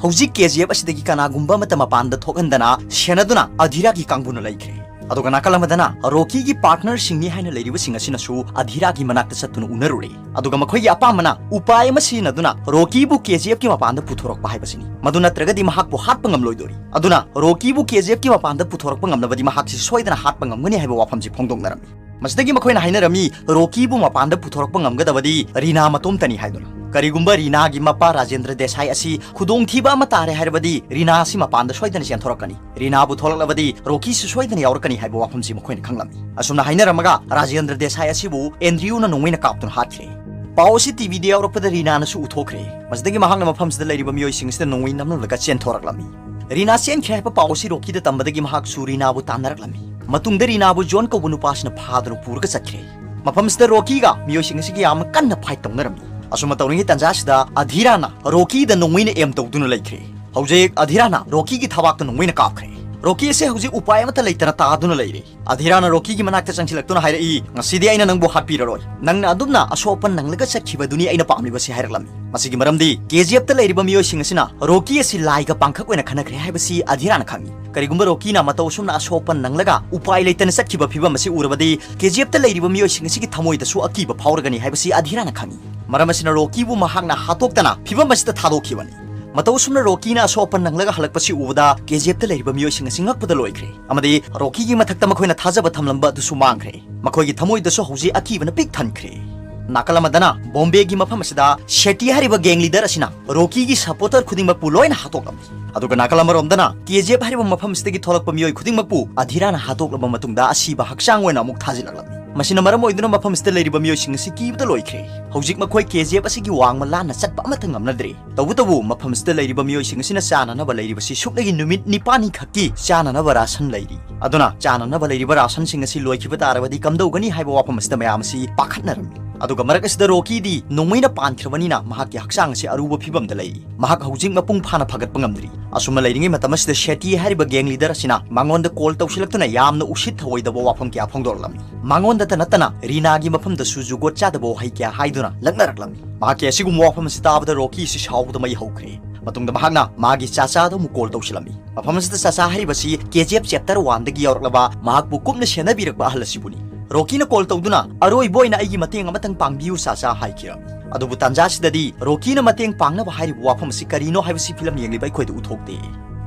ꯍꯧꯖꯤꯛ ꯀꯦ ꯖꯤ ꯑꯦꯐ ꯑꯁꯤꯗꯒꯤ ꯀꯅꯥꯒꯨꯝꯕ ꯑꯃꯠꯇ ꯃꯄꯥꯟꯗ ꯊꯣꯛꯍꯟꯗꯅ ꯁꯦꯟꯅꯗꯨꯅ ꯑꯙꯤꯔꯥꯒꯤ ꯀꯥꯡꯕꯨꯅ ꯂꯩꯈ꯭ꯔꯦ꯫ ꯑꯗꯨꯒ ꯅꯥꯀꯜ ꯑꯃꯗꯅ ꯔꯣꯀꯤꯒꯤ ꯄꯥꯔꯠꯅꯔꯁꯤꯡꯅꯤ ꯍꯥꯏꯅ ꯂꯩꯔꯤꯕꯁꯤꯡ ꯑꯁꯤꯅꯁꯨ ꯑꯙꯤꯔꯥꯒꯤ ꯃꯅꯥꯛꯇ ꯆꯠꯇꯨꯅ ꯎꯅꯔꯨꯔꯦ꯫ ꯑꯗꯨꯒ ꯃꯈꯣꯏꯒꯤ ꯑꯄꯥꯝꯕꯅ ꯎꯄꯥꯏ ꯑꯃ ꯁꯤꯖꯤꯟꯅꯗꯨꯅ ꯔꯣꯀꯤꯕꯨ ꯀꯦ ꯖꯤ ꯑꯦꯐꯀꯤ ꯃꯄꯥꯟꯗ ꯄꯨꯊꯣꯔꯛꯄ ꯍꯥꯏꯕꯁꯤꯅꯤ꯫ ꯃꯗꯨ ꯅꯠꯇ꯭ꯔꯒꯗꯤ ꯃꯍꯥꯛꯄꯨ ꯍꯥꯠꯄ ꯉꯝꯂꯣꯏꯗꯣꯔꯤ꯫ ꯑꯗꯨꯅ ꯔꯣꯀꯤꯕꯨ ꯀꯦ ꯖꯤ ꯑꯦꯐꯀꯤ ꯃꯄꯥꯟꯗ ꯄꯨꯊꯣꯔꯛꯄ ꯉꯝꯂꯕꯗꯤ ꯃꯍꯥꯛꯁꯤ ꯁꯣꯏꯗꯅ ꯍꯥꯠꯄ ꯉꯝꯒꯅꯤ ꯍꯥꯏꯕ ꯋꯥꯐꯝꯁꯤ ꯐꯣꯡꯗꯣꯛꯅꯔꯝꯃꯤ꯫ ꯃꯁꯤꯗꯒꯤ ꯃꯈꯣꯏꯅ ꯍꯥꯏꯅꯔꯝꯃꯤ, ꯔꯣꯀꯤꯕꯨ ꯃꯄꯥꯟꯗ ꯄꯨꯊꯣꯔꯛꯄ ꯉꯝꯒꯗꯕꯗꯤ ꯔꯤꯅꯥ ꯃꯇꯣꯝꯇꯅꯤ ꯍꯥꯏꯗꯨꯅ꯫ ꯀꯔꯤꯒꯨꯝꯕ ꯔꯤꯅꯥꯒꯤ ꯃꯄꯥ ꯔꯥꯖꯦꯟꯗ꯭ꯔ ꯗꯦꯁꯥꯏ ꯑꯁꯤ ꯈꯨꯗꯣꯡꯊꯤꯕ ꯑꯃ ꯇꯥꯔꯦ ꯍꯥꯏꯔꯕꯗꯤ ꯔꯤꯅꯥ ꯑꯁꯤ ꯃꯄꯥꯟꯗ ꯁꯣꯏꯗꯅ ꯆꯦꯟꯊꯣꯔꯛꯀꯅꯤ꯫ ꯔꯤꯅꯥꯕꯨ ꯊꯣꯛꯂꯛꯂꯕꯗꯤ ꯔꯣꯀꯤꯁꯨ ꯁꯣꯏꯗꯅ ꯌꯥꯎꯔꯛꯀꯅꯤ ꯍꯥꯏꯕ ꯋꯥꯐꯝꯁꯤ ꯃꯈꯣꯏꯅ ꯈꯪꯂꯝꯃꯤ꯫ ꯑꯁꯨꯝꯅ ꯍꯥꯏꯅꯔꯝꯃꯒ ꯔꯥꯖꯦꯟꯗ꯭ꯔ ꯗꯦꯁꯥꯏ ꯑꯁꯤꯕꯨ ꯑꯦꯟꯗ꯭ꯔꯤꯌꯨꯅ ꯅꯣꯡꯃꯩꯅ ꯀꯥꯞꯇꯨꯅ ꯍꯥꯠꯈ꯭ꯔꯦ꯫ ꯄꯥꯎ ꯑꯁꯤ ꯇꯤꯚꯤꯗ ꯌꯥꯎꯔꯛꯄꯗ ꯔꯤꯅꯥꯅꯁꯨ ꯎꯊꯣꯛꯈ꯭ꯔꯦ꯫ ꯃꯁꯤꯗꯒꯤ ꯃꯍꯥꯛꯅ ꯃꯐꯝꯁꯤꯗ ꯂꯩꯔꯤꯕ ꯃꯤꯑꯣꯏꯁꯤꯡ ꯑꯁꯤꯗ ꯅꯣꯡꯃꯩ ꯅꯝꯂꯝꯂꯒ ꯆꯦꯟꯊꯣꯔꯛꯂꯝꯃꯤ꯫ ꯔꯤꯅꯥ ꯆꯦꯟꯈ꯭ꯔꯦ ꯍꯥꯏꯕ ꯄꯥꯎ ꯑꯁꯤ ꯔꯣꯀꯤꯗ ꯇꯝꯕꯗꯒꯤ ꯃꯍꯥꯛꯁꯨ ꯔꯤꯅꯥꯕꯨ ꯇꯥꯟꯅꯔꯛꯂꯝꯃꯤ꯫ ꯃꯇꯨꯡꯗ ꯔꯤꯅꯥꯕꯨ ꯖꯣꯟ ꯀꯧꯕ ꯅꯨꯄꯥꯁꯤꯅ ꯐꯥꯗꯨꯅ ꯄꯨꯔꯒ ꯆꯠꯈ꯭ꯔꯦ꯫ ꯃꯐꯝꯁꯤꯗ ꯔꯣꯀꯤꯒ ꯃꯤꯑꯣꯏꯁꯤꯡ ꯑꯁꯤꯒ ꯌꯥꯝꯅ ꯀꯟꯅ ꯐꯥꯏꯠ ꯇꯧꯅꯔꯝꯃꯤ꯫ ꯑꯁꯨꯝꯅ ꯇꯧꯔꯤꯉꯩ ꯇꯥꯟꯖꯥꯁꯤꯗ ꯑꯙꯤꯔꯥꯅ ꯔꯣꯀꯤꯗ ꯅꯣꯡꯃꯩꯅ ꯑꯦꯝ ꯇꯧꯗꯨꯅ ꯂꯩꯈ꯭ꯔꯦ꯫ ꯍꯧꯖꯤꯛ ꯑꯙꯤꯔꯥꯅ ꯔꯣꯀꯤꯒꯤ ꯊꯕꯥꯛꯇ ꯅꯣꯡꯃꯩꯅ ꯀꯥꯞꯈ꯭ꯔꯦ꯫ ꯔꯣꯀꯤ ꯑꯁꯤ ꯍꯧꯖꯤꯛ ꯎꯄꯥꯏ ꯑꯃꯠꯇ ꯂꯩꯇꯅ ꯇꯥꯗꯨꯅ ꯂꯩꯔꯦ꯫ ꯑꯙꯤꯔꯥꯅ ꯔꯣꯀꯤꯒꯤ ꯃꯅꯥꯛꯇ ꯆꯪꯁꯤꯜꯂꯛꯇꯨꯅ ꯍꯥꯏꯔꯛꯏ, "ꯉꯁꯤꯗꯤ ꯑꯩꯅ ꯅꯪꯕꯨ ꯍꯥꯠꯄꯤꯔꯔꯣꯏ꯫ ꯅꯪꯅ ꯑꯗꯨꯝꯅ ꯑꯁꯣꯛ ꯑꯄꯟ ꯅꯪꯂꯒ ꯆꯠꯈꯤꯕꯗꯨꯅꯤ ꯑꯩꯅ ꯄꯥꯝꯂꯤꯕꯁꯤ" ꯍꯥꯏꯔꯛꯂꯝꯃꯤ꯫ ꯃꯁꯤꯒꯤ ꯃꯔꯝꯗꯤ ꯀꯦ ꯖꯤ ꯑꯦꯐꯇ ꯂꯩꯔꯤꯕ ꯃꯤꯑꯣꯏꯁꯤꯡ ꯑꯁꯤꯅ ꯔꯣꯀꯤ ꯑꯁꯤ ꯂꯥꯏꯒ ꯄꯥꯡꯈꯛ ꯑꯣꯏꯅ ꯈꯟꯅꯈ꯭ꯔꯦ ꯍꯥꯏꯕꯁꯤ ꯑꯙꯤꯔꯥꯅ ꯈꯪꯏ꯫ ꯀꯔꯤꯒꯨꯝꯕ ꯔꯣꯀꯤꯅ ꯃꯇꯧ ꯑꯁꯨꯝꯅ ꯑꯁꯣꯛ ꯑꯄꯟ ꯅꯪꯂꯒ ꯎꯄꯥꯏ ꯂꯩꯇꯅ ꯆꯠꯈꯤꯕ ꯐꯤꯕꯝ ꯑꯁꯤ ꯎꯔꯕꯗꯤ ꯀꯦ ꯖꯤ ꯑꯦꯐꯇ ꯂꯩꯔꯤꯕ ꯃꯤꯑꯣꯏꯁꯤꯡ ꯑꯁꯤꯒꯤ ꯊꯃꯣꯏꯗꯁꯨ ꯑꯀꯤꯕ ꯐꯥꯎꯔꯒꯅꯤ ꯍꯥꯏꯕꯁꯤ ꯑꯙꯤꯔꯥꯅ ꯈꯪꯏ꯫ ꯃꯔꯝ ꯑꯁꯤꯅ ꯔꯣꯀꯤꯕꯨ ꯃꯍꯥꯛꯅ ꯍꯥꯠꯇꯣꯛꯇꯅ ꯐꯤꯕꯝ ꯑꯁꯤꯗ ꯊꯥꯗꯣꯛꯈꯤꯕꯅꯤ꯫ ꯃꯇꯧ ꯑꯁꯨꯝꯅ ꯔꯣꯀꯤꯅ ꯑꯁꯣꯛ ꯑꯄꯟ ꯅꯪꯂꯒ ꯍꯜꯂꯛꯄꯁꯤ ꯎꯕꯗ ꯀꯦ ꯖꯤ ꯑꯦꯐꯇ ꯂꯩꯔꯤꯕ ꯃꯤꯑꯣꯏꯁꯤꯡ ꯑꯁꯤ ꯉꯛꯄꯗ ꯂꯣꯏꯈ꯭ꯔꯦ꯫ ꯑꯃꯗꯤ ꯔꯣꯀꯤꯒꯤ ꯃꯊꯛꯇ ꯃꯈꯣꯏꯅ ꯊꯥꯖꯕ ꯊꯝꯂꯝꯕ ꯑꯗꯨꯁꯨ ꯃꯥꯡꯈ꯭ꯔꯦ꯫ ꯃꯈꯣꯏꯒꯤ ꯊꯃꯣꯏꯗꯁꯨ ꯍꯧꯖꯤꯛ ꯑꯀꯤꯕꯅ ꯄꯤꯛ ꯊꯟꯈ꯭ꯔꯦ꯫ ꯅꯥꯀꯜ ꯑꯃꯗꯅ ꯕꯣꯝꯕꯦꯒꯤ ꯃꯐꯝ ꯑꯁꯤꯗ ꯁꯦꯇꯤ ꯍꯥꯏꯔꯤꯕ ꯒꯦꯡ ꯂꯤꯗꯔ ꯑꯁꯤꯅ ꯔꯣꯀꯤꯒꯤ ꯁꯄꯣꯔꯇꯔ ꯈꯨꯗꯤꯡꯃꯛꯄꯨ ꯂꯣꯏꯅ ꯍꯥꯠꯇꯣꯛꯂꯝꯃꯤ꯫ ꯑꯗꯨꯒ ꯅꯥꯀꯜ ꯑꯃꯔꯣꯝꯗꯅ ꯀꯦ ꯖꯤ ꯑꯦꯐ ꯍꯥꯏꯔꯤꯕ ꯃꯐꯝ ꯑꯁꯤꯗꯒꯤ ꯊꯣꯛꯂꯛꯄ ꯃꯤꯑꯣꯏ ꯈꯨꯗꯤꯡꯃꯛꯄꯨ ꯑꯙꯤꯔꯥꯅ ꯍꯥꯠꯇꯣꯛꯂꯕ ꯃꯇꯨꯡꯗ ꯑꯁꯤꯕ ꯍꯛꯆꯥꯡ ꯑꯣꯏꯅ ꯑꯃꯨꯛ ꯊꯥꯖꯤꯜꯂꯛꯂꯝꯃꯤ꯫ ꯃꯁꯤꯅ ꯃꯔꯝ ꯑꯣꯏꯗꯨꯅ ꯃꯐꯝ ꯑꯁꯤꯗ ꯂꯩꯔꯤꯕ ꯃꯤꯑꯣꯏꯁꯤꯡ ꯑꯁꯤ ꯀꯤꯕꯗ ꯂꯣꯏꯈ꯭ꯔꯦ꯫ ꯍꯧꯖꯤꯛ ꯃꯈꯣꯏ ꯀꯦ ꯖꯤ ꯑꯦꯐ ꯑꯁꯤꯒꯤ ꯋꯥꯡꯃ ꯂꯥꯟꯅ ꯆꯠꯄ ꯑꯃꯠꯇ ꯉꯝꯅꯗ꯭ꯔꯦ꯫ ꯇꯧꯕꯇꯕꯨ ꯃꯐꯝ ꯑꯁꯤꯗ ꯂꯩꯔꯤꯕ ꯃꯤꯑꯣꯏꯁꯤꯡ ꯑꯁꯤꯅ ꯆꯥꯅꯅꯕ ꯂꯩꯔꯤꯕꯁꯤ ꯁꯨꯞꯅꯒꯤ ꯅꯨꯃꯤꯠ ꯅꯤꯄꯥꯜꯅꯤ ꯈꯛꯀꯤ ꯆꯥꯅꯅꯕ ꯔꯥꯁꯟ ꯂꯩꯔꯤ꯫ ꯑꯗꯨꯅ ꯆꯥꯅꯅꯕ ꯂꯩꯔꯤꯕ ꯔꯥꯁꯟꯁꯤꯡ ꯑꯁꯤ ꯂꯣꯏꯈꯤꯕ ꯇꯥꯔꯕꯗꯤ ꯀꯝꯗꯧꯒꯅꯤ ꯍꯥꯏꯕ ꯋꯥꯐꯝ ꯑꯁꯤꯗ ꯃꯌꯥꯝ ꯑꯁꯤ ꯄꯥꯈꯠꯅꯔꯝꯃꯤ꯫ ꯑꯗꯨꯒ ꯃꯔꯛ ꯑꯁꯤꯗ ꯔꯣꯀꯤꯗꯤ ꯅꯣꯡꯃꯩꯅ ꯄꯥꯟꯈ꯭ꯔꯕꯅꯤꯅ ꯃꯍꯥꯛꯀꯤ ꯍꯛꯆꯥꯡ ꯑꯁꯤ ꯑꯔꯨꯕ ꯐꯤꯕꯝꯗ ꯂꯩꯔꯤ꯫ ꯃꯍꯥꯛ ꯍꯧꯖꯤꯛ ꯃꯄꯨꯡ ꯐꯥꯅ ꯐꯒꯠꯄ ꯉꯝꯗ꯭ꯔꯤ꯫ ꯑꯁꯨꯝꯅ ꯂꯩꯔꯤꯉꯩ ꯃꯇꯝ ꯑꯁꯤꯗ ꯁꯦꯇꯤ ꯍꯥꯏꯔꯤꯕ ꯒꯦꯡ ꯂꯤꯗꯔ ꯑꯁꯤꯅ ꯃꯉꯣꯟꯗ ꯀꯣꯜ ꯇꯧꯁꯤꯜꯂꯛꯇꯨꯅ ꯌꯥꯝꯅ ꯎꯁꯤꯠ ꯊꯑꯣꯏꯗꯕ ꯋꯥꯐꯝ ꯀꯌꯥ ꯐꯣꯡꯗꯣꯔꯛꯂꯝꯃꯤ꯫ ꯃꯉꯣꯟꯗꯇ ꯅꯠꯇꯅ ꯔꯤꯅꯥꯒꯤ ꯃꯐꯝꯗꯁꯨ ꯖꯨꯒꯣꯠ ꯆꯥꯗꯕ ꯋꯥꯍꯩ ꯀꯌꯥ ꯍꯥꯏꯗꯨꯅ ꯂꯛꯅꯔꯛꯂꯝꯃꯤ꯫ ꯃꯍꯥꯛꯀꯤ ꯑꯁꯤꯒꯨꯝꯕ ꯋꯥꯐꯝ ꯑꯁꯤ ꯇꯥꯕꯗ ꯔꯣꯀꯤ ꯑꯁꯤ ꯁꯥꯎꯕꯗ ꯃꯩ ꯍꯧꯈ꯭ꯔꯦ꯫ ꯃꯇꯨꯡꯗ ꯃꯍꯥꯛꯅ ꯃꯥꯒꯤ ꯆꯥꯆꯥꯗ ꯑꯃꯨꯛ ꯀꯣꯜ ꯇꯧꯁꯤꯜꯂꯝꯃꯤ꯫ ꯃꯐꯝ ꯑꯁꯤꯗ ꯆꯥꯆꯥ ꯍꯥꯏꯔꯤꯕꯁꯤ ꯀꯦ ꯖꯤ ꯑꯦꯐ ꯆꯦꯞꯇꯔ ꯋꯥꯟꯗꯒꯤ ꯌꯥꯎꯔꯛꯂꯕ ꯃꯍꯥꯛꯄꯨ ꯀꯨꯞꯅ ꯁꯦꯟꯅꯕꯤꯔꯛꯄ ꯑꯍꯜ ꯑꯁꯤꯕꯨꯅꯤ꯫ ꯔꯣꯀꯤꯅ ꯀꯣꯜ ꯇꯧꯗꯨꯅ, "ꯑꯔꯣꯏꯕ ꯑꯣꯏꯅ ꯑꯩꯒꯤ ꯃꯇꯦꯡ ꯑꯃꯇꯪ ꯄꯥꯡꯕꯤꯌꯨ ꯆꯥꯆꯥ" ꯍꯥꯏꯈꯤꯔꯝꯃꯤ꯫ ꯑꯗꯨꯕꯨ ꯇꯥꯟꯖꯥꯁꯤꯗꯗꯤ ꯔꯣꯀꯤꯅ ꯃꯇꯦꯡ ꯄꯥꯡꯅꯕ ꯍꯥꯏꯔꯤꯕ ꯋꯥꯐꯝ ꯑꯁꯤ ꯀꯔꯤꯅꯣ ꯍꯥꯏꯕꯁꯤ ꯐꯤꯂꯝ ꯌꯦꯡꯂꯤꯕ ꯑꯩꯈꯣꯏꯗ ꯎꯠꯊꯣꯛꯇꯦ꯫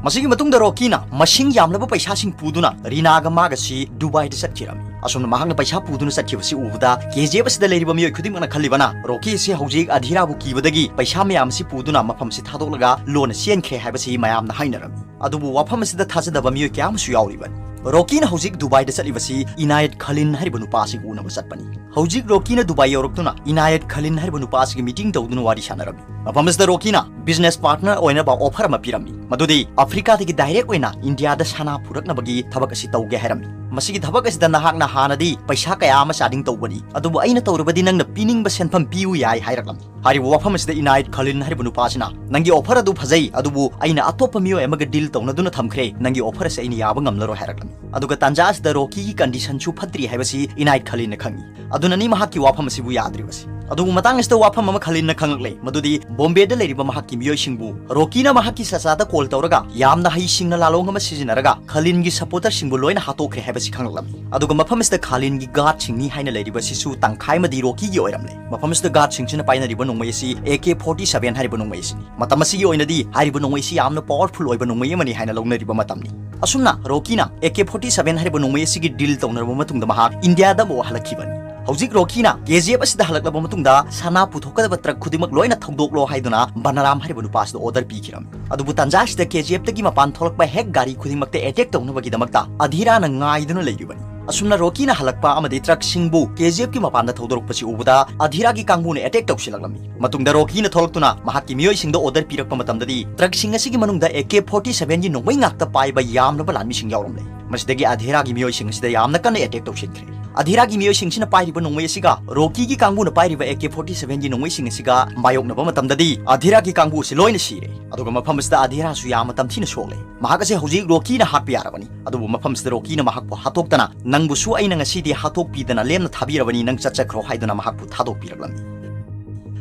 ꯃꯁꯤꯒꯤ ꯃꯇꯨꯡꯗ ꯔꯣꯀꯤꯅ ꯃꯁꯤꯡ ꯌꯥꯝꯂꯕ ꯄꯩꯁꯥꯁꯤꯡ ꯄꯨꯗꯨꯅ ꯔꯤꯅꯥꯒ ꯃꯥꯒꯁꯤ ꯗꯨꯕꯥꯏꯗ ꯆꯠꯈꯤꯔꯝꯃꯤ꯫ ꯑꯁꯨꯝꯅ ꯃꯍꯥꯛꯅ ꯄꯩꯁꯥ ꯄꯨꯗꯨꯅ ꯆꯠꯈꯤꯕꯁꯤ ꯎꯕꯗ ꯀꯦ ꯖꯤ ꯑꯦꯐ ꯑꯁꯤꯗ ꯂꯩꯔꯤꯕ ꯃꯤꯑꯣꯏ ꯈꯨꯗꯤꯡꯃꯛꯅ ꯈꯜꯂꯤꯕꯅ ꯔꯣꯀꯤ ꯑꯁꯤ ꯍꯧꯖꯤꯛ ꯑꯙꯤꯔꯥꯕꯨ ꯀꯤꯕꯗꯒꯤ ꯄꯩꯁꯥ ꯃꯌꯥꯝ ꯑꯁꯤ ꯄꯨꯗꯨꯅ ꯃꯐꯝꯁꯤ ꯊꯥꯗꯣꯛꯂꯒ ꯂꯣꯟꯅ ꯆꯦꯟꯈ꯭ꯔꯦ ꯍꯥꯏꯕꯁꯤ ꯃꯌꯥꯝꯅ ꯍꯥꯏꯅꯔꯝꯃꯤ꯫ ꯑꯗꯨꯕꯨ ꯋꯥꯐꯝ ꯑꯁꯤꯗ ꯊꯥꯖꯗꯕ ꯃꯤꯑꯣꯏ ꯀꯌꯥ ꯑꯃꯁꯨ ꯌꯥꯎꯔꯤꯕꯅꯤ꯫ ꯔꯣꯀꯤꯅ ꯍꯧꯖꯤꯛ ꯗꯨꯕꯥꯏꯗ ꯆꯠꯂꯤꯕꯁꯤ ꯏꯅꯥꯌꯠ ꯈꯂꯤꯟ ꯍꯥꯏꯔꯤꯕ ꯅꯨꯄꯥ ꯑꯁꯤ ꯎꯅꯕ ꯆꯠꯄꯅꯤ꯫ ꯍꯧꯖꯤꯛ ꯔꯣꯀꯤꯅ ꯗꯨꯕꯥꯏ ꯌꯧꯔꯛꯇꯨꯅ ꯏꯅꯥꯌꯠ ꯈꯂꯤꯟ ꯍꯥꯏꯔꯤꯕ ꯅꯨꯄꯥ ꯑꯁꯤꯒ ꯃꯤꯇꯤꯡ ꯇꯧꯗꯨꯅ ꯋꯥꯔꯤ ꯁꯥꯟꯅꯔꯝꯃꯤ꯫ ꯃꯐꯝ ꯑꯁꯤꯗ ꯔꯣꯀꯤꯅ ꯕꯤꯖꯤꯅꯦꯁ ꯄꯥꯔꯠꯅꯔ ꯑꯣꯏꯅꯕ ꯑꯣꯐꯔ ꯑꯃ ꯄꯤꯔꯝꯃꯤ, ꯃꯗꯨꯗꯤ ꯑꯐ꯭ꯔꯤꯀꯥꯗꯒꯤ ꯗꯥꯏꯔꯦꯛ ꯑꯣꯏꯅ ꯏꯟꯗꯤꯌꯥꯗ ꯁꯅꯥ ꯄꯨꯔꯛꯅꯕꯒꯤ ꯊꯕꯛ ꯑꯁꯤ ꯇꯧꯒꯦ ꯍꯥꯏꯔꯝꯃꯤ꯫ ꯃꯁꯤꯒꯤ ꯊꯕꯛ ꯑꯁꯤꯗ ꯅꯍꯥꯛꯅ ꯍꯥꯟꯅꯗꯤ ꯄꯩꯁꯥ ꯀꯌꯥ ꯑꯃ ꯆꯥꯗꯤꯡ ꯇꯧꯕꯅꯤ, ꯑꯗꯨꯕꯨ ꯑꯩꯅ ꯇꯧꯔꯕꯗꯤ ꯅꯪꯅ ꯄꯤꯅꯤꯡꯕ ꯁꯦꯟꯐꯝ ꯄꯤꯌꯨ ꯌꯥꯏ ꯍꯥꯏꯔꯛꯂꯝꯃꯤ꯫ ꯍꯥꯏꯔꯤꯕ ꯋꯥꯐꯝ ꯑꯁꯤꯗ ꯏꯅꯥꯌꯠ ꯈꯂꯤꯟ ꯍꯥꯏꯔꯤꯕ ꯅꯨꯄꯥꯁꯤꯅ, "ꯅꯪꯒꯤ ꯑꯣꯐꯔ ꯑꯗꯨ ꯐꯖꯩ, ꯑꯗꯨꯕꯨ ꯑꯩꯅ ꯑꯇꯣꯞꯄ ꯃꯤꯑꯣꯏ ꯑꯃꯒ ꯗꯤꯜ ꯇꯧꯅꯗꯨꯅ ꯊꯝꯈ꯭ꯔꯦ, ꯅꯪꯒꯤ ꯑꯣꯐꯔ ꯑꯁꯤ ꯑꯩꯅ ꯌꯥꯕ ꯉꯝꯂꯔꯣꯏ" ꯍꯥꯏꯔꯛꯂꯝꯃꯤ꯫ ꯑꯗꯨꯒ ꯇꯥꯟꯖꯥ ꯑꯁꯤꯗ ꯔꯣꯀꯤꯒꯤ ꯀꯟꯗꯤꯁꯟꯁꯨ ꯐꯠꯇ꯭ꯔꯤ ꯍꯥꯏꯕꯁꯤ ꯏꯅꯥꯌꯠ ꯈꯂꯤꯟꯅ ꯈꯪꯏ꯫ ꯑꯗꯨꯅꯅꯤ ꯃꯍꯥꯛꯀꯤ ꯋꯥꯐꯝ ꯑꯁꯤꯕꯨ ꯌꯥꯗ꯭ꯔꯤꯕꯁꯤ꯫ ꯑꯗꯨꯕꯨ ꯃꯇꯥꯡ ꯑꯁꯤꯗ ꯋꯥꯐꯝ ꯑꯃ ꯈꯂꯤꯟꯅ ꯈꯪꯂꯛꯂꯦ, ꯃꯗꯨꯗꯤ ꯕꯣꯝꯕꯦꯗ ꯂꯩꯔꯤꯕ ꯃꯍꯥꯛꯀꯤ ꯃꯤꯑꯣꯏꯁꯤꯡꯕꯨ ꯔꯣꯀꯤꯅ ꯃꯍꯥꯛꯀꯤ ꯆꯆꯥꯗ ꯀꯣꯜ ꯇꯧꯔꯒ ꯌꯥꯝꯅ ꯍꯩꯁꯤꯡꯅ ꯂꯥꯂꯣꯡ ꯑꯃ ꯁꯤꯖꯤꯟꯅꯔꯒ ꯈꯂꯤꯟꯒꯤ ꯁꯄꯣꯔꯇꯔꯁꯤꯡꯕꯨ ꯂꯣꯏꯅ ꯍꯥꯠꯇꯣꯛꯈ꯭ꯔꯦ ꯍꯥꯏꯕꯁꯤ ꯈꯪꯂꯛꯂꯝꯃꯤ꯫ ꯑꯗꯨꯒ ꯃꯐꯝ ꯑꯁꯤꯗ ꯈꯂꯤꯟꯒꯤ ꯒꯥꯔꯗꯁꯤꯡꯅꯤ ꯍꯥꯏꯅ ꯂꯩꯔꯤꯕ ꯑꯁꯤꯁꯨ ꯇꯪꯈꯥꯏ ꯑꯃꯗꯤ ꯔꯣꯀꯤꯒꯤ ꯑꯣꯏꯔꯝꯂꯦ꯫ ꯃꯐꯝ ꯑꯁꯤꯗ ꯒꯥꯔꯗꯁꯤꯡꯁꯤꯅ ꯄꯥꯏꯅꯔꯤꯕ ꯅꯣꯡꯃꯩ ꯑꯁꯤ ꯑꯦ ꯀꯦ ꯐꯣꯔꯇꯤ ꯁꯚꯦꯟ ꯍꯥꯏꯔꯤꯕ ꯅꯣꯡꯃꯩ ꯑꯁꯤꯅꯤ꯫ ꯃꯇꯝ ꯑꯁꯤꯒꯤ ꯑꯣꯏꯅꯗꯤ ꯍꯥꯏꯔꯤꯕ ꯅꯣꯡꯃꯩ ꯑꯁꯤ ꯌꯥꯝꯅ ꯄꯥꯋꯔꯐꯨꯜ ꯑꯣꯏꯕ ꯅꯣꯡꯃꯩ ꯑꯃꯅꯤ ꯍꯥꯏꯅ ꯂꯧꯅꯔꯤꯕ ꯃꯇꯝꯅꯤ꯫ ꯑꯁꯨꯝꯅ ꯔꯣꯀꯤꯅ ꯑꯦ ꯀꯦ ꯐꯣꯔꯇꯤ ꯁꯚꯦꯟ ꯍꯥꯏꯔꯤꯕ ꯅꯣꯡꯃꯩ ꯑꯁꯤꯒꯤ ꯗꯤꯜ ꯇꯧꯅꯔꯕ ꯃꯇꯨꯡꯗ ꯃꯍꯥꯛ ꯏꯟꯗꯤꯌꯥꯗ ꯑꯃꯨꯛ ꯍꯜꯂꯛꯈꯤꯕꯅꯤ꯫ ꯍꯧꯖꯤꯛ ꯔꯣꯀꯤꯅ ꯀꯦ ꯖꯤ ꯑꯦꯐ ꯑꯁꯤꯗ ꯍꯜꯂꯛꯂꯕ ꯃꯇꯨꯡꯗ ꯁꯅꯥ ꯄꯨꯊꯣꯛꯀꯗꯕ ꯇ꯭ꯔꯛ ꯈꯨꯗꯤꯡꯃꯛ ꯂꯣꯏꯅ ꯊꯧꯗꯣꯛꯂꯣ ꯍꯥꯏꯗꯨꯅ ꯕꯅꯔꯥꯝ ꯍꯥꯏꯔꯤꯕ ꯅꯨꯄꯥ ꯑꯁꯤꯗ ꯑꯣꯔꯗꯔ ꯄꯤꯈꯤꯔꯝꯃꯤ꯫ ꯑꯗꯨꯕꯨ ꯇꯥꯟꯖꯥ ꯑꯁꯤꯗ ꯀꯦ ꯖꯤ ꯑꯦꯐꯇꯒꯤ ꯃꯄꯥꯟ ꯊꯣꯛꯂꯛꯄ ꯍꯦꯛ ꯒꯥꯔꯤ ꯈꯨꯗꯤꯡꯃꯛꯇ ꯑꯦꯇꯦꯛ ꯇꯧꯅꯕꯒꯤꯗꯃꯛꯇ ꯑꯙꯤꯔꯥꯅ ꯉꯥꯏꯗꯨꯅ ꯂꯩꯔꯤꯕꯅꯤ꯫ ꯑꯁꯨꯝꯅ ꯔꯣꯀꯤꯅ ꯍꯜꯂꯛꯄ ꯑꯃꯗꯤ ꯇ꯭ꯔꯛꯁꯤꯡꯕꯨ ꯀꯦ ꯖꯤ ꯑꯦꯐꯀꯤ ꯃꯄꯥꯟꯗ ꯊꯧꯗꯣꯔꯛꯄꯁꯤ ꯎꯕꯗ ꯑꯙꯤꯔꯥꯒꯤ ꯀꯥꯡꯕꯨꯅ ꯑꯦꯇꯦꯛ ꯇꯧꯁꯤꯜꯂꯛꯂꯝꯃꯤ꯫ ꯃꯇꯨꯡꯗ ꯔꯣꯀꯤꯅ ꯊꯣꯛꯂꯛꯇꯨꯅ ꯃꯍꯥꯛꯀꯤ ꯃꯤꯑꯣꯏꯁꯤꯡꯗ ꯑꯣꯔꯗꯔ ꯄꯤꯔꯛꯄ ꯃꯇꯝꯗꯗꯤ ꯇ꯭ꯔꯛꯁꯤꯡ ꯑꯁꯤꯒꯤ ꯃꯅꯨꯡꯗ ꯑꯦ ꯀꯦ ꯐꯣꯔꯇꯤ ꯁꯚꯦꯟꯒꯤ ꯅꯣꯡꯃꯩ ꯉꯥꯛꯇ ꯄꯥꯏꯕ ꯌꯥꯝꯂꯕ ꯂꯥꯟꯃꯤꯁꯤꯡ ꯌꯥꯎꯔꯝꯂꯦ꯫ ꯃꯁꯤꯗꯒꯤ ꯑꯙꯤꯔꯥꯒꯤ ꯃꯤꯑꯣꯏꯁꯤꯡ ꯑꯁꯤꯗ ꯌꯥꯝꯅ ꯀꯟꯅ ꯑꯦꯇꯦꯛ ꯇꯧꯁꯤꯟꯈ꯭ꯔꯦ꯫ ꯑꯙꯤꯔꯥꯒꯤ ꯃꯤꯑꯣꯏꯁꯤꯡꯁꯤꯅ ꯄꯥꯏꯔꯤꯕ ꯅꯣꯡꯃꯩ ꯑꯁꯤꯒ ꯔꯣꯀꯤꯒꯤ ꯀꯥꯡꯕꯨꯅ ꯄꯥꯏꯔꯤꯕ ꯑꯦ ꯀꯦ ꯐꯣꯔꯇꯤ ꯁꯚꯦꯟꯒꯤ ꯅꯣꯡꯃꯩꯁꯤꯡ ꯑꯁꯤꯒ ꯃꯥꯌꯣꯛꯅꯕ ꯃꯇꯝꯗꯗꯤ ꯑꯙꯤꯔꯥꯒꯤ ꯀꯥꯡꯕꯨ ꯑꯁꯤ ꯂꯣꯏꯅ ꯁꯤꯔꯦ꯫ ꯑꯗꯨꯒ ꯃꯐꯝ ꯑꯁꯤꯗ ꯑꯙꯤꯔꯥꯁꯨ ꯌꯥꯝꯅ ꯇꯝꯊꯤꯅ ꯁꯣꯛꯂꯦ꯫ ꯃꯍꯥꯛ ꯑꯁꯤ ꯍꯧꯖꯤꯛ ꯔꯣꯀꯤꯅ ꯍꯥꯠꯄ ꯌꯥꯔꯕꯅꯤ꯫ ꯑꯗꯨꯕꯨ ꯃꯐꯝ ꯑꯁꯤꯗ ꯔꯣꯀꯤꯅ ꯃꯍꯥꯛꯄꯨ ꯍꯥꯠꯇꯣꯛꯇꯅ, "ꯅꯪꯕꯨꯁꯨ ꯑꯩꯅ ꯉꯁꯤꯗꯤ ꯍꯥꯠꯇꯣꯛꯄꯤꯗꯅ ꯂꯦꯝꯅ ꯊꯥꯕꯤꯔꯕꯅꯤ, ꯅꯪ ꯆꯠꯆꯈ꯭ꯔꯣ" ꯍꯥꯏꯗꯨꯅ ꯃꯍꯥꯛꯄꯨ ꯊꯥꯗꯣꯛꯄꯤꯔꯛꯂꯝꯃꯤ꯫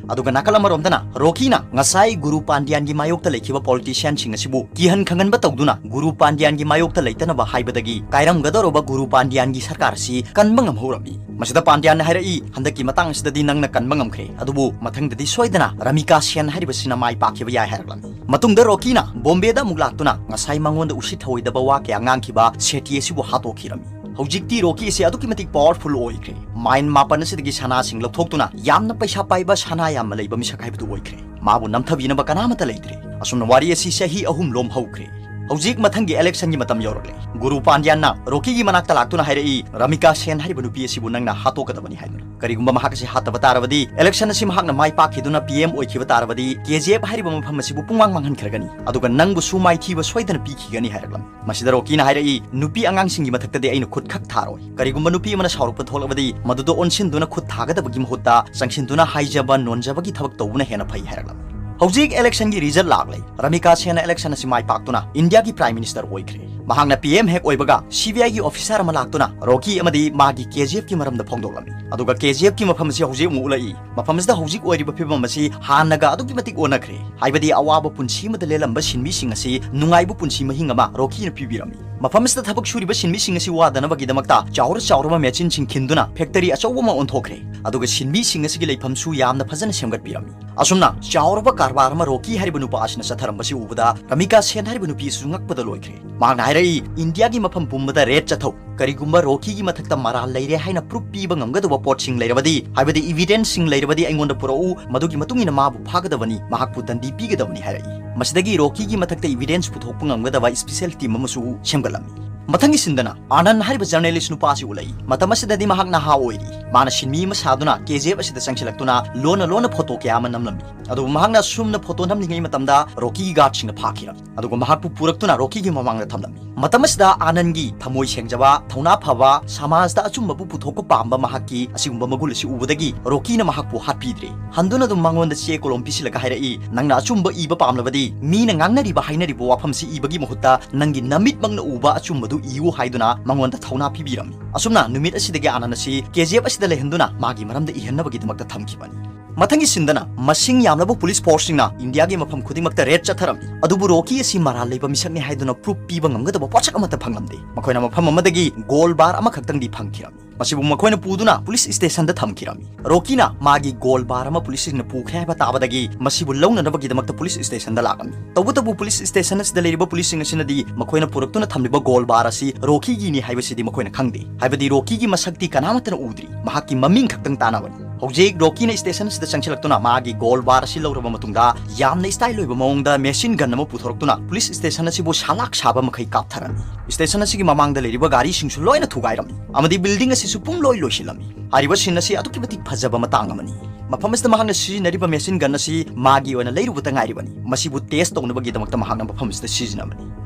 ꯑꯗꯨꯒ ꯅꯥꯀꯜ ꯑꯃꯔꯣꯝꯗꯅ ꯔꯣꯀꯤꯅ ꯉꯁꯥꯏ ꯒꯨꯔꯨ ꯄꯥꯟꯗ꯭ꯌꯥꯟꯒꯤ ꯃꯥꯌꯣꯛꯇ ꯂꯩꯈꯤꯕ ꯄꯣꯂꯤꯇꯤꯁꯤꯌꯥꯟꯁꯤꯡ ꯑꯁꯤꯕꯨ ꯀꯤꯍꯟ ꯈꯪꯍꯟꯕ ꯇꯧꯗꯨꯅ ꯒꯨꯔꯨ ꯄꯥꯟꯗ꯭ꯌꯥꯟꯒꯤ ꯃꯥꯌꯣꯛꯇ ꯂꯩꯇꯅꯕ ꯍꯥꯏꯕꯗꯒꯤ ꯀꯥꯏꯔꯝꯒꯗꯧꯔꯕ ꯒꯨꯔꯨ ꯄꯥꯟꯗ꯭ꯌꯥꯟꯒꯤ ꯁꯔꯀꯥꯔ ꯑꯁꯤ ꯀꯟꯕ ꯉꯝꯍꯧꯔꯝꯃꯤ꯫ ꯃꯁꯤꯗ ꯄꯥꯟꯗ꯭ꯌꯥꯟꯅ ꯍꯥꯏꯔꯛꯏ, "ꯍꯟꯗꯛꯀꯤ ꯃꯇꯥꯡ ꯑꯁꯤꯗꯗꯤ ꯅꯪꯅ ꯀꯟꯕ ꯉꯝꯈ꯭ꯔꯦ, ꯑꯗꯨꯕꯨ ꯃꯊꯪꯗꯗꯤ ꯁꯣꯏꯗꯅ ꯔꯥꯃꯤꯀꯥ ꯁꯦꯟ ꯍꯥꯏꯔꯤꯕꯁꯤꯅ ꯃꯥꯏ ꯄꯥꯛꯈꯤꯕ ꯌꯥꯏ" ꯍꯥꯏꯔꯛꯂꯝꯃꯤ꯫ ꯃꯇꯨꯡꯗ ꯔꯣꯀꯤꯅ ꯕꯣꯝꯕꯦꯗ ꯑꯃꯨꯛ ꯂꯥꯛꯇꯨꯅ ꯉꯁꯥꯏ ꯃꯉꯣꯟꯗ ꯎꯁꯤꯠ ꯊꯑꯣꯏꯗꯕ ꯋꯥ ꯀꯌꯥ ꯉꯥꯡꯈꯤꯕ ꯁꯦꯇꯤ ꯑꯁꯤꯕꯨ ꯍꯥꯠꯇꯣꯛꯈꯤꯔꯝꯃꯤ꯫ ꯍꯧꯖꯤꯛꯇꯤ ꯔꯣꯀꯤ ꯑꯁꯤ ꯑꯗꯨꯛꯀꯤ ꯃꯇꯤꯛ ꯄꯥꯋꯔꯐꯨꯜ ꯑꯣꯏꯈ꯭ꯔꯦ꯫ ꯃꯥꯏꯟ ꯃꯥꯄꯟ ꯑꯁꯤꯗꯒꯤ ꯁꯅꯥꯁꯤꯡ ꯂꯧꯊꯣꯛꯇꯨꯅ ꯌꯥꯝꯅ ꯄꯩꯁꯥ ꯄꯥꯏꯕ, ꯁꯅꯥ ꯌꯥꯝꯅ ꯂꯩꯕ ꯃꯤꯁꯛ ꯍꯥꯏꯕꯗꯨ ꯑꯣꯏꯈ꯭ꯔꯦ꯫ ꯃꯥꯕꯨ ꯅꯝꯊꯕꯤꯅꯕ ꯀꯅꯥꯃꯠꯇ ꯂꯩꯇ꯭ꯔꯦ꯫ ꯑꯁꯨꯝꯅ ꯋꯥꯔꯤ ꯑꯁꯤ ꯆꯍꯤ ꯑꯍꯨꯝ ꯂꯣꯝ ꯍꯧꯈ꯭ꯔꯦ꯫ ꯍꯧꯖꯤꯛ ꯃꯊꯪꯒꯤ ꯏꯂꯦꯛꯁꯟꯒꯤ ꯃꯇꯝ ꯌꯧꯔꯛꯂꯦ꯫ ꯒꯨꯔꯨ ꯄꯥꯟꯗ꯭ꯌꯥꯟꯅ ꯔꯣꯀꯤꯒꯤ ꯃꯅꯥꯛꯇ ꯂꯥꯛꯇꯨꯅ ꯍꯥꯏꯔꯛꯏ, "ꯔꯥꯃꯤꯀꯥ ꯁꯦꯟ ꯍꯥꯏꯔꯤꯕ ꯅꯨꯄꯤ ꯑꯁꯤꯕꯨ ꯅꯪꯅ ꯍꯥꯠꯇꯣꯛꯀꯗꯕꯅꯤ" ꯍꯥꯏꯗꯨꯅ꯫ ꯀꯔꯤꯒꯨꯝꯕ ꯃꯍꯥꯛ ꯑꯁꯤ ꯍꯥꯠꯇꯕ ꯇꯥꯔꯕꯗꯤ, ꯏꯂꯦꯛꯁꯟ ꯑꯁꯤ ꯃꯍꯥꯛꯅ ꯃꯥꯏ ꯄꯥꯛꯈꯤꯗꯨꯅ ꯄꯤ ꯑꯦꯝ ꯑꯣꯏꯈꯤꯕ ꯇꯥꯔꯕꯗꯤ, ꯀꯦ ꯖꯤ ꯑꯦꯐ ꯍꯥꯏꯔꯤꯕ ꯃꯐꯝ ꯑꯁꯤꯕꯨ ꯄꯨꯡꯃꯥꯡ ꯃꯥꯡꯍꯟꯈ꯭ꯔꯒꯅꯤ꯫ ꯑꯗꯨꯒ ꯅꯪꯕꯨꯁꯨ ꯃꯥꯏꯊꯤꯕ ꯁꯣꯏꯗꯅ ꯄꯤꯈꯤꯒꯅꯤ ꯍꯥꯏꯔꯛꯂꯝꯃꯤ꯫ ꯃꯁꯤꯗ ꯔꯣꯀꯤꯅ ꯍꯥꯏꯔꯛꯏ, "ꯅꯨꯄꯤ ꯑꯉꯥꯡꯁꯤꯡꯒꯤ ꯃꯊꯛꯇꯗꯤ ꯑꯩꯅ ꯈꯨꯠ ꯈꯛ ꯊꯥꯔꯣꯏ꯫ ꯀꯔꯤꯒꯨꯝꯕ ꯅꯨꯄꯤ ꯑꯃꯅ ꯁꯥꯎꯔꯛꯄ ꯊꯣꯛꯂꯕꯗꯤ, ꯃꯗꯨꯗ ꯑꯣꯟꯁꯤꯟꯗꯨꯅ ꯈꯨꯠ ꯊꯥꯒꯗꯕꯒꯤ ꯃꯍꯨꯠꯇ ꯆꯪꯁꯤꯟꯗꯨꯅ ꯍꯥꯏꯖꯕ ꯅꯣꯟꯖꯕꯒꯤ ꯊꯕꯛ ꯇꯧꯕꯅ ꯍꯦꯟꯅ ꯐꯩ" ꯍꯥꯏꯔꯛꯂꯝꯃꯤ꯫ ꯍꯧꯖꯤꯛ ꯏꯂꯦꯛꯁꯟꯒꯤ ꯔꯤꯖꯜ ꯂꯥꯛꯂꯦ꯫ ꯔꯥꯃꯤꯀꯥ ꯁꯦꯟꯅ ꯏꯂꯦꯛꯁꯟ ꯑꯁꯤ ꯃꯥꯏ ꯄꯥꯛꯇꯨꯅ ꯏꯟꯗꯤꯌꯥꯒꯤ ꯄ꯭ꯔꯥꯏꯝ ꯃꯤꯅꯤꯁꯇꯔ ꯑꯣꯏꯈ꯭ꯔꯦ꯫ ꯃꯍꯥꯛꯅ ꯄꯤ ꯑꯦꯝ ꯍꯦꯛ ꯑꯣꯏꯕꯒ ꯁꯤ ꯕꯤ ꯑꯥꯏꯒꯤ ꯑꯣꯐꯤꯁꯥꯔ ꯑꯃ ꯂꯥꯛꯇꯨꯅ ꯔꯣꯀꯤ ꯑꯃꯗꯤ ꯃꯥꯒꯤ ꯀꯦ ꯖꯤ ꯑꯦꯐꯀꯤ ꯃꯔꯝꯗ ꯐꯣꯡꯗꯣꯛꯂꯝꯃꯤ꯫ ꯑꯗꯨꯒ ꯀꯦ ꯖꯤ ꯑꯦꯐꯀꯤ ꯃꯐꯝ ꯑꯁꯤ ꯍꯧꯖꯤꯛ ꯑꯃꯨꯛ ꯎꯠꯂꯛꯏ꯫ ꯃꯐꯝ ꯑꯁꯤꯗ ꯍꯧꯖꯤꯛ ꯑꯣꯏꯔꯤꯕ ꯐꯤꯕꯝ ꯑꯁꯤ ꯍꯥꯟꯅꯒ ꯑꯗꯨꯛꯀꯤ ꯃꯇꯤꯛ ꯑꯣꯟꯅꯈ꯭ꯔꯦ꯫ ꯍꯥꯏꯕꯗꯤ ꯑꯋꯥꯕ ꯄꯨꯟꯁꯤ ꯑꯃꯗ ꯂꯦꯜꯂꯝꯕ ꯁꯤꯟꯃꯤꯁꯤꯡ ꯑꯁꯤ ꯅꯨꯡꯉꯥꯏꯕ ꯄꯨꯟꯁꯤ ꯃꯍꯤꯡ ꯑꯃ ꯔꯣꯀꯤꯅ ꯄꯤꯕꯤꯔꯝꯃꯤ꯫ ꯃꯐꯝ ꯑꯁꯤꯗ ꯊꯕꯛ ꯁꯨꯔꯤꯕ ꯁꯤꯟꯃꯤꯁꯤꯡ ꯑꯁꯤ ꯋꯥꯗꯅꯕꯒꯤꯗꯃꯛꯇ ꯆꯥꯎꯔ ꯆꯥꯎꯔꯕ ꯃꯦꯆꯤꯟꯁꯤꯡ ꯈꯤꯟꯗꯨꯅ ꯐꯦꯛꯇꯔꯤ ꯑꯆꯧꯕ ꯑꯃ ꯑꯣꯟꯊꯣꯛꯈ꯭ꯔꯦ꯫ ꯑꯗꯨꯒ ꯁꯤꯟꯃꯤꯁꯤꯡ ꯑꯁꯤꯒꯤ ꯂꯩꯐꯝꯁꯨ ꯌꯥꯝꯅ ꯐꯖꯅ ꯁꯦꯝꯒꯠꯄꯤꯔꯝꯃꯤ꯫ ꯑꯁꯨꯝꯅ ꯆꯥꯎꯔꯕ ꯀꯔꯕꯥꯔ ꯑꯃ ꯔꯣꯀꯤ ꯍꯥꯏꯔꯤꯕ ꯅꯨꯄꯥ ꯑꯁꯤꯅ ꯆꯠꯊꯔꯝꯕꯁꯤ ꯎꯕꯗ ꯔꯥꯃꯤꯀꯥ ꯁꯦꯟ ꯍꯥꯏꯔꯤꯕ ꯅꯨꯄꯤ ꯑꯁꯤꯁꯨ ꯉꯛꯄꯗ ꯂꯣꯏꯈ꯭ꯔꯦ꯫ ꯃꯍꯥꯛꯅ ꯍꯥꯏꯔꯛꯏ, "ꯏꯟꯗꯤꯌꯥꯒꯤ ꯃꯐꯝ ꯄꯨꯝꯕꯗ ꯔꯦꯗ ꯆꯠꯊꯧ꯫ ꯀꯔꯤꯒꯨꯝꯕ ꯔꯣꯀꯤꯒꯤ ꯃꯊꯛꯇ ꯃꯔꯥꯜ ꯂꯩꯔꯦ ꯍꯥꯏꯅ ꯄ꯭ꯔꯨꯐ ꯄꯤꯕ ꯉꯝꯒꯗꯕ ꯄꯣꯠꯁꯤꯡ ꯂꯩꯔꯕꯗꯤ, ꯍꯥꯏꯕꯗꯤ ꯏꯚꯤꯗꯦꯟꯁꯁꯤꯡ ꯂꯩꯔꯕꯗꯤ ꯑꯩꯉꯣꯟꯗ ꯄꯨꯔꯛꯎ, ꯃꯗꯨꯒꯤ ꯃꯇꯨꯡ ꯏꯟꯅ ꯃꯥꯕꯨ ꯐꯥꯒꯗꯕꯅꯤ, ꯃꯍꯥꯛꯄꯨ ꯗꯟꯗꯤ ꯄꯤꯒꯗꯕꯅꯤ" ꯍꯥꯏꯔꯛꯏ꯫ ꯃꯁꯤꯗꯒꯤ ꯔꯣꯀꯤꯒꯤ ꯃꯊꯛꯇ ꯏꯚꯤꯗꯦꯟꯁ ꯄꯨꯊꯣꯛꯄ ꯉꯝꯒꯗꯕ ꯏꯁꯄꯤꯁꯦꯜ ꯇꯤꯝ ꯑꯃꯁꯨ ꯁꯦꯝꯒꯠꯂꯝꯃꯤ꯫ ꯃꯊꯪꯒꯤ ꯁꯤꯟꯗꯅ ꯑꯥꯅꯟ ꯍꯥꯏꯔꯤꯕ ꯖꯔꯅꯦꯂꯤꯁ ꯅꯨꯄꯥ ꯑꯁꯤ ꯎꯠꯂꯛꯏ꯫ ꯃꯇꯝ ꯑꯁꯤꯗꯗꯤ ꯃꯍꯥꯛ ꯅꯍꯥ ꯑꯣꯏꯔꯤ꯫ ꯃꯥꯅ ꯁꯤꯟꯃꯤ ꯑꯃ ꯁꯥꯗꯨꯅ ꯀꯦ ꯖꯤ ꯑꯦꯐ ꯑꯁꯤꯗ ꯆꯪꯁꯤꯜꯂꯛꯇꯨꯅ ꯂꯣꯟꯅ ꯂꯣꯟꯅ ꯐꯣꯇꯣ ꯀꯌꯥ ꯑꯃ ꯅꯝꯂꯝꯃꯤ꯫ ꯑꯗꯨꯕꯨ ꯃꯍꯥꯛꯅ ꯑꯁꯨꯝꯅ ꯐꯣꯇꯣ ꯅꯝꯂꯤꯉꯩ ꯃꯇꯝꯗ ꯔꯣꯀꯤꯒꯤ ꯒꯥꯔꯗꯁꯤꯡꯅ ꯐꯥꯈꯤꯔꯝꯃꯤ꯫ ꯑꯗꯨꯒ ꯃꯍꯥꯛꯄꯨ ꯄꯨꯔꯛꯇꯨꯅ ꯔꯣꯀꯤꯒꯤ ꯃꯃꯥꯡꯗ ꯊꯝꯂꯝꯃꯤ꯫ ꯃꯇꯝ ꯑꯁꯤꯗ ꯑꯥꯅꯟꯒꯤ ꯊꯃꯣꯏ ꯁꯦꯡꯖꯕ, ꯊꯧꯅꯥ ꯐꯕ, ꯁꯃꯥꯖꯗ ꯑꯆꯨꯝꯕꯕꯨ ꯄꯨꯊꯣꯛꯄ ꯄꯥꯝꯕ ꯃꯍꯥꯛꯀꯤ ꯑꯁꯤꯒꯨꯝꯕ ꯃꯒꯨꯟ ꯑꯁꯤ ꯎꯕꯗꯒꯤ ꯔꯣꯀꯤꯅ ꯃꯍꯥꯛꯄꯨ ꯍꯥꯠꯄꯤꯗ꯭ꯔꯦ꯫ ꯍꯟꯗꯨꯅ ꯑꯗꯨꯝ ꯃꯉꯣꯟꯗ ꯆꯦ ꯀꯣꯂꯣꯝ ꯄꯤꯁꯤꯜꯂꯒ ꯍꯥꯏꯔꯛꯏ, "ꯅꯪꯅ ꯑꯆꯨꯝꯕ ꯏꯕ ꯄꯥꯝꯂꯕꯗꯤ ꯃꯤꯅ ꯉꯥꯡꯅꯔꯤꯕ ꯍꯥꯏꯅꯔꯤꯕ ꯋꯥꯐꯝꯁꯤ ꯏꯕꯒꯤ ꯃꯍꯨꯠꯇ ꯅꯪꯒꯤ ꯅꯃꯤꯠꯃꯛꯅ ꯎꯕ ꯑꯆꯨꯝꯕꯗꯨ ꯏꯌꯨ" ꯍꯥꯏꯗꯨꯅ ꯃꯉꯣꯟꯗ ꯊꯧꯅꯥ ꯄꯤꯕꯤꯔꯝꯃꯤ꯫ ꯑꯁꯨꯝꯅ ꯅꯨꯃꯤꯠ ꯑꯁꯤꯗꯒꯤ ꯑꯥꯅꯟ ꯑꯁꯤ ꯀꯦ ꯖꯤ ꯑꯦꯐ ꯑꯁꯤꯗ ꯂꯩꯍꯟꯗꯨꯅ ꯃꯥꯒꯤ ꯃꯔꯝꯗ ꯏꯍꯟꯅꯕꯒꯤꯗꯃꯛꯇ ꯊꯝꯈꯤꯕꯅꯤ꯫ ꯃꯊꯪꯒꯤ ꯁꯤꯟꯗꯅ ꯃꯁꯤꯡ ꯌꯥꯝꯂꯕ ꯄꯨꯂꯤꯁ ꯐꯣꯔꯁꯁꯤꯡꯅ ꯏꯟꯗꯤꯌꯥꯒꯤ ꯃꯐꯝ ꯈꯨꯗꯤꯡꯃꯛꯇ ꯔꯦꯗ ꯆꯠꯊꯔꯝꯃꯤ꯫ ꯑꯗꯨꯕꯨ ꯔꯣꯀꯤ ꯑꯁꯤ ꯃꯔꯥꯜ ꯂꯩꯕ ꯃꯤꯁꯛꯅꯤ ꯍꯥꯏꯗꯨꯅ ꯄ꯭ꯔꯨꯐ ꯄꯤꯕ ꯉꯝꯒꯗꯕ ꯄꯣꯠꯁꯛ ꯑꯃꯠꯇ ꯐꯪꯂꯝꯗꯦ꯫ ꯃꯈꯣꯏꯅ ꯃꯐꯝ ꯑꯃꯗꯒꯤ ꯒꯣꯜ ꯕꯥꯔ ꯑꯃꯈꯛꯇꯪꯗꯤ ꯐꯪꯈꯤꯔꯝꯃꯤ꯫ ꯃꯁꯤꯕꯨ ꯃꯈꯣꯏꯅ ꯄꯨꯗꯨꯅ ꯄꯨꯂꯤꯁ ꯁ꯭ꯇꯦꯁꯟꯗ ꯊꯝꯈꯤꯔꯝꯃꯤ꯫ ꯔꯣꯀꯤꯅ ꯃꯥꯒꯤ ꯒꯣꯜ ꯕꯥꯔ ꯑꯃ ꯄꯨꯂꯤꯁꯁꯤꯡꯅ ꯄꯨꯈ꯭ꯔꯦ ꯍꯥꯏꯕ ꯇꯥꯕꯗꯒꯤ ꯃꯁꯤꯕꯨ ꯂꯧꯅꯅꯕꯒꯤꯗꯃꯛꯇ ꯄꯨꯂꯤꯁ ꯁ꯭ꯇꯦꯁꯟꯗ ꯂꯥꯛꯂꯝꯃꯤ꯫ ꯇꯧꯕꯇꯕꯨ ꯄꯨꯂꯤꯁ ꯁ꯭ꯇꯦꯁꯟ ꯑꯁꯤꯗ ꯂꯩꯔꯤꯕ ꯄꯨꯂꯤꯁꯁꯤꯡ ꯑꯁꯤꯅꯗꯤ ꯃꯈꯣꯏꯅ ꯄꯨꯔꯛꯇꯨꯅ ꯊꯝꯂꯤꯕ ꯒꯣꯜ ꯕꯥꯔ ꯑꯁꯤ ꯔꯣꯀꯤꯒꯤꯅꯤ ꯍꯥꯏꯕꯁꯤꯗꯤ ꯃꯈꯣꯏꯅ ꯈꯪꯗꯦ꯫ ꯍꯥꯏꯕꯗꯤ ꯔꯣꯀꯤꯒꯤ ꯃꯁꯛꯇꯤ ꯀꯅꯥꯃꯠꯇꯅ ꯎꯗ꯭ꯔꯤ, ꯃꯍꯥꯛꯀꯤ ꯃꯃꯤꯡ ꯈꯛꯇꯪ ꯇꯥꯟꯅꯕꯅꯤ꯫ ꯍꯧꯖꯤꯛ ꯔꯣꯀꯤꯅ ꯁ꯭ꯇꯦꯁꯟ ꯑꯁꯤꯗ ꯆꯪꯁꯤꯜꯂꯛꯇꯨꯅ ꯃꯥꯒꯤ ꯒꯣꯜ ꯕꯥꯔ ꯑꯁꯤ ꯂꯧꯔꯕ ꯃꯇꯨꯡꯗ ꯌꯥꯝꯅ ꯁ꯭ꯇꯥꯏꯜ ꯑꯣꯏꯕ ꯃꯑꯣꯡꯗ ꯃꯦꯁꯤꯟ ꯒꯟ ꯑꯃ ꯄꯨꯊꯣꯔꯛꯇꯨꯅ ꯄꯨꯂꯤꯁ ꯁ꯭ꯇꯦꯁꯟ ꯑꯁꯤꯕꯨ ꯁꯂꯥꯛ ꯁꯥꯕ ꯃꯈꯩ ꯀꯥꯞꯊꯔꯝꯃꯤ꯫ ꯁ꯭ꯇꯦꯁꯟ ꯑꯁꯤꯒꯤ ꯃꯃꯥꯡꯗ ꯂꯩꯔꯤꯕ ꯒꯥꯔꯤꯁꯤꯡꯁꯨ ꯂꯣꯏꯅ ꯊꯨꯒꯥꯏꯔꯝꯃꯤ ꯑꯃꯗꯤ ꯕꯤꯜꯗꯤꯡ ꯑꯁꯤꯁꯨ ꯄꯨꯝꯂꯣꯏ ꯂꯣꯏꯁꯤꯜꯂꯝꯃꯤ꯫ ꯍꯥꯏꯔꯤꯕ ꯁꯤꯟ ꯑꯁꯤ ꯑꯗꯨꯛꯀꯤ ꯃꯇꯤꯛ ꯐꯖꯕ ꯃꯇꯥꯡ ꯑꯃꯅꯤ꯫ ꯃꯐꯝ ꯑꯁꯤꯗ ꯃꯍꯥꯛꯅ ꯁꯤꯖꯤꯟꯅꯔꯤꯕ ꯃꯦꯁꯤꯟ ꯒꯟ ꯑꯁꯤ ꯃꯥꯒꯤ ꯑꯣꯏꯅ ꯂꯩꯔꯨꯕꯇ ꯉꯥꯏꯔꯤꯕꯅꯤ꯫ ꯃꯁꯤꯕꯨ ꯇꯦꯁ ꯇꯧꯅꯕꯒꯤꯗꯃꯛꯇ ꯃꯍꯥꯛꯅ ꯃꯐꯝ ꯑꯁꯤꯗ ꯁꯤꯖꯤꯟꯅꯕꯅꯤ꯫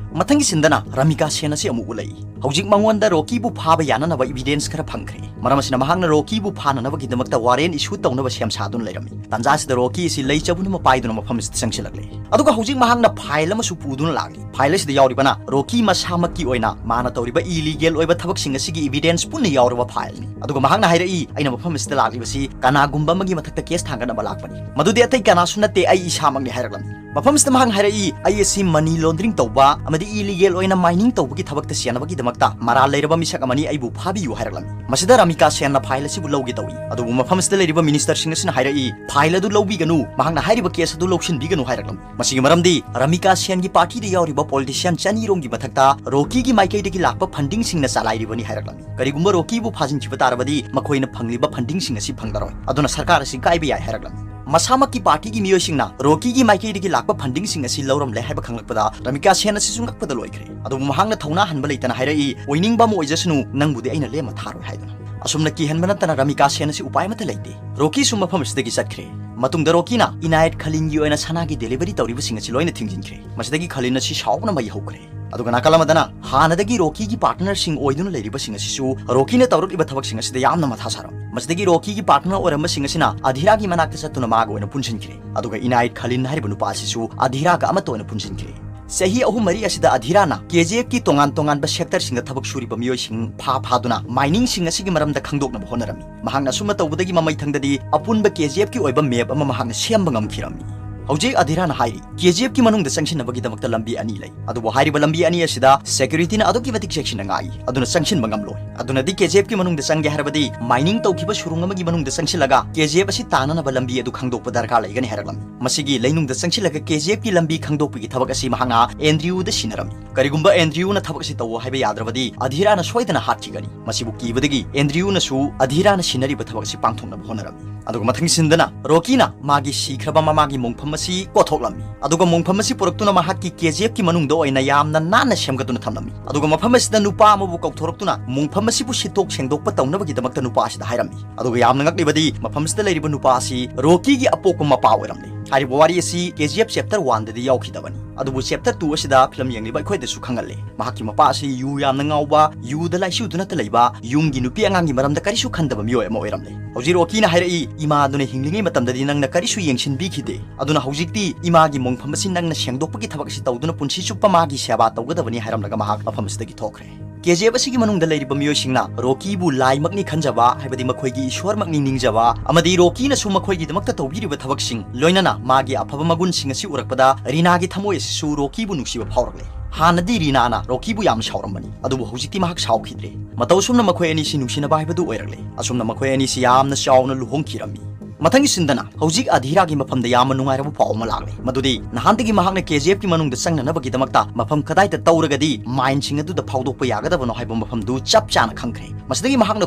ꯃꯊꯪꯒꯤ ꯁꯤꯟꯗꯅ ꯔꯥꯃꯤꯀꯥ ꯁꯦꯟ ꯑꯁꯤ ꯑꯃꯨꯛ ꯎꯠꯂꯛꯏ꯫ ꯍꯧꯖꯤꯛ ꯃꯉꯣꯟꯗ ꯔꯣꯀꯤꯕꯨ ꯐꯥꯕ ꯌꯥꯅꯅꯕ ꯏꯕꯤꯗꯦꯟꯁ ꯈꯔ ꯐꯪꯈ꯭ꯔꯦ꯫ ꯃꯔꯝ ꯑꯁꯤꯅ ꯃꯍꯥꯛꯅ ꯔꯣꯀꯤꯕꯨ ꯐꯥꯅꯅꯕꯒꯤꯗꯃꯛꯇ ꯋꯥꯔꯦꯟ ꯏꯁꯨ ꯇꯧꯅꯕ ꯁꯦꯝ ꯁꯥꯗꯨꯅ ꯂꯩꯔꯝꯃꯤ꯫ ꯇꯥꯟꯖꯥ ꯑꯁꯤꯗ ꯔꯣꯀꯤ ꯑꯁꯤ ꯂꯩ ꯆꯕꯨꯟ ꯑꯃ ꯄꯥꯏꯗꯨꯅ ꯃꯐꯝ ꯑꯁꯤꯗ ꯆꯪꯁꯤꯜꯂꯛꯂꯦ꯫ ꯑꯗꯨꯒ ꯍꯧꯖꯤꯛ ꯃꯍꯥꯛꯅ ꯐꯥꯏꯜ ꯑꯃꯁꯨ ꯄꯨꯗꯨꯅ ꯂꯥꯛꯂꯤ꯫ ꯐꯥꯏꯜ ꯑꯁꯤꯗ ꯌꯥꯎꯔꯤꯕꯅ ꯔꯣꯀꯤ ꯃꯁꯥꯃꯛꯀꯤ ꯑꯣꯏꯅ ꯃꯥꯅ ꯇꯧꯔꯤꯕ ꯏꯂꯤꯒꯦꯜ ꯑꯣꯏꯕ ꯊꯕꯛꯁꯤꯡ ꯑꯁꯤꯒꯤ ꯏꯕꯤꯗꯦꯟꯁ ꯄꯨꯟꯅ ꯌꯥꯎꯔꯕ ꯐꯥꯏꯜꯅꯤ꯫ ꯑꯗꯨꯒ ꯃꯍꯥꯛꯅ ꯍꯥꯏꯔꯛꯏ, "ꯑꯩꯅ ꯃꯐꯝ ꯑꯁꯤꯗ ꯂꯥꯛꯂꯤꯕꯁꯤ ꯀꯅꯥꯒꯨꯝꯕ ꯑꯃꯒꯤ ꯃꯊꯛꯇ ꯀꯦꯁ ꯊꯥꯡꯒꯠꯅꯕ ꯂꯥꯛꯄꯅꯤ꯫ ꯃꯗꯨꯗꯤ ꯑꯇꯩ ꯀꯅꯥꯁꯨ ꯅꯠꯇꯦ, ꯑꯩ ꯏꯁꯥꯃꯛꯅꯤ" ꯍꯥꯏꯔꯛꯂꯝꯃꯤ꯫ ꯃꯐꯝ ꯑꯁꯤꯗ ꯃꯍꯥꯛꯅ ꯍꯥꯏꯔꯛꯏ, "ꯑꯩ ꯑꯁꯤ ꯃꯅꯤ ꯂꯣꯟꯗ꯭ꯔꯤꯡ ꯇꯧꯕ ꯑꯃꯗꯤ ꯏꯂꯤꯒꯦꯜ ꯑꯣꯏꯅ ꯃꯥꯏꯅꯤꯡ ꯇꯧꯕꯒꯤ ꯊꯕꯛꯇ ꯁꯤꯖꯤꯟꯅꯕꯒꯤꯗꯃꯛꯇ ꯃꯔꯥꯜ ꯂꯩꯔꯕ ꯃꯤꯁꯛ ꯑꯃꯅꯤ, ꯑꯩꯕꯨ ꯐꯥꯕꯤꯌꯨ" ꯍꯥꯏꯔꯛꯂꯝꯃꯤ꯫ ꯃꯁꯤꯗ ꯔꯥꯃꯤꯀꯥ ꯁꯦꯟꯅ ꯐꯥꯏꯜ ꯑꯁꯤꯕꯨ ꯂꯧꯒꯦ ꯇꯧꯏ꯫ ꯑꯗꯨꯕꯨ ꯃꯐꯝ ꯑꯁꯤꯗ ꯂꯩꯔꯤꯕ ꯃꯤꯅꯤꯁꯇꯔꯁꯤꯡ ꯑꯁꯤꯅ ꯍꯥꯏꯔꯛꯏ, "ꯐꯥꯏꯜ ꯑꯗꯨ ꯂꯧꯕꯤꯒꯅꯨ, ꯃꯍꯥꯛꯅ ꯍꯥꯏꯔꯤꯕ ꯀꯦꯁ ꯑꯗꯨ ꯂꯧꯁꯤꯟꯕꯤꯒꯅꯨ" ꯍꯥꯏꯔꯛꯂꯝꯃꯤ꯫ ꯃꯁꯤꯒꯤ ꯃꯔꯝꯗꯤ ꯔꯥꯃꯤꯀꯥ ꯁꯦꯟꯒꯤ ꯄꯥꯔꯇꯤꯗ ꯌꯥꯎꯔꯤꯕ ꯄꯣꯂꯤꯇꯤꯁꯤꯌꯥꯟ ꯆꯅꯤꯔꯣꯝꯒꯤ ꯃꯊꯛꯇ ꯔꯣꯀꯤꯒꯤ ꯃꯥꯏꯀꯩꯗꯒꯤ ꯂꯥꯛꯄ ꯐꯟꯗꯤꯡꯁꯤꯡꯅ ꯆꯂꯥꯏꯔꯤꯕꯅꯤ ꯍꯥꯏꯔꯛꯂꯝꯃꯤ꯫ ꯀꯔꯤꯒꯨꯝꯕ ꯔꯣꯀꯤꯕꯨ ꯐꯥꯖꯤꯟꯈꯤꯕ ꯇꯥꯔꯕꯗꯤ ꯃꯈꯣꯏꯅ ꯐꯪꯂꯤꯕ ꯐꯟꯗꯤꯡꯁꯤꯡ ꯑꯁꯤ ꯐꯪꯂꯔꯣꯏ꯫ ꯑꯗꯨꯅ ꯁꯔꯀꯥꯔ ꯑꯁꯤ ꯀꯥꯏꯕ ꯌꯥꯏ ꯍꯥꯏꯔꯛꯂꯝꯃꯤ꯫ ꯃꯁꯥꯃꯛꯀꯤ ꯄꯥꯔꯇꯤꯒꯤ ꯃꯤꯑꯣꯏꯁꯤꯡꯅ ꯔꯣꯀꯤꯒꯤ ꯃꯥꯏꯀꯩꯗꯒꯤ ꯂꯥꯛꯄ ꯐꯟꯗꯤꯡꯁꯤꯡ ꯑꯁꯤ ꯂꯧꯔꯝꯂꯦ ꯍꯥꯏꯕ ꯈꯪꯂꯛꯄꯗ ꯔꯥꯃꯤꯀꯥ ꯁꯦꯟ ꯑꯁꯤꯁꯨ ꯉꯛꯄꯗ ꯂꯣꯏꯈ꯭ꯔꯦ꯫ ꯑꯗꯨꯕꯨ ꯃꯍꯥꯛꯅ ꯊꯧꯅꯥ ꯍꯟꯕ ꯂꯩꯇꯅ ꯍꯥꯏꯔꯛꯏ, "ꯑꯣꯏꯅꯤꯡꯕ ꯑꯃ ꯑꯣꯏꯖꯁꯅꯨ, ꯅꯪꯕꯨꯗꯤ ꯑꯩꯅ ꯂꯦꯝꯅ ꯊꯥꯔꯣꯏ" ꯍꯥꯏꯗꯨꯅ꯫ ꯑꯁꯨꯝꯅ ꯀꯤꯍꯟꯕ ꯅꯠꯇꯅ ꯔꯥꯃꯤꯀꯥ ꯁꯦꯟ ꯑꯁꯤ ꯎꯄꯥꯏ ꯑꯃꯠꯇ ꯂꯩꯇꯦ꯫ ꯔꯣꯀꯤꯁꯨ ꯃꯐꯝ ꯑꯁꯤꯗꯒꯤ ꯆꯠꯈ꯭ꯔꯦ꯫ ꯃꯇꯨꯡꯗ ꯔꯣꯀꯤꯅ ꯏꯅꯥꯌꯠ ꯈꯂꯤꯟꯒꯤ ꯑꯣꯏꯅ ꯁꯅꯥꯒꯤ ꯗꯦꯂꯤꯚꯔꯤ ꯇꯧꯔꯤꯕꯁꯤꯡ ꯑꯁꯤ ꯂꯣꯏꯅ ꯊꯤꯡꯖꯤꯟꯈ꯭ꯔꯦ꯫ ꯃꯁꯤꯗꯒꯤ ꯈꯂꯤꯟ ꯑꯁꯤ ꯁꯥꯎꯕꯅ ꯃꯩ ꯍꯧꯈ꯭ꯔꯦ꯫ ꯑꯗꯨꯒ ꯅꯥꯀꯜ ꯑꯃꯗꯅ ꯍꯥꯟꯅꯗꯒꯤ ꯔꯣꯀꯤꯒꯤ ꯄꯥꯔꯠꯅꯔꯁꯤꯡ ꯑꯣꯏꯗꯨꯅ ꯂꯩꯔꯤꯕꯁꯤꯡ ꯑꯁꯤꯁꯨ ꯔꯣꯀꯤꯅ ꯇꯧꯔꯛꯂꯤꯕ ꯊꯕꯛꯁꯤꯡ ꯑꯁꯤꯗ ꯌꯥꯝꯅ ꯃꯊꯥ ꯁꯥꯔꯝꯃꯤ꯫ ꯃꯁꯤꯗꯒꯤ ꯔꯣꯀꯤꯒꯤ ꯄꯥꯔꯠꯅꯔ ꯑꯣꯏꯔꯝꯕꯁꯤꯡ ꯑꯁꯤꯅ ꯑꯙꯤꯔꯥꯒꯤ ꯃꯅꯥꯛꯇ ꯆꯠꯇꯨꯅ ꯃꯥꯒ ꯑꯣꯏꯅ ꯄꯨꯟꯁꯤꯟꯈ꯭ꯔꯦ꯫ ꯑꯗꯨꯒ ꯏꯅꯥꯏꯠ ꯈꯂꯤꯟ ꯍꯥꯏꯔꯤꯕ ꯅꯨꯄꯥ ꯑꯁꯤꯁꯨ ꯑꯙꯤꯔꯥꯒ ꯑꯃꯠꯇ ꯑꯣꯏꯅ ꯄꯨꯟꯁꯤꯟꯈ꯭ꯔꯦ꯫ ꯆꯍꯤ ꯑꯍꯨꯝ ꯃꯔꯤ ꯑꯁꯤꯗ ꯑꯙꯤꯔꯥꯅ ꯀꯦ ꯖꯤ ꯑꯦꯐꯀꯤ ꯇꯣꯉꯥꯟ ꯇꯣꯉꯥꯟꯕ ꯁꯦꯛꯇꯔꯁꯤꯡꯗ ꯊꯕꯛ ꯁꯨꯔꯤꯕ ꯃꯤꯑꯣꯏꯁꯤꯡ ꯐꯥ ꯐꯥꯗꯨꯅ ꯃꯥꯏꯅꯤꯡꯁꯤꯡ ꯑꯁꯤꯒꯤ ꯃꯔꯝꯗ ꯈꯪꯗꯣꯛꯅꯕ ꯍꯣꯠꯅꯔꯝꯃꯤ꯫ ꯃꯍꯥꯛꯅ ꯑꯁꯨꯝꯅ ꯇꯧꯕꯗꯒꯤ ꯃꯃꯩꯊꯪꯗꯗꯤ ꯑꯄꯨꯟꯕ ꯀꯦ ꯖꯤ ꯑꯦꯐꯀꯤ ꯑꯣꯏꯕ ꯃꯦꯞ ꯑꯃ ꯃꯍꯥꯛꯅ ꯁꯦꯝꯕ ꯉꯝꯈꯤꯔꯝꯃꯤ꯫ ꯍꯧꯖꯤꯛ ꯑꯙꯤꯔꯥꯅ ꯍꯥꯏꯔꯤ, ꯀꯦ ꯖꯤ ꯑꯦꯐꯀꯤ ꯃꯅꯨꯡꯗ ꯆꯪꯁꯤꯟꯅꯕꯒꯤꯗꯃꯛꯇ ꯂꯝꯕꯤ ꯑꯅꯤ ꯂꯩ꯫ ꯑꯗꯨꯕꯨ ꯍꯥꯏꯔꯤꯕ ꯂꯝꯕꯤ ꯑꯅꯤ ꯑꯁꯤꯗ ꯁꯦꯀ꯭ꯌꯨꯔꯤꯇꯤꯅ ꯑꯗꯨꯛꯀꯤ ꯃꯇꯤꯛ ꯆꯦꯛꯁꯤꯟꯅ ꯉꯥꯛꯏ, ꯑꯗꯨꯅ ꯆꯪꯁꯤꯟꯕ ꯉꯝꯂꯣꯏ꯫ ꯑꯗꯨꯅꯗꯤ ꯀꯦ ꯖꯤ ꯑꯦꯐꯀꯤ ꯃꯅꯨꯡꯗ ꯆꯪꯒꯦ ꯍꯥꯏꯔꯕꯗꯤ ꯃꯥꯏꯅꯤꯡ ꯇꯧꯈꯤꯕ ꯁꯨꯔꯨꯡ ꯑꯃꯒꯤ ꯃꯅꯨꯡꯗ ꯆꯪꯁꯤꯜꯂꯒ ꯀꯦ ꯖꯤ ꯑꯦꯐ ꯑꯁꯤ ꯇꯥꯟꯅꯅꯕ ꯂꯝꯕꯤ ꯑꯗꯨ ꯈꯪꯗꯣꯛꯄ ꯗꯔꯀꯥꯔ ꯂꯩꯒꯅꯤ ꯍꯥꯏꯔꯛꯂꯝꯃꯤ꯫ ꯃꯁꯤꯒꯤ ꯂꯩꯅꯨꯡꯗ ꯆꯪꯁꯤꯜꯂꯒ ꯀꯦ ꯖꯤ ꯑꯦꯐꯀꯤ ꯂꯝꯕꯤ ꯈꯪꯗꯣꯛꯄꯒꯤ ꯊꯕꯛ ꯑꯁꯤ ꯃꯍꯥꯛꯅ ꯑꯦꯟꯗ꯭ꯔꯤꯌꯨꯗ ꯁꯤꯟꯅꯔꯝꯃꯤ꯫ ꯀꯔꯤꯒꯨꯝꯕ ꯑꯦꯟꯗ꯭ꯔꯤꯌꯨꯅ ꯊꯕꯛ ꯑꯁꯤ ꯇꯧꯋꯣ ꯍꯥꯏꯕ ꯌꯥꯗ꯭ꯔꯕꯗꯤ ꯑꯙꯤꯔꯥꯅ ꯁꯣꯏꯗꯅ ꯍꯥꯠꯈꯤꯒꯅꯤ꯫ ꯃꯁꯤꯕꯨ ꯀꯤꯕꯗꯒꯤ ꯑꯦꯟꯗ꯭ꯔꯤꯌꯨꯅꯁꯨ ꯑꯙꯤꯔꯥꯅ ꯁꯤꯟꯅꯔꯤꯕ ꯊꯕꯛ ꯑꯁꯤ ꯄꯥꯡꯊꯣꯛꯅꯕ ꯍꯣꯠꯅꯔꯝꯃꯤ꯫ ꯑꯗꯨꯒ ꯃꯊꯪ ꯁꯤꯟꯗꯅ ꯔꯣꯀꯤꯅ ꯃꯥꯒꯤ ꯁꯤꯈ꯭ꯔꯕ ꯃꯃꯥꯒꯤ ꯃꯣꯡꯐꯝ ꯑꯁꯤ ꯀꯣꯊꯣꯛꯂꯝꯃꯤ꯫ ꯑꯗꯨꯒ ꯃꯣꯡꯐꯝ ꯑꯁꯤ ꯄꯨꯔꯛꯇꯨꯅ ꯃꯍꯥꯛꯀꯤ ꯀꯦ ꯖꯤ ꯑꯦꯐꯀꯤ ꯃꯅꯨꯡꯗ ꯑꯣꯏꯅ ꯌꯥꯝꯅ ꯅꯥꯟꯅ ꯁꯦꯝꯒꯠꯇꯨꯅ ꯊꯝꯂꯝꯃꯤ꯫ ꯑꯗꯨꯒ ꯃꯐꯝ ꯑꯁꯤꯗ ꯅꯨꯄꯥ ꯑꯃꯕꯨ ꯀꯧꯊꯣꯔꯛꯇꯨꯅ ꯃꯣꯡꯐꯝ ꯑꯁꯤꯕꯨ ꯁꯤꯠꯇꯣꯛ ꯁꯦꯡꯗꯣꯛꯄ ꯇꯧꯅꯕꯒꯤꯗꯃꯛꯇ ꯅꯨꯄꯥ ꯑꯁꯤꯗ ꯍꯥꯏꯔꯝꯃꯤ꯫ ꯑꯗꯨꯒ ꯌꯥꯝꯅ ꯉꯛꯂꯤꯕꯗꯤ ꯃꯐꯝ ꯑꯁꯤꯗ ꯂꯩꯔꯤꯕ ꯅꯨꯄꯥ ꯑꯁꯤ ꯔꯣꯀꯤꯒꯤ ꯑꯄꯣꯛꯄ ꯃꯄꯥ ꯑꯣꯏꯔꯝꯂꯦ꯫ ꯍꯥꯏꯔꯤꯕ ꯋꯥꯔꯤ ꯑꯁꯤ ꯀꯦ ꯖꯤ ꯑꯦꯐ ꯆꯦꯞꯇꯔ ꯋꯥꯟꯗꯗꯤ ꯌꯥꯎꯈꯤꯗꯕꯅꯤ꯫ ꯑꯗꯨꯕꯨ ꯆꯦꯞꯇꯔ ꯇꯨ ꯑꯁꯤꯗ ꯐꯤꯂꯝ ꯌꯦꯡꯂꯤꯕ ꯑꯩꯈꯣꯏꯗꯁꯨ ꯈꯪꯍꯜꯂꯦ꯫ ꯃꯍꯥꯛꯀꯤ ꯃꯄꯥ ꯑꯁꯤ ꯌꯨ ꯌꯥꯝꯅ ꯉꯥꯎꯕ, ꯌꯨꯗ ꯂꯥꯏꯆꯨꯗꯨꯅꯇ ꯂꯩꯕ, ꯌꯨꯝꯒꯤ ꯅꯨꯄꯤ ꯑꯉꯥꯡꯒꯤ ꯃꯔꯝꯗ ꯀꯔꯤꯁꯨ ꯈꯟꯗꯕ ꯃꯤꯑꯣꯏ ꯑꯃ ꯑꯣꯏꯔꯝꯂꯦ꯫ ꯍꯧꯖꯤꯛ ꯔꯣꯀꯤꯅ ꯍꯥꯏꯔꯛꯏ, "ꯏꯃꯥꯗꯨꯅ ꯍꯤꯡꯂꯤꯉꯩ ꯃꯇꯝꯗꯗꯤ ꯅꯪꯅ ꯀꯔꯤꯁꯨ ꯌꯦꯡꯁꯤꯟꯕꯤꯈꯤꯗꯦ꯫ ꯑꯗꯨꯅ ꯍꯧꯖꯤꯛꯇꯤ ꯏꯃꯥꯒꯤ ꯃꯣꯡꯐꯝ ꯑꯁꯤ ꯅꯪꯅ ꯁꯦꯡꯗꯣꯛꯄꯒꯤ ꯊꯕꯛ ꯑꯁꯤ ꯇꯧꯗꯨꯅ ꯄꯨꯟꯁꯤ ꯆꯨꯞꯄ ꯃꯥꯒꯤ ꯁꯦꯕꯥ ꯇꯧꯒꯗꯕꯅꯤ" ꯍꯥꯏꯔꯝꯂꯒ ꯃꯍꯥꯛ ꯃꯐꯝ ꯑꯁꯤꯗꯒꯤ ꯊꯣꯛꯈ꯭ꯔꯦ꯫ ꯀꯦ ꯖꯤ ꯑꯦꯐ ꯑꯁꯤꯒꯤ ꯃꯅꯨꯡꯗ ꯂꯩꯔꯤꯕ ꯃꯤꯑꯣꯏꯁꯤꯡꯅ ꯔꯣꯀꯤꯕꯨ ꯂꯥꯏꯃꯛꯅꯤ ꯈꯟꯖꯕ, ꯍꯥꯏꯕꯗꯤ ꯃꯈꯣꯏꯒꯤ ꯏꯁꯣꯔꯃꯛꯅꯤ ꯅꯤꯡꯖꯕ, ꯑꯃꯗꯤ ꯔꯣꯀꯤꯅꯁꯨ ꯃꯈꯣꯏꯒꯤꯗꯃꯛꯇ ꯇꯧꯕꯤꯔꯤꯕ ꯊꯕꯛꯁꯤꯡ, ꯂꯣꯏꯅꯅ ꯃꯥꯒꯤ ꯑꯐꯕ ꯃꯒꯨꯟꯁꯤꯡ ꯑꯁꯤ ꯎꯔꯛꯄꯗ ꯔꯤꯅꯥꯒꯤ ꯊꯃꯣꯏ ꯑꯁꯤꯁꯨ ꯔꯣꯀꯤꯕꯨ ꯅꯨꯡꯁꯤꯕ ꯐꯥꯎꯔꯛꯂꯦ꯫ ꯍꯥꯟꯅꯗꯤ ꯔꯤꯅꯥꯅ ꯔꯣꯀꯤꯕꯨ ꯌꯥꯝꯅ ꯁꯥꯎꯔꯝꯕꯅꯤ, ꯑꯗꯨꯕꯨ ꯍꯧꯖꯤꯛꯇꯤ ꯃꯍꯥꯛ ꯁꯥꯎꯈꯤꯗ꯭ꯔꯦ꯫ ꯃꯇꯧ ꯑꯁꯨꯝꯅ ꯃꯈꯣꯏ ꯑꯅꯤꯁꯤ ꯅꯨꯡꯁꯤꯅꯕ ꯍꯥꯏꯕꯗꯨ ꯑꯣꯏꯔꯛꯂꯦ꯫ ꯑꯁꯨꯝꯅ ꯃꯈꯣꯏ ꯑꯅꯤꯁꯤ ꯌꯥꯝꯅ ꯆꯥꯎꯅ ꯂꯨꯍꯣꯡꯈꯤꯔꯝꯃꯤ꯫ ꯃꯊꯪꯒꯤ ꯁꯤꯟꯗꯅ ꯍꯧꯖꯤꯛ ꯑꯙꯤꯔꯥꯒꯤ ꯃꯐꯝꯗ ꯌꯥꯝꯅ ꯅꯨꯡꯉꯥꯏꯔꯕ ꯄꯥꯎ ꯑꯃ ꯂꯥꯛꯂꯦ, ꯃꯗꯨꯗꯤ ꯅꯍꯥꯟꯗꯒꯤ ꯃꯍꯥꯛꯅ ꯀꯦ ꯖꯤ ꯑꯦꯐꯀꯤ ꯃꯅꯨꯡꯗ ꯆꯪꯅꯅꯕꯒꯤꯗꯃꯛꯇ ꯃꯐꯝ ꯀꯗꯥꯏꯗ ꯇꯧꯔꯒꯗꯤ ꯃꯥꯏꯟꯁꯤꯡ ꯑꯗꯨꯗ ꯐꯥꯎꯗꯣꯛꯄ ꯌꯥꯒꯗꯕꯅꯣ ꯍꯥꯏꯕ ꯃꯐꯝꯗꯨ ꯆꯞ ꯆꯥꯅ ꯈꯪꯈ꯭ꯔꯦ꯫ ꯃꯁꯤꯗꯒꯤ ꯃꯍꯥꯛꯅ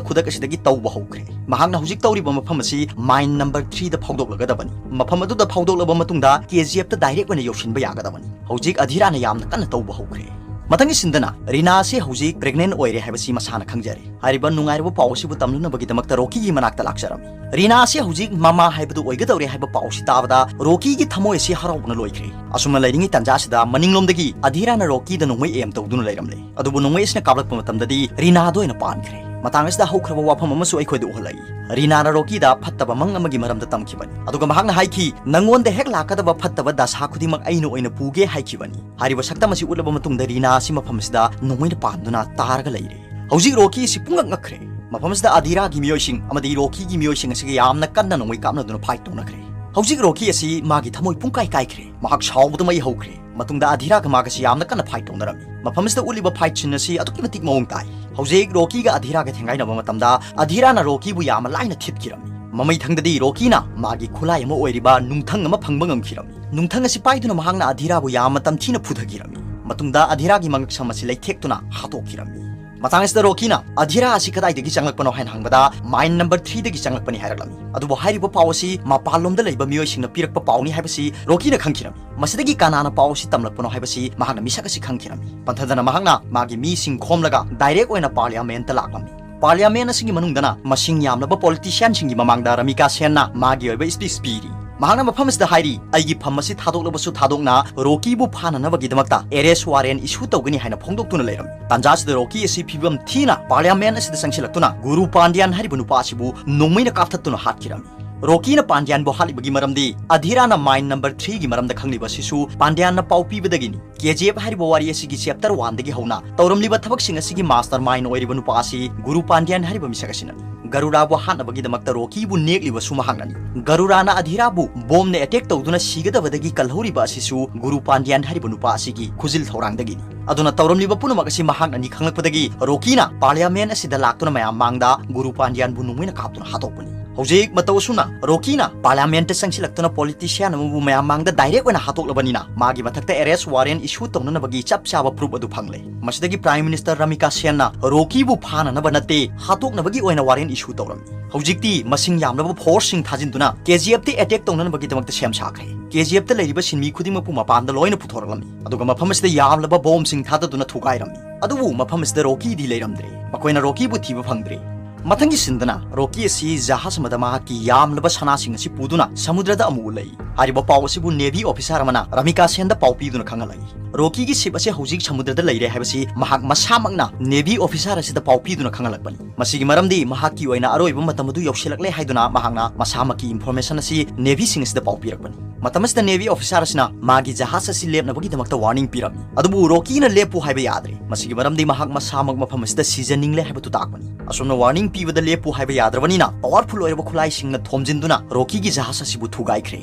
ꯈꯨꯗꯛ ꯑꯁꯤꯗꯒꯤ ꯇꯧꯕ ꯍꯧꯈ꯭ꯔꯦ꯫ ꯃꯍꯥꯛꯅ ꯍꯧꯖꯤꯛ ꯇꯧꯔꯤꯕ ꯃꯐꯝ ꯑꯁꯤ ꯃꯥꯏꯟ ꯅꯝꯕꯔ ꯊ꯭ꯔꯤꯗ ꯐꯥꯎꯗꯣꯛꯂꯒꯗꯕꯅꯤ꯫ ꯃꯐꯝ ꯑꯗꯨꯗ ꯐꯥꯎꯗꯣꯛꯂꯕ ꯃꯇꯨꯡꯗ ꯀꯦ ꯖꯤ ꯑꯦꯐꯇ ꯗꯥꯏꯔꯦꯛ ꯑꯣꯏꯅ ꯌꯧꯁꯤꯟꯕ ꯌꯥꯒꯗꯕꯅꯤ꯫ ꯍꯧꯖꯤꯛ ꯑꯙꯤꯔꯥꯅ ꯌꯥꯝꯅ ꯀꯟꯅ ꯇꯧꯕ ꯍꯧꯈ꯭ꯔꯦ꯫ ꯃꯊꯪꯒꯤ ꯁꯤꯟꯗꯅ ꯔꯤꯅꯥ ꯑꯁꯤ ꯍꯧꯖꯤꯛ pregnant ꯑꯣꯏꯔꯦ ꯍꯥꯏꯕꯁꯤ ꯃꯁꯥꯅ ꯈꯪꯖꯔꯦ꯫ ꯍꯥꯏꯔꯤꯕ ꯅꯨꯡꯉꯥꯏꯔꯕ ꯄꯥꯎ ꯑꯁꯤꯕꯨ ꯇꯝꯂꯨꯅꯕꯒꯤꯗꯃꯛꯇ ꯔꯣꯀꯤꯒꯤ ꯃꯅꯥꯛꯇ ꯂꯥꯛꯆꯔꯝꯃꯤ꯫ ꯔꯤꯅꯥ ꯑꯁꯤ ꯍꯧꯖꯤꯛ ꯃꯃꯥ ꯍꯥꯏꯕꯗꯨ ꯑꯣꯏꯒꯗꯧꯔꯦ ꯍꯥꯏꯕ ꯄꯥꯎꯁꯤ ꯇꯥꯕꯗ ꯔꯣꯀꯤꯒꯤ ꯊꯃꯣꯏ ꯑꯁꯤ ꯍꯔꯥꯎꯕꯅ ꯂꯣꯏꯈ꯭ꯔꯦ꯫ ꯑꯁꯨꯝꯅ ꯂꯩꯔꯤꯉꯩ ꯇꯥꯟꯖꯥ ꯑꯁꯤꯗ ꯃꯅꯤꯡꯂꯣꯝꯗꯒꯤ ꯑꯙꯤꯔꯥꯅ ꯔꯣꯀꯤꯗ ꯅꯣꯡꯃꯩ aim ꯇꯧꯗꯨꯅ ꯂꯩꯔꯝꯂꯦ꯫ ꯑꯗꯨꯕꯨ ꯅꯣꯡꯃꯩ ꯑꯁꯤꯅ ꯀꯥꯞꯂꯛꯄ ꯃꯇꯝꯗꯗꯤ ꯔꯤꯅꯥꯗ ꯑꯣꯏꯅ ꯄꯥꯟꯈ꯭ꯔꯦ꯫ ꯃꯇꯥꯡ ꯑꯁꯤꯗ ꯍꯧꯈ꯭ꯔꯕ ꯋꯥꯐꯝ ꯑꯃꯁꯨ ꯑꯩꯈꯣꯏꯗ ꯎꯍꯜꯂꯛꯏ꯫ ꯔꯤꯅꯥꯅ ꯔꯣꯀꯤꯗ ꯐꯠꯇꯕ ꯃꯪ ꯑꯃꯒꯤ ꯃꯔꯝꯗ ꯇꯝꯈꯤꯕꯅꯤ, ꯑꯗꯨꯒ ꯃꯍꯥꯛꯅ ꯍꯥꯏꯈꯤ, "ꯅꯪꯉꯣꯟꯗ ꯍꯦꯛ ꯂꯥꯛꯀꯗꯕ ꯐꯠꯇꯕ ꯗꯁꯥ ꯈꯨꯗꯤꯡꯃꯛ ꯑꯩꯅ ꯑꯣꯏꯅ ꯄꯨꯒꯦ" ꯍꯥꯏꯈꯤꯕꯅꯤ꯫ ꯍꯥꯏꯔꯤꯕ ꯁꯛꯇꯝ ꯑꯁꯤ ꯎꯠꯂꯕ ꯃꯇꯨꯡꯗ ꯔꯤꯅꯥ ꯑꯁꯤ ꯃꯐꯝ ꯑꯁꯤꯗ ꯅꯣꯡꯃꯩꯅ ꯄꯥꯟꯗꯨꯅ ꯇꯥꯔꯒ ꯂꯩꯔꯦ꯫ ꯍꯧꯖꯤꯛ ꯔꯣꯀꯤ ꯑꯁꯤ ꯄꯨꯡꯉꯛ ꯉꯛꯈ꯭ꯔꯦ꯫ ꯃꯐꯝ ꯑꯁꯤꯗ ꯑꯙꯤꯔꯥꯒꯤ ꯃꯤꯑꯣꯏꯁꯤꯡ ꯑꯃꯗꯤ ꯔꯣꯀꯤꯒꯤ ꯃꯤꯑꯣꯏꯁꯤꯡ ꯑꯁꯤꯒ ꯌꯥꯝꯅ ꯀꯟꯅ ꯅꯣꯡꯃꯩ ꯀꯥꯞꯅꯗꯨꯅ fight ꯇꯧꯅꯈ꯭ꯔꯦ꯫ ꯍꯧꯖꯤꯛ ꯔꯣꯀꯤ ꯑꯁꯤ ꯃꯥꯒꯤ ꯊꯃꯣꯏ ꯄꯨꯡꯀꯥꯏ ꯀꯥꯏꯈ꯭ꯔꯦ꯫ ꯃꯍꯥꯛ ꯁꯥꯎꯕꯗ ꯃꯩ ꯍꯧꯈ꯭ꯔꯦ꯫ ꯃꯇꯨꯡꯗ ꯑꯙꯤꯔꯥꯒ ꯃꯥꯒꯁꯤ ꯌꯥꯝꯅ ꯀꯟꯅ fight ꯇꯧꯅꯔꯝꯃꯤ꯫ ꯃꯐꯝ ꯑꯁꯤꯗ ꯎꯠꯂꯤꯕ fight scene ꯑꯁꯤ ꯑꯗꯨꯛꯀꯤ ꯃꯇꯤꯛ ꯃꯑꯣꯡ ꯇꯥꯏ꯫ ꯍꯧꯖꯤꯛ ꯔꯣꯀꯤꯒ ꯑꯙꯤꯔꯥꯒ ꯊꯦꯡꯒꯥꯏꯅꯕ ꯃꯇꯝꯗ ꯑꯙꯤꯔꯥꯅ ꯔꯣꯀꯤꯕꯨ ꯌꯥꯝꯅ ꯂꯥꯏꯅ ꯊꯤꯠꯈꯤꯔꯝꯃꯤ꯫ ꯃꯃꯩꯊꯪꯗꯗꯤ ꯔꯣꯀꯤꯅ ꯃꯥꯒꯤ ꯈꯨꯠꯂꯥꯏ ꯑꯃ ꯑꯣꯏꯔꯤꯕ ꯅꯨꯡꯊꯪ ꯑꯃ ꯐꯪꯕ ꯉꯝꯈꯤꯔꯝꯃꯤ꯫ ꯅꯨꯡꯊꯪ ꯑꯁꯤ ꯄꯥꯏꯗꯨꯅ ꯃꯍꯥꯛꯅ ꯑꯙꯤꯔꯥꯕꯨ ꯌꯥꯝꯅ ꯇꯝꯊꯤꯅ ꯐꯨꯊꯈꯤꯔꯝꯃꯤ꯫ ꯃꯇꯨꯡꯗ ꯑꯙꯤꯔꯥꯒꯤ ꯃꯉꯛꯁꯝ ꯑꯁꯤ ꯂꯩꯊꯦꯛꯇꯨꯅ ꯍꯥꯠꯇꯣꯛꯈꯤꯔꯝꯃꯤ꯫ ꯃꯇꯥꯡ ꯑꯁꯤꯗ ꯔꯣꯀꯤꯅ ꯑꯙꯤꯔꯥ ꯑꯁꯤ ꯀꯗꯥꯏꯗꯒꯤ ꯆꯪꯂꯛꯄꯅꯣ ꯍꯥꯏꯅ ꯍꯪꯕꯗ, "Mine number three ꯗꯒꯤ ꯆꯪꯂꯛꯄꯅꯤ" ꯍꯥꯏꯔꯛꯂꯝꯃꯤ꯫ ꯑꯗꯨꯕꯨ ꯍꯥꯏꯔꯤꯕ ꯄꯥꯎ ꯑꯁꯤ ꯃꯄꯥꯟꯂꯣꯝꯗ ꯂꯩꯕ ꯃꯤꯑꯣꯏꯁꯤꯡꯅ ꯄꯤꯔꯛꯄ ꯄꯥꯎꯅꯤ ꯍꯥꯏꯕꯁꯤ ꯔꯣꯀꯤꯅ ꯈꯪꯈꯤꯔꯝꯃꯤ꯫ ꯃꯁꯤꯗꯒꯤ ꯀꯅꯥꯅ ꯄꯥꯎ ꯑꯁꯤ ꯇꯝꯂꯛꯄꯅꯣ ꯍꯥꯏꯕꯁꯤ ꯃꯍꯥꯛꯅ ꯃꯤꯁꯛ ꯑꯁꯤ ꯈꯪꯈꯤꯔꯝꯃꯤ꯫ ꯄꯟꯊꯗꯅ ꯃꯍꯥꯛꯅ ꯃꯥꯒꯤ ꯃꯤꯁꯤꯡ ꯈꯣꯝꯂꯒ direct ꯑꯣꯏꯅ parliament ꯇ ꯂꯥꯛꯂꯝꯃꯤ꯫ Parliament ꯑꯁꯤꯒꯤ ꯃꯅꯨꯡꯗꯅ ꯃꯁꯤꯡ ꯌꯥꯝꯂꯕ politician ꯁꯤꯡꯒꯤ ꯃꯃꯥꯡꯗ ꯔꯥꯃꯤꯀꯥ ꯁꯦꯟꯅ ꯃꯥꯒꯤ ꯑꯣꯏꯕ speech ꯄꯤꯔꯤ꯫ ꯃꯍꯥꯛꯅ ꯃꯐꯝ ꯑꯁꯤꯗ ꯍꯥꯏꯔꯤ, "ꯑꯩꯒꯤ ꯐꯝ ꯑꯁꯤ ꯊꯥꯗꯣꯛꯂꯕꯁꯨ ꯊꯥꯗꯣꯛꯅ ꯔꯣꯀꯤꯕꯨ ꯐꯥꯅꯅꯕꯒꯤꯗꯃꯛꯇ arrest warrant issue ꯇꯧꯒꯅꯤ" ꯍꯥꯏꯅ ꯐꯣꯡꯗꯣꯛꯇꯨꯅ ꯂꯩꯔꯝꯃꯤ꯫ ꯇꯥꯟꯖꯥ ꯑꯁꯤꯗ ꯔꯣꯀꯤ ꯑꯁꯤ ꯐꯤꯕꯝ ꯊꯤꯅ parliament ꯑꯁꯤꯗ ꯆꯪꯁꯤꯜꯂꯛꯇꯨꯅ ꯒꯨꯔꯨ ꯄꯥꯟꯗ꯭ꯌꯥꯟ ꯍꯥꯏꯔꯤꯕ ꯅꯨꯄꯥ ꯑꯁꯤꯕꯨ ꯅꯣꯡꯃꯩꯅ ꯀꯥꯞꯊꯠꯇꯨꯅ ꯍꯥꯠꯈꯤꯔꯝꯃꯤ꯫ ꯔꯣꯀꯤꯅ ꯄꯥꯟꯗ꯭ꯌꯥꯟꯕꯨ ꯍꯥꯠꯂꯤꯕꯒꯤ ꯃꯔꯝꯗꯤ ꯑꯙꯤꯔꯥꯅ mine number three ꯒꯤ ꯃꯔꯝꯗ ꯈꯪꯂꯤꯕ ꯑꯁꯤꯁꯨ ꯄꯥꯟꯗ꯭ꯌꯥꯟꯅ ꯄꯥꯎ ꯄꯤꯕꯗꯒꯤꯅꯤ꯫ K G F ꯍꯥꯏꯔꯤꯕ ꯋꯥꯔꯤ ꯑꯁꯤꯒꯤ chapter one ꯗꯒꯤ ꯍꯧꯅ ꯇꯧꯔꯝꯂꯤꯕ ꯊꯕꯛꯁꯤꯡ ꯑꯁꯤꯒꯤ mastermind ꯑꯣꯏꯔꯤꯕ ꯅꯨꯄꯥ ꯑꯁꯤ ꯒꯨꯔꯨ ꯄꯥꯟꯗ꯭ꯌꯥꯟ ꯍꯥꯏꯔꯤꯕ ꯃꯤꯁꯛ ꯑꯁꯤꯅꯅꯤ꯫ ꯒꯔꯨꯔꯥꯕꯨ ꯍꯥꯠꯅꯕꯒꯤꯗꯃꯛꯇ ꯔꯣꯀꯤꯕꯨ ꯅꯦꯛꯂꯤꯕꯁꯨ ꯃꯍꯥꯛꯅꯅꯤ꯫ ꯒꯔꯨꯔꯥꯅ ꯑꯙꯤꯔꯥꯕꯨ bomb ꯅ attack ꯇꯧꯗꯨꯅ ꯁꯤꯒꯗꯕꯗꯒꯤ ꯀꯜꯍꯧꯔꯤꯕ ꯑꯁꯤꯁꯨ ꯒꯨꯔꯨ ꯄꯥꯟꯗ꯭ꯌꯥꯟ ꯍꯥꯏꯔꯤꯕ ꯅꯨꯄꯥ ꯑꯁꯤꯒꯤ ꯈꯨꯖꯤꯜ ꯊꯧꯔꯥꯡꯗꯒꯤꯅꯤ꯫ ꯑꯗꯨꯅ ꯇꯧꯔꯝꯂꯤꯕ ꯄꯨꯝꯅꯃꯛ ꯑꯁꯤ ꯃꯍꯥꯛꯅꯅꯤ ꯈꯪꯂꯛꯄꯗꯒꯤ ꯔꯣꯀꯤꯅ parliament ꯑꯁꯤꯗ ꯂꯥꯛꯇꯨꯅ ꯃꯌꯥꯝ ꯃꯥꯡꯗ ꯒꯨꯔꯨ ꯄꯥꯟꯗ꯭ꯌꯥꯟꯕꯨ ꯅꯣꯡꯃꯩꯅ ꯀꯥꯞꯇꯨꯅ ꯍꯥꯠꯇꯣꯛꯄꯅꯤ꯫ ꯍꯧꯖꯤꯛ ꯃꯇꯧ ꯑꯁꯨꯝꯅ ꯔꯣꯀꯤꯅ parliament ꯇ ꯆꯪꯁꯤꯜꯂꯛꯇꯨꯅ politician ꯑꯃꯕꯨ ꯃꯌꯥꯝ ꯃꯥꯡꯗ direct ꯑꯣꯏꯅ ꯍꯥꯠꯇꯣꯛꯂꯕꯅꯤꯅ ꯃꯥꯒꯤ ꯃꯊꯛꯇ arrest warrant issue ꯇꯧꯅꯅꯕꯒꯤ ꯆꯞ ꯆꯥꯕ proof ꯑꯗꯨ ꯐꯪꯂꯦ꯫ ꯃꯁꯤꯗꯒꯤ Prime Minister ꯔꯥꯃꯤꯀꯥ ꯁꯦꯟꯅ ꯔꯣꯀꯤꯕꯨ ꯐꯥꯅꯅꯕ ꯅꯠꯇꯦ, ꯍꯥꯠꯇꯣꯛꯅꯕꯒꯤ ꯑꯣꯏꯅ warrant issue ꯇꯧꯔꯝꯃꯤ꯫ ꯍꯧꯖꯤꯛꯇꯤ ꯃꯁꯤꯡ ꯌꯥꯝꯂꯕ force ꯁꯤꯡ ꯊꯥꯖꯤꯟꯗꯨꯅ K G F ꯇ attack ꯇꯧꯅꯅꯕꯒꯤꯗꯃꯛꯇ ꯁꯦꯝ ꯁꯥꯈ꯭ꯔꯦ꯫ ꯀꯦ ꯖꯤ ꯑꯦꯐꯇ ꯂꯩꯔꯤꯕ ꯁꯤꯟꯃꯤ ꯈꯨꯗꯤꯡꯃꯛꯄꯨ ꯃꯄꯥꯟꯗ ꯂꯣꯏꯅ ꯄꯨꯊꯣꯔꯛꯂꯝꯃꯤ꯫ ꯑꯗꯨꯒ ꯃꯐꯝ ꯑꯁꯤꯗ ꯌꯥꯝꯂꯕ ꯕꯣꯝꯁꯤꯡ ꯊꯥꯗꯗꯨꯅ ꯊꯨꯒꯥꯏꯔꯝꯃꯤ꯫ ꯑꯗꯨꯕꯨ ꯃꯐꯝ ꯑꯁꯤꯗ ꯔꯣꯀꯤꯗꯤ ꯂꯩꯔꯝꯗ꯭ꯔꯦ꯫ ꯃꯈꯣꯏꯅ ꯔꯣꯀꯤꯕꯨ ꯊꯤꯕ ꯐꯪꯗ꯭ꯔꯦ꯫ ꯃꯊꯪꯒꯤ ꯁꯤꯟꯗꯅ ꯔꯣꯀꯤ ꯑꯁꯤ ꯖꯍꯥꯖ ꯑꯃꯗ ꯃꯍꯥꯛꯀꯤ ꯌꯥꯝꯂꯕ ꯁꯅꯥꯁꯤꯡ ꯑꯁꯤ ꯄꯨꯗꯨꯅ ꯁꯃꯨꯗ꯭ꯔꯗ ꯑꯃꯨꯛ ꯎꯠꯂꯛꯏ꯫ ꯍꯥꯏꯔꯤꯕ ꯄꯥꯎ ꯑꯁꯤꯕꯨ ꯅꯦꯚꯤ ꯑꯣꯐꯤꯁꯥꯔ ꯑꯃꯅ ꯔꯥꯃꯤꯀꯥꯁꯦꯟꯗ ꯄꯥꯎ ꯄꯤꯗꯨꯅ ꯈꯪꯍꯜꯂꯛꯏ꯫ ꯔꯣꯀꯤꯒꯤ ꯁꯤꯞ ꯑꯁꯤ ꯍꯧꯖꯤꯛ ꯁꯃꯨꯗ꯭ꯔꯗ ꯂꯩꯔꯦ ꯍꯥꯏꯕꯁꯤ ꯃꯍꯥꯛ ꯃꯁꯥꯃꯛꯅ ꯅꯦꯚꯤ ꯑꯣꯐꯤꯁꯥꯔ ꯑꯁꯤꯗ ꯄꯥꯎ ꯄꯤꯗꯨꯅ ꯈꯪꯍꯜꯂꯛꯄꯅꯤ꯫ ꯃꯁꯤꯒꯤ ꯃꯔꯝꯗꯤ ꯃꯍꯥꯛꯀꯤ ꯑꯣꯏꯅ ꯑꯔꯣꯏꯕ ꯃꯇꯝ ꯑꯗꯨ ꯌꯧꯁꯤꯜꯂꯛꯂꯦ ꯍꯥꯏꯗꯨꯅ ꯃꯍꯥꯛꯅ ꯃꯁꯥꯃꯛꯀꯤ ꯏꯟꯐꯣꯔꯃꯦꯁꯟ ꯑꯁꯤ ꯅꯦꯚꯤꯁꯤꯡ ꯑꯁꯤꯗ ꯄꯥꯎ ꯄꯤꯔꯛꯄꯅꯤ꯫ ꯃꯇꯝ ꯑꯁꯤꯗ ꯅꯦꯚꯤ ꯑꯣꯐꯤꯁꯥꯔ ꯑꯁꯤꯅ ꯃꯥꯒꯤ ꯖꯍꯥꯖ ꯑꯁꯤ ꯂꯦꯞꯅꯕꯒꯤꯗꯃꯛꯇ ꯋꯥꯔꯅꯤꯡ ꯄꯤꯔꯝꯃꯤ꯫ ꯑꯗꯨꯕꯨ ꯔꯣꯀꯤꯅ ꯂꯦꯞꯄꯨ ꯍꯥꯏꯕ ꯌꯥꯗ꯭ꯔꯦ꯫ ꯃꯁꯤꯒꯤ ꯃꯔꯝꯗꯤ ꯃꯍꯥꯛ ꯃꯁꯥꯃꯛ ꯃꯐꯝ ꯑꯁꯤꯗ ꯁꯤꯖꯅꯤꯡꯂꯦ ꯍꯥꯏꯕꯗꯨ ꯇꯥꯛꯄꯅꯤ꯫ ꯑꯁꯨꯝꯅ ꯋꯥꯔꯅꯤꯡ ꯄꯤꯕꯗ ꯂꯦꯞꯄꯨ ꯍꯥꯏꯕ ꯌꯥꯗ꯭ꯔꯕꯅꯤꯅ ꯄꯋꯥꯔꯐꯨꯜ ꯑꯣꯏꯔꯕ ꯈꯨꯠꯂꯥꯏꯁꯤꯡꯅ ꯊꯣꯝꯖꯤꯟꯗꯨꯅ ꯔꯣꯀꯤꯒꯤ ꯖꯍꯥꯖ ꯑꯁꯤꯕꯨ ꯊꯨꯒꯥꯏꯈ꯭ꯔꯦ꯫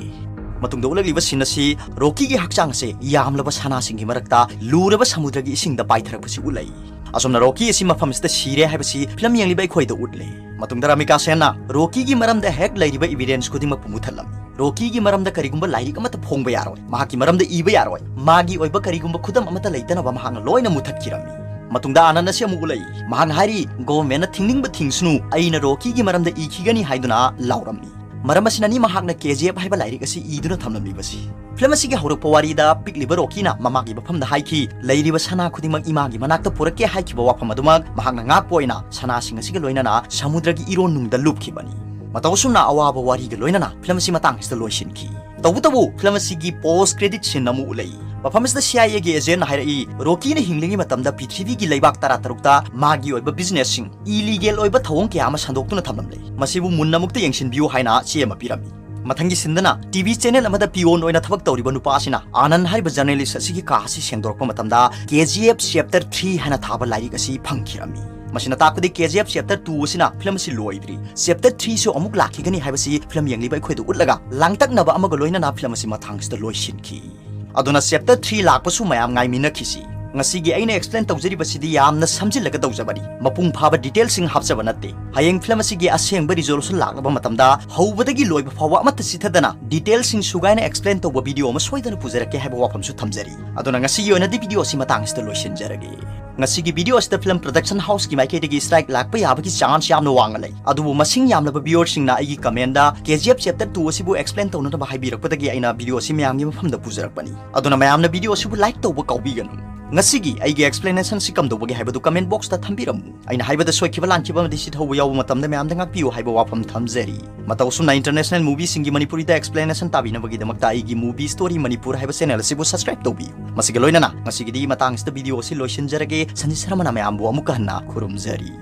ꯃꯇꯨꯡꯗ ꯎꯠꯂꯛꯂꯤꯕ ꯁꯤꯟ ꯑꯁꯤ ꯔꯣꯀꯤꯒꯤ ꯍꯛꯆꯥꯡ ꯑꯁꯤ ꯌꯥꯝꯂꯕ ꯁꯅꯥꯁꯤꯡꯒꯤ ꯃꯔꯛꯇ ꯂꯨꯔꯕ ꯁꯃꯨꯗ꯭ꯔꯒꯤ ꯏꯁꯤꯡꯗ ꯄꯥꯏꯊꯔꯛꯄꯁꯤ ꯎꯠꯂꯛꯏ꯫ ꯑꯁꯨꯝꯅ ꯔꯣꯀꯤ ꯑꯁꯤ ꯃꯐꯝ ꯑꯁꯤꯗ ꯁꯤꯔꯦ ꯍꯥꯏꯕꯁꯤ ꯐꯤꯂꯝ ꯌꯦꯡꯂꯤꯕ ꯑꯩꯈꯣꯏꯗ ꯎꯠꯂꯦ꯫ ꯃꯇꯨꯡꯗ ꯔꯥꯃꯤꯀꯥꯁꯦꯟꯅ ꯔꯣꯀꯤꯒꯤ ꯃꯔꯝꯗ ꯍꯦꯛ ꯂꯩꯔꯤꯕ ꯏꯚꯤꯗꯦꯟꯁ ꯈꯨꯗꯤꯡꯃꯛꯄꯨ ꯃꯨꯊꯠꯂꯝꯃꯤ꯫ ꯔꯣꯀꯤꯒꯤ ꯃꯔꯝꯗ ꯀꯔꯤꯒꯨꯝꯕ ꯂꯥꯏꯔꯤꯛ ꯑꯃꯠꯇ ꯐꯣꯡꯕ ꯌꯥꯔꯣꯏ, ꯃꯍꯥꯛꯀꯤ ꯃꯔꯝꯗ ꯏꯕ ꯌꯥꯔꯣꯏ, ꯃꯥꯒꯤ ꯑꯣꯏꯕ ꯀꯔꯤꯒꯨꯝꯕ ꯈꯨꯗꯝ ꯑꯃꯠꯇ ꯂꯩꯇꯅꯕ ꯃꯍꯥꯛꯅ ꯂꯣꯏꯅ ꯃꯨꯊꯠꯈꯤꯔꯝꯃꯤ꯫ ꯃꯇꯨꯡꯗ ꯑꯥꯅꯟ ꯑꯁꯤ ꯑꯃꯨꯛ ꯎꯠꯂꯛꯏ꯫ ꯃꯍꯥꯛꯅ ꯍꯥꯏꯔꯤ, "ꯒꯣꯚꯔꯟꯃꯦꯟꯠꯅ ꯊꯤꯡꯅꯤꯡꯕ ꯊꯤꯡꯁꯅꯨ, ꯑꯩꯅ ꯔꯣꯀꯤꯒꯤ ꯃꯔꯝꯗ ꯏꯈꯤꯒꯅꯤ" ꯍꯥꯏꯗꯨꯅ ꯂꯥꯎꯔꯝꯃꯤ꯫ ꯃꯔꯝ ꯑꯁꯤꯅꯅꯤ ꯃꯍꯥꯛꯅ ꯀꯦ ꯖꯤ ꯑꯦꯐ ꯍꯥꯏꯕ ꯂꯥꯏꯔꯤꯛ ꯑꯁꯤ ꯏꯗꯨꯅ ꯊꯝꯂꯝꯂꯤꯕꯁꯤ꯫ ꯐꯤꯂꯝ ꯑꯁꯤꯒꯤ ꯍꯧꯔꯛꯄ ꯋꯥꯔꯤꯗ ꯄꯤꯛꯂꯤꯕ ꯔꯣꯀꯤꯅ ꯃꯃꯥꯒꯤ ꯃꯐꯝꯗ ꯍꯥꯏꯈꯤ, "ꯂꯩꯔꯤꯕ ꯁꯅꯥ ꯈꯨꯗꯤꯡꯃꯛ ꯏꯃꯥꯒꯤ ꯃꯅꯥꯛꯇ ꯄꯨꯔꯛꯀꯦ" ꯍꯥꯏꯈꯤꯕ ꯋꯥꯐꯝ ꯑꯗꯨꯃꯛ ꯃꯍꯥꯛꯅ ꯉꯥꯛꯄ ꯑꯣꯏꯅ ꯁꯅꯥꯁꯤꯡ ꯑꯁꯤꯒ ꯂꯣꯏꯅꯅ ꯁꯃꯨꯗ꯭ꯔꯒꯤ ꯏꯔꯣꯟ ꯅꯨꯡꯗ ꯂꯨꯞꯈꯤꯕꯅꯤ꯫ ꯃꯇꯧ ꯑꯁꯨꯝꯅ ꯑꯋꯥꯕ ꯋꯥꯔꯤꯒ ꯂꯣꯏꯅꯅ ꯐꯤꯂꯝ ꯑꯁꯤ ꯃꯇꯥꯡ ꯑꯁꯤꯗ ꯂꯣꯏꯁꯤꯟꯈꯤ꯫ ꯇꯧꯕꯇꯕꯨ ꯐꯤꯂꯝ ꯑꯁꯤꯒꯤ ꯄꯣꯁ ꯀ꯭ꯔꯦꯗꯤꯠ ꯁꯤꯟ ꯑꯃ ꯎꯠꯂꯛꯏ꯫ ꯃꯐꯝ ꯑꯁꯤꯗ ꯁꯤ ꯑꯥꯏ ꯑꯦꯒꯤ ꯑꯦꯖꯦꯟꯠꯅ ꯍꯥꯏꯔꯛꯏ, ꯔꯣꯀꯤꯅ ꯍꯤꯡꯂꯤꯉꯩ ꯃꯇꯝꯗ ꯄ꯭ꯔꯤꯊꯤꯕꯤꯒꯤ ꯂꯩꯕꯥꯛ ꯇꯔꯥꯇꯔꯨꯛꯇ ꯃꯥꯒꯤ ꯑꯣꯏꯕ ꯕꯤꯖꯤꯅꯦꯁꯁꯤꯡ, ꯏꯂꯤꯒꯦꯜ ꯑꯣꯏꯕ ꯊꯧꯑꯣꯡ ꯀꯌꯥ ꯑꯃ ꯁꯟꯗꯣꯛꯇꯨꯅ ꯊꯝꯂꯝꯂꯦ꯫ ꯃꯁꯤꯕꯨ ꯃꯨꯟꯅ ꯑꯃꯨꯛꯇ ꯌꯦꯡꯁꯤꯟꯕꯤꯌꯨ ꯍꯥꯏꯅ ꯆꯦ ꯑꯃ ꯄꯤꯔꯝꯃꯤ꯫ ꯃꯊꯪꯒꯤ ꯁꯤꯟꯗꯅ ꯇꯤ ꯚꯤ ꯆꯦꯅꯦꯜ ꯑꯃꯗ ꯄꯤꯌꯣꯟ ꯑꯣꯏꯅ ꯊꯕꯛ ꯇꯧꯔꯤꯕ ꯅꯨꯄꯥ ꯑꯁꯤꯅ ꯑꯥꯅꯟ ꯍꯥꯏꯔꯤꯕ ꯖꯔꯅꯦꯂꯤꯁ ꯑꯁꯤꯒꯤ ꯀꯥ ꯑꯁꯤ ꯁꯦꯡꯗꯣꯔꯛꯄ ꯃꯇꯝꯗ ꯀꯦ ꯖꯤ ꯑꯦꯐ ꯆꯦꯞꯇꯔ ꯊ꯭ꯔꯤ ꯍꯥꯏꯅ ꯊꯥꯕ ꯂꯥꯏꯔꯤꯛ ꯑꯁꯤ ꯐꯪꯈꯤꯔꯝꯃꯤ꯫ ꯃꯁꯤꯅ ꯇꯥꯛꯄꯗꯤ ꯀꯦ ꯖꯤ ꯑꯦꯐ ꯆꯦꯞꯇꯔ ꯇꯨ ꯑꯁꯤꯅ ꯐꯤꯂꯝ ꯑꯁꯤ ꯂꯣꯏꯗ꯭ꯔꯤ, ꯆꯦꯞꯇꯔ ꯊ꯭ꯔꯤꯁꯨ ꯑꯃꯨꯛ ꯂꯥꯛꯈꯤꯒꯅꯤ ꯍꯥꯏꯕꯁꯤ ꯐꯤꯂꯝ ꯌꯦꯡꯂꯤꯕ ꯑꯩꯈꯣꯏꯗ ꯎꯠꯂꯒ ꯂꯥꯡꯇꯛꯅꯕ ꯑꯃꯒ ꯂꯣꯏꯅꯅ ꯐꯤꯂꯝ ꯑꯁꯤ ꯃꯇꯥꯡꯁꯤꯗ ꯂꯣꯏꯁꯤꯟꯈꯤ꯫ ꯑꯗꯨꯅ ꯆꯦꯞꯇꯔ ꯊ꯭ꯔꯤ ꯂꯥꯛꯄꯁꯨ ꯃꯌꯥꯝ ꯉꯥꯏꯃꯤꯟꯅꯈꯤꯁꯤ꯫ ꯉꯁꯤꯒꯤ ꯑꯩꯅ ꯑꯦꯛꯁꯄ꯭ꯂꯦꯟ ꯇꯧꯖꯔꯤꯕꯁꯤꯗꯤ ꯌꯥꯝꯅ ꯁꯝꯖꯤꯜꯂꯒ ꯇꯧꯖꯕꯅꯤ, ꯃꯄꯨꯡ ꯐꯥꯕ ꯗꯤꯇꯦꯜꯁꯤꯡ ꯍꯥꯞꯆꯕ ꯅꯠꯇꯦ꯫ ꯍꯌꯦꯡ ꯐꯤꯂꯝ ꯑꯁꯤꯒꯤ ꯑꯁꯦꯡꯕ ꯔꯤꯖꯣꯂꯨꯁꯟ ꯂꯥꯛꯂꯕ ꯃꯇꯝꯗ ꯍꯧꯕꯗꯒꯤ ꯂꯣꯏꯕ ꯐꯥꯎꯕ ꯑꯃꯠꯇ ꯆꯤꯊꯗꯅ ꯗꯤꯇꯦꯜꯁꯤꯡ ꯁꯨꯒꯥꯏꯅ ꯑꯦꯛꯁꯄ꯭ꯂꯦꯟ ꯇꯧꯕ ꯚꯤꯗꯤꯑꯣ ꯑꯃ ꯁꯣꯏꯗꯅ ꯄꯨꯖꯔꯛꯀꯦ ꯍꯥꯏꯕ ꯋꯥꯐꯝꯁꯨ ꯊꯝꯖꯔꯤ꯫ ꯑꯗꯨꯅ ꯉꯁꯤꯒꯤ ꯑꯣꯏꯅꯗꯤ ꯚꯤꯗꯤꯑꯣ ꯑꯁꯤ ꯃꯇꯥꯡ ꯑꯁꯤꯗ ꯂꯣꯏꯁꯤꯟꯖꯔꯒꯦ꯫ ꯉꯁꯤꯒꯤ video ꯑꯁꯤꯗ film production houseꯀꯤ ꯃꯥꯏꯀꯩꯗꯒꯤ strike ꯂꯥꯛꯄ ꯌꯥꯕꯒꯤ chance ꯌꯥꯝꯅ ꯋꯥꯡꯅ ꯂꯩ꯫ ꯑꯗꯨꯕꯨ ꯃꯁꯤꯡ ꯌꯥꯝꯂꯕ viewerꯁꯤꯡꯅ ꯑꯩꯒꯤ commentꯗ K G F chapter two ꯑꯁꯤꯕꯨ explain ꯇꯧꯅꯅꯕ ꯍꯥꯏꯕꯤꯔꯛꯄꯗꯒꯤ ꯑꯩꯅ video ꯑꯁꯤ ꯃꯌꯥꯝꯒꯤ ꯃꯐꯝꯗ ꯄꯨꯖꯔꯛꯄꯅꯤ꯫ ꯑꯗꯨꯅ ꯃꯌꯥꯝꯅ video ꯑꯁꯤꯕꯨ like ꯇꯧꯕ ꯀꯥꯎꯕꯤꯒꯅꯨ꯫ ꯉꯁꯤꯒꯤ ꯑꯩꯒꯤ explanationꯁꯤ ꯀꯝꯗꯧꯕꯒꯦ ꯍꯥꯏꯕꯗꯨ comment boxꯇ ꯊꯝꯕꯤꯔꯝꯃꯨ꯫ ꯑꯩꯅ ꯍꯥꯏꯕꯗ ꯁꯣꯏꯈꯤꯕ ꯂꯥꯟꯈꯤꯕ ꯑꯃꯗꯤ ꯁꯤꯠ ꯍꯧꯕ ꯌꯥꯎꯕ ꯃꯇꯝꯗ ꯃꯌꯥꯝꯗ ꯉꯥꯛꯄꯤꯌꯨ ꯍꯥꯏꯕ ꯋꯥꯐꯝ ꯊꯝꯖꯔꯤ꯫ ꯃꯇꯧ ꯑꯁꯨꯝꯅ international movieꯁꯤꯡꯒꯤ ꯃꯅꯤꯄꯨꯔꯤꯗ explanation ꯇꯥꯕꯤꯅꯕꯒꯤꯗꯃꯛꯇ ꯑꯩꯒꯤ Movie Story Manipur ꯍꯥꯏꯕ channel ꯑꯁꯤꯕꯨ subscribe ꯇꯧꯕꯤꯌꯨ꯫ ꯃꯁꯤꯒ ꯂꯣꯏꯅꯅ ꯉꯁꯤꯒꯤꯗꯤ ꯃꯇꯥꯡ ꯑꯁꯤꯗ video ꯑꯁꯤ ꯂꯣꯏꯁꯤꯟꯖꯔꯒꯦ꯫ ꯁꯟꯖꯤꯠ ꯁꯔꯃꯅ ꯃꯌꯥꯝꯕꯨ ꯑꯃꯨꯛꯀ ꯍꯟꯅ ꯈꯨꯔꯨꯝꯖꯔꯤ꯫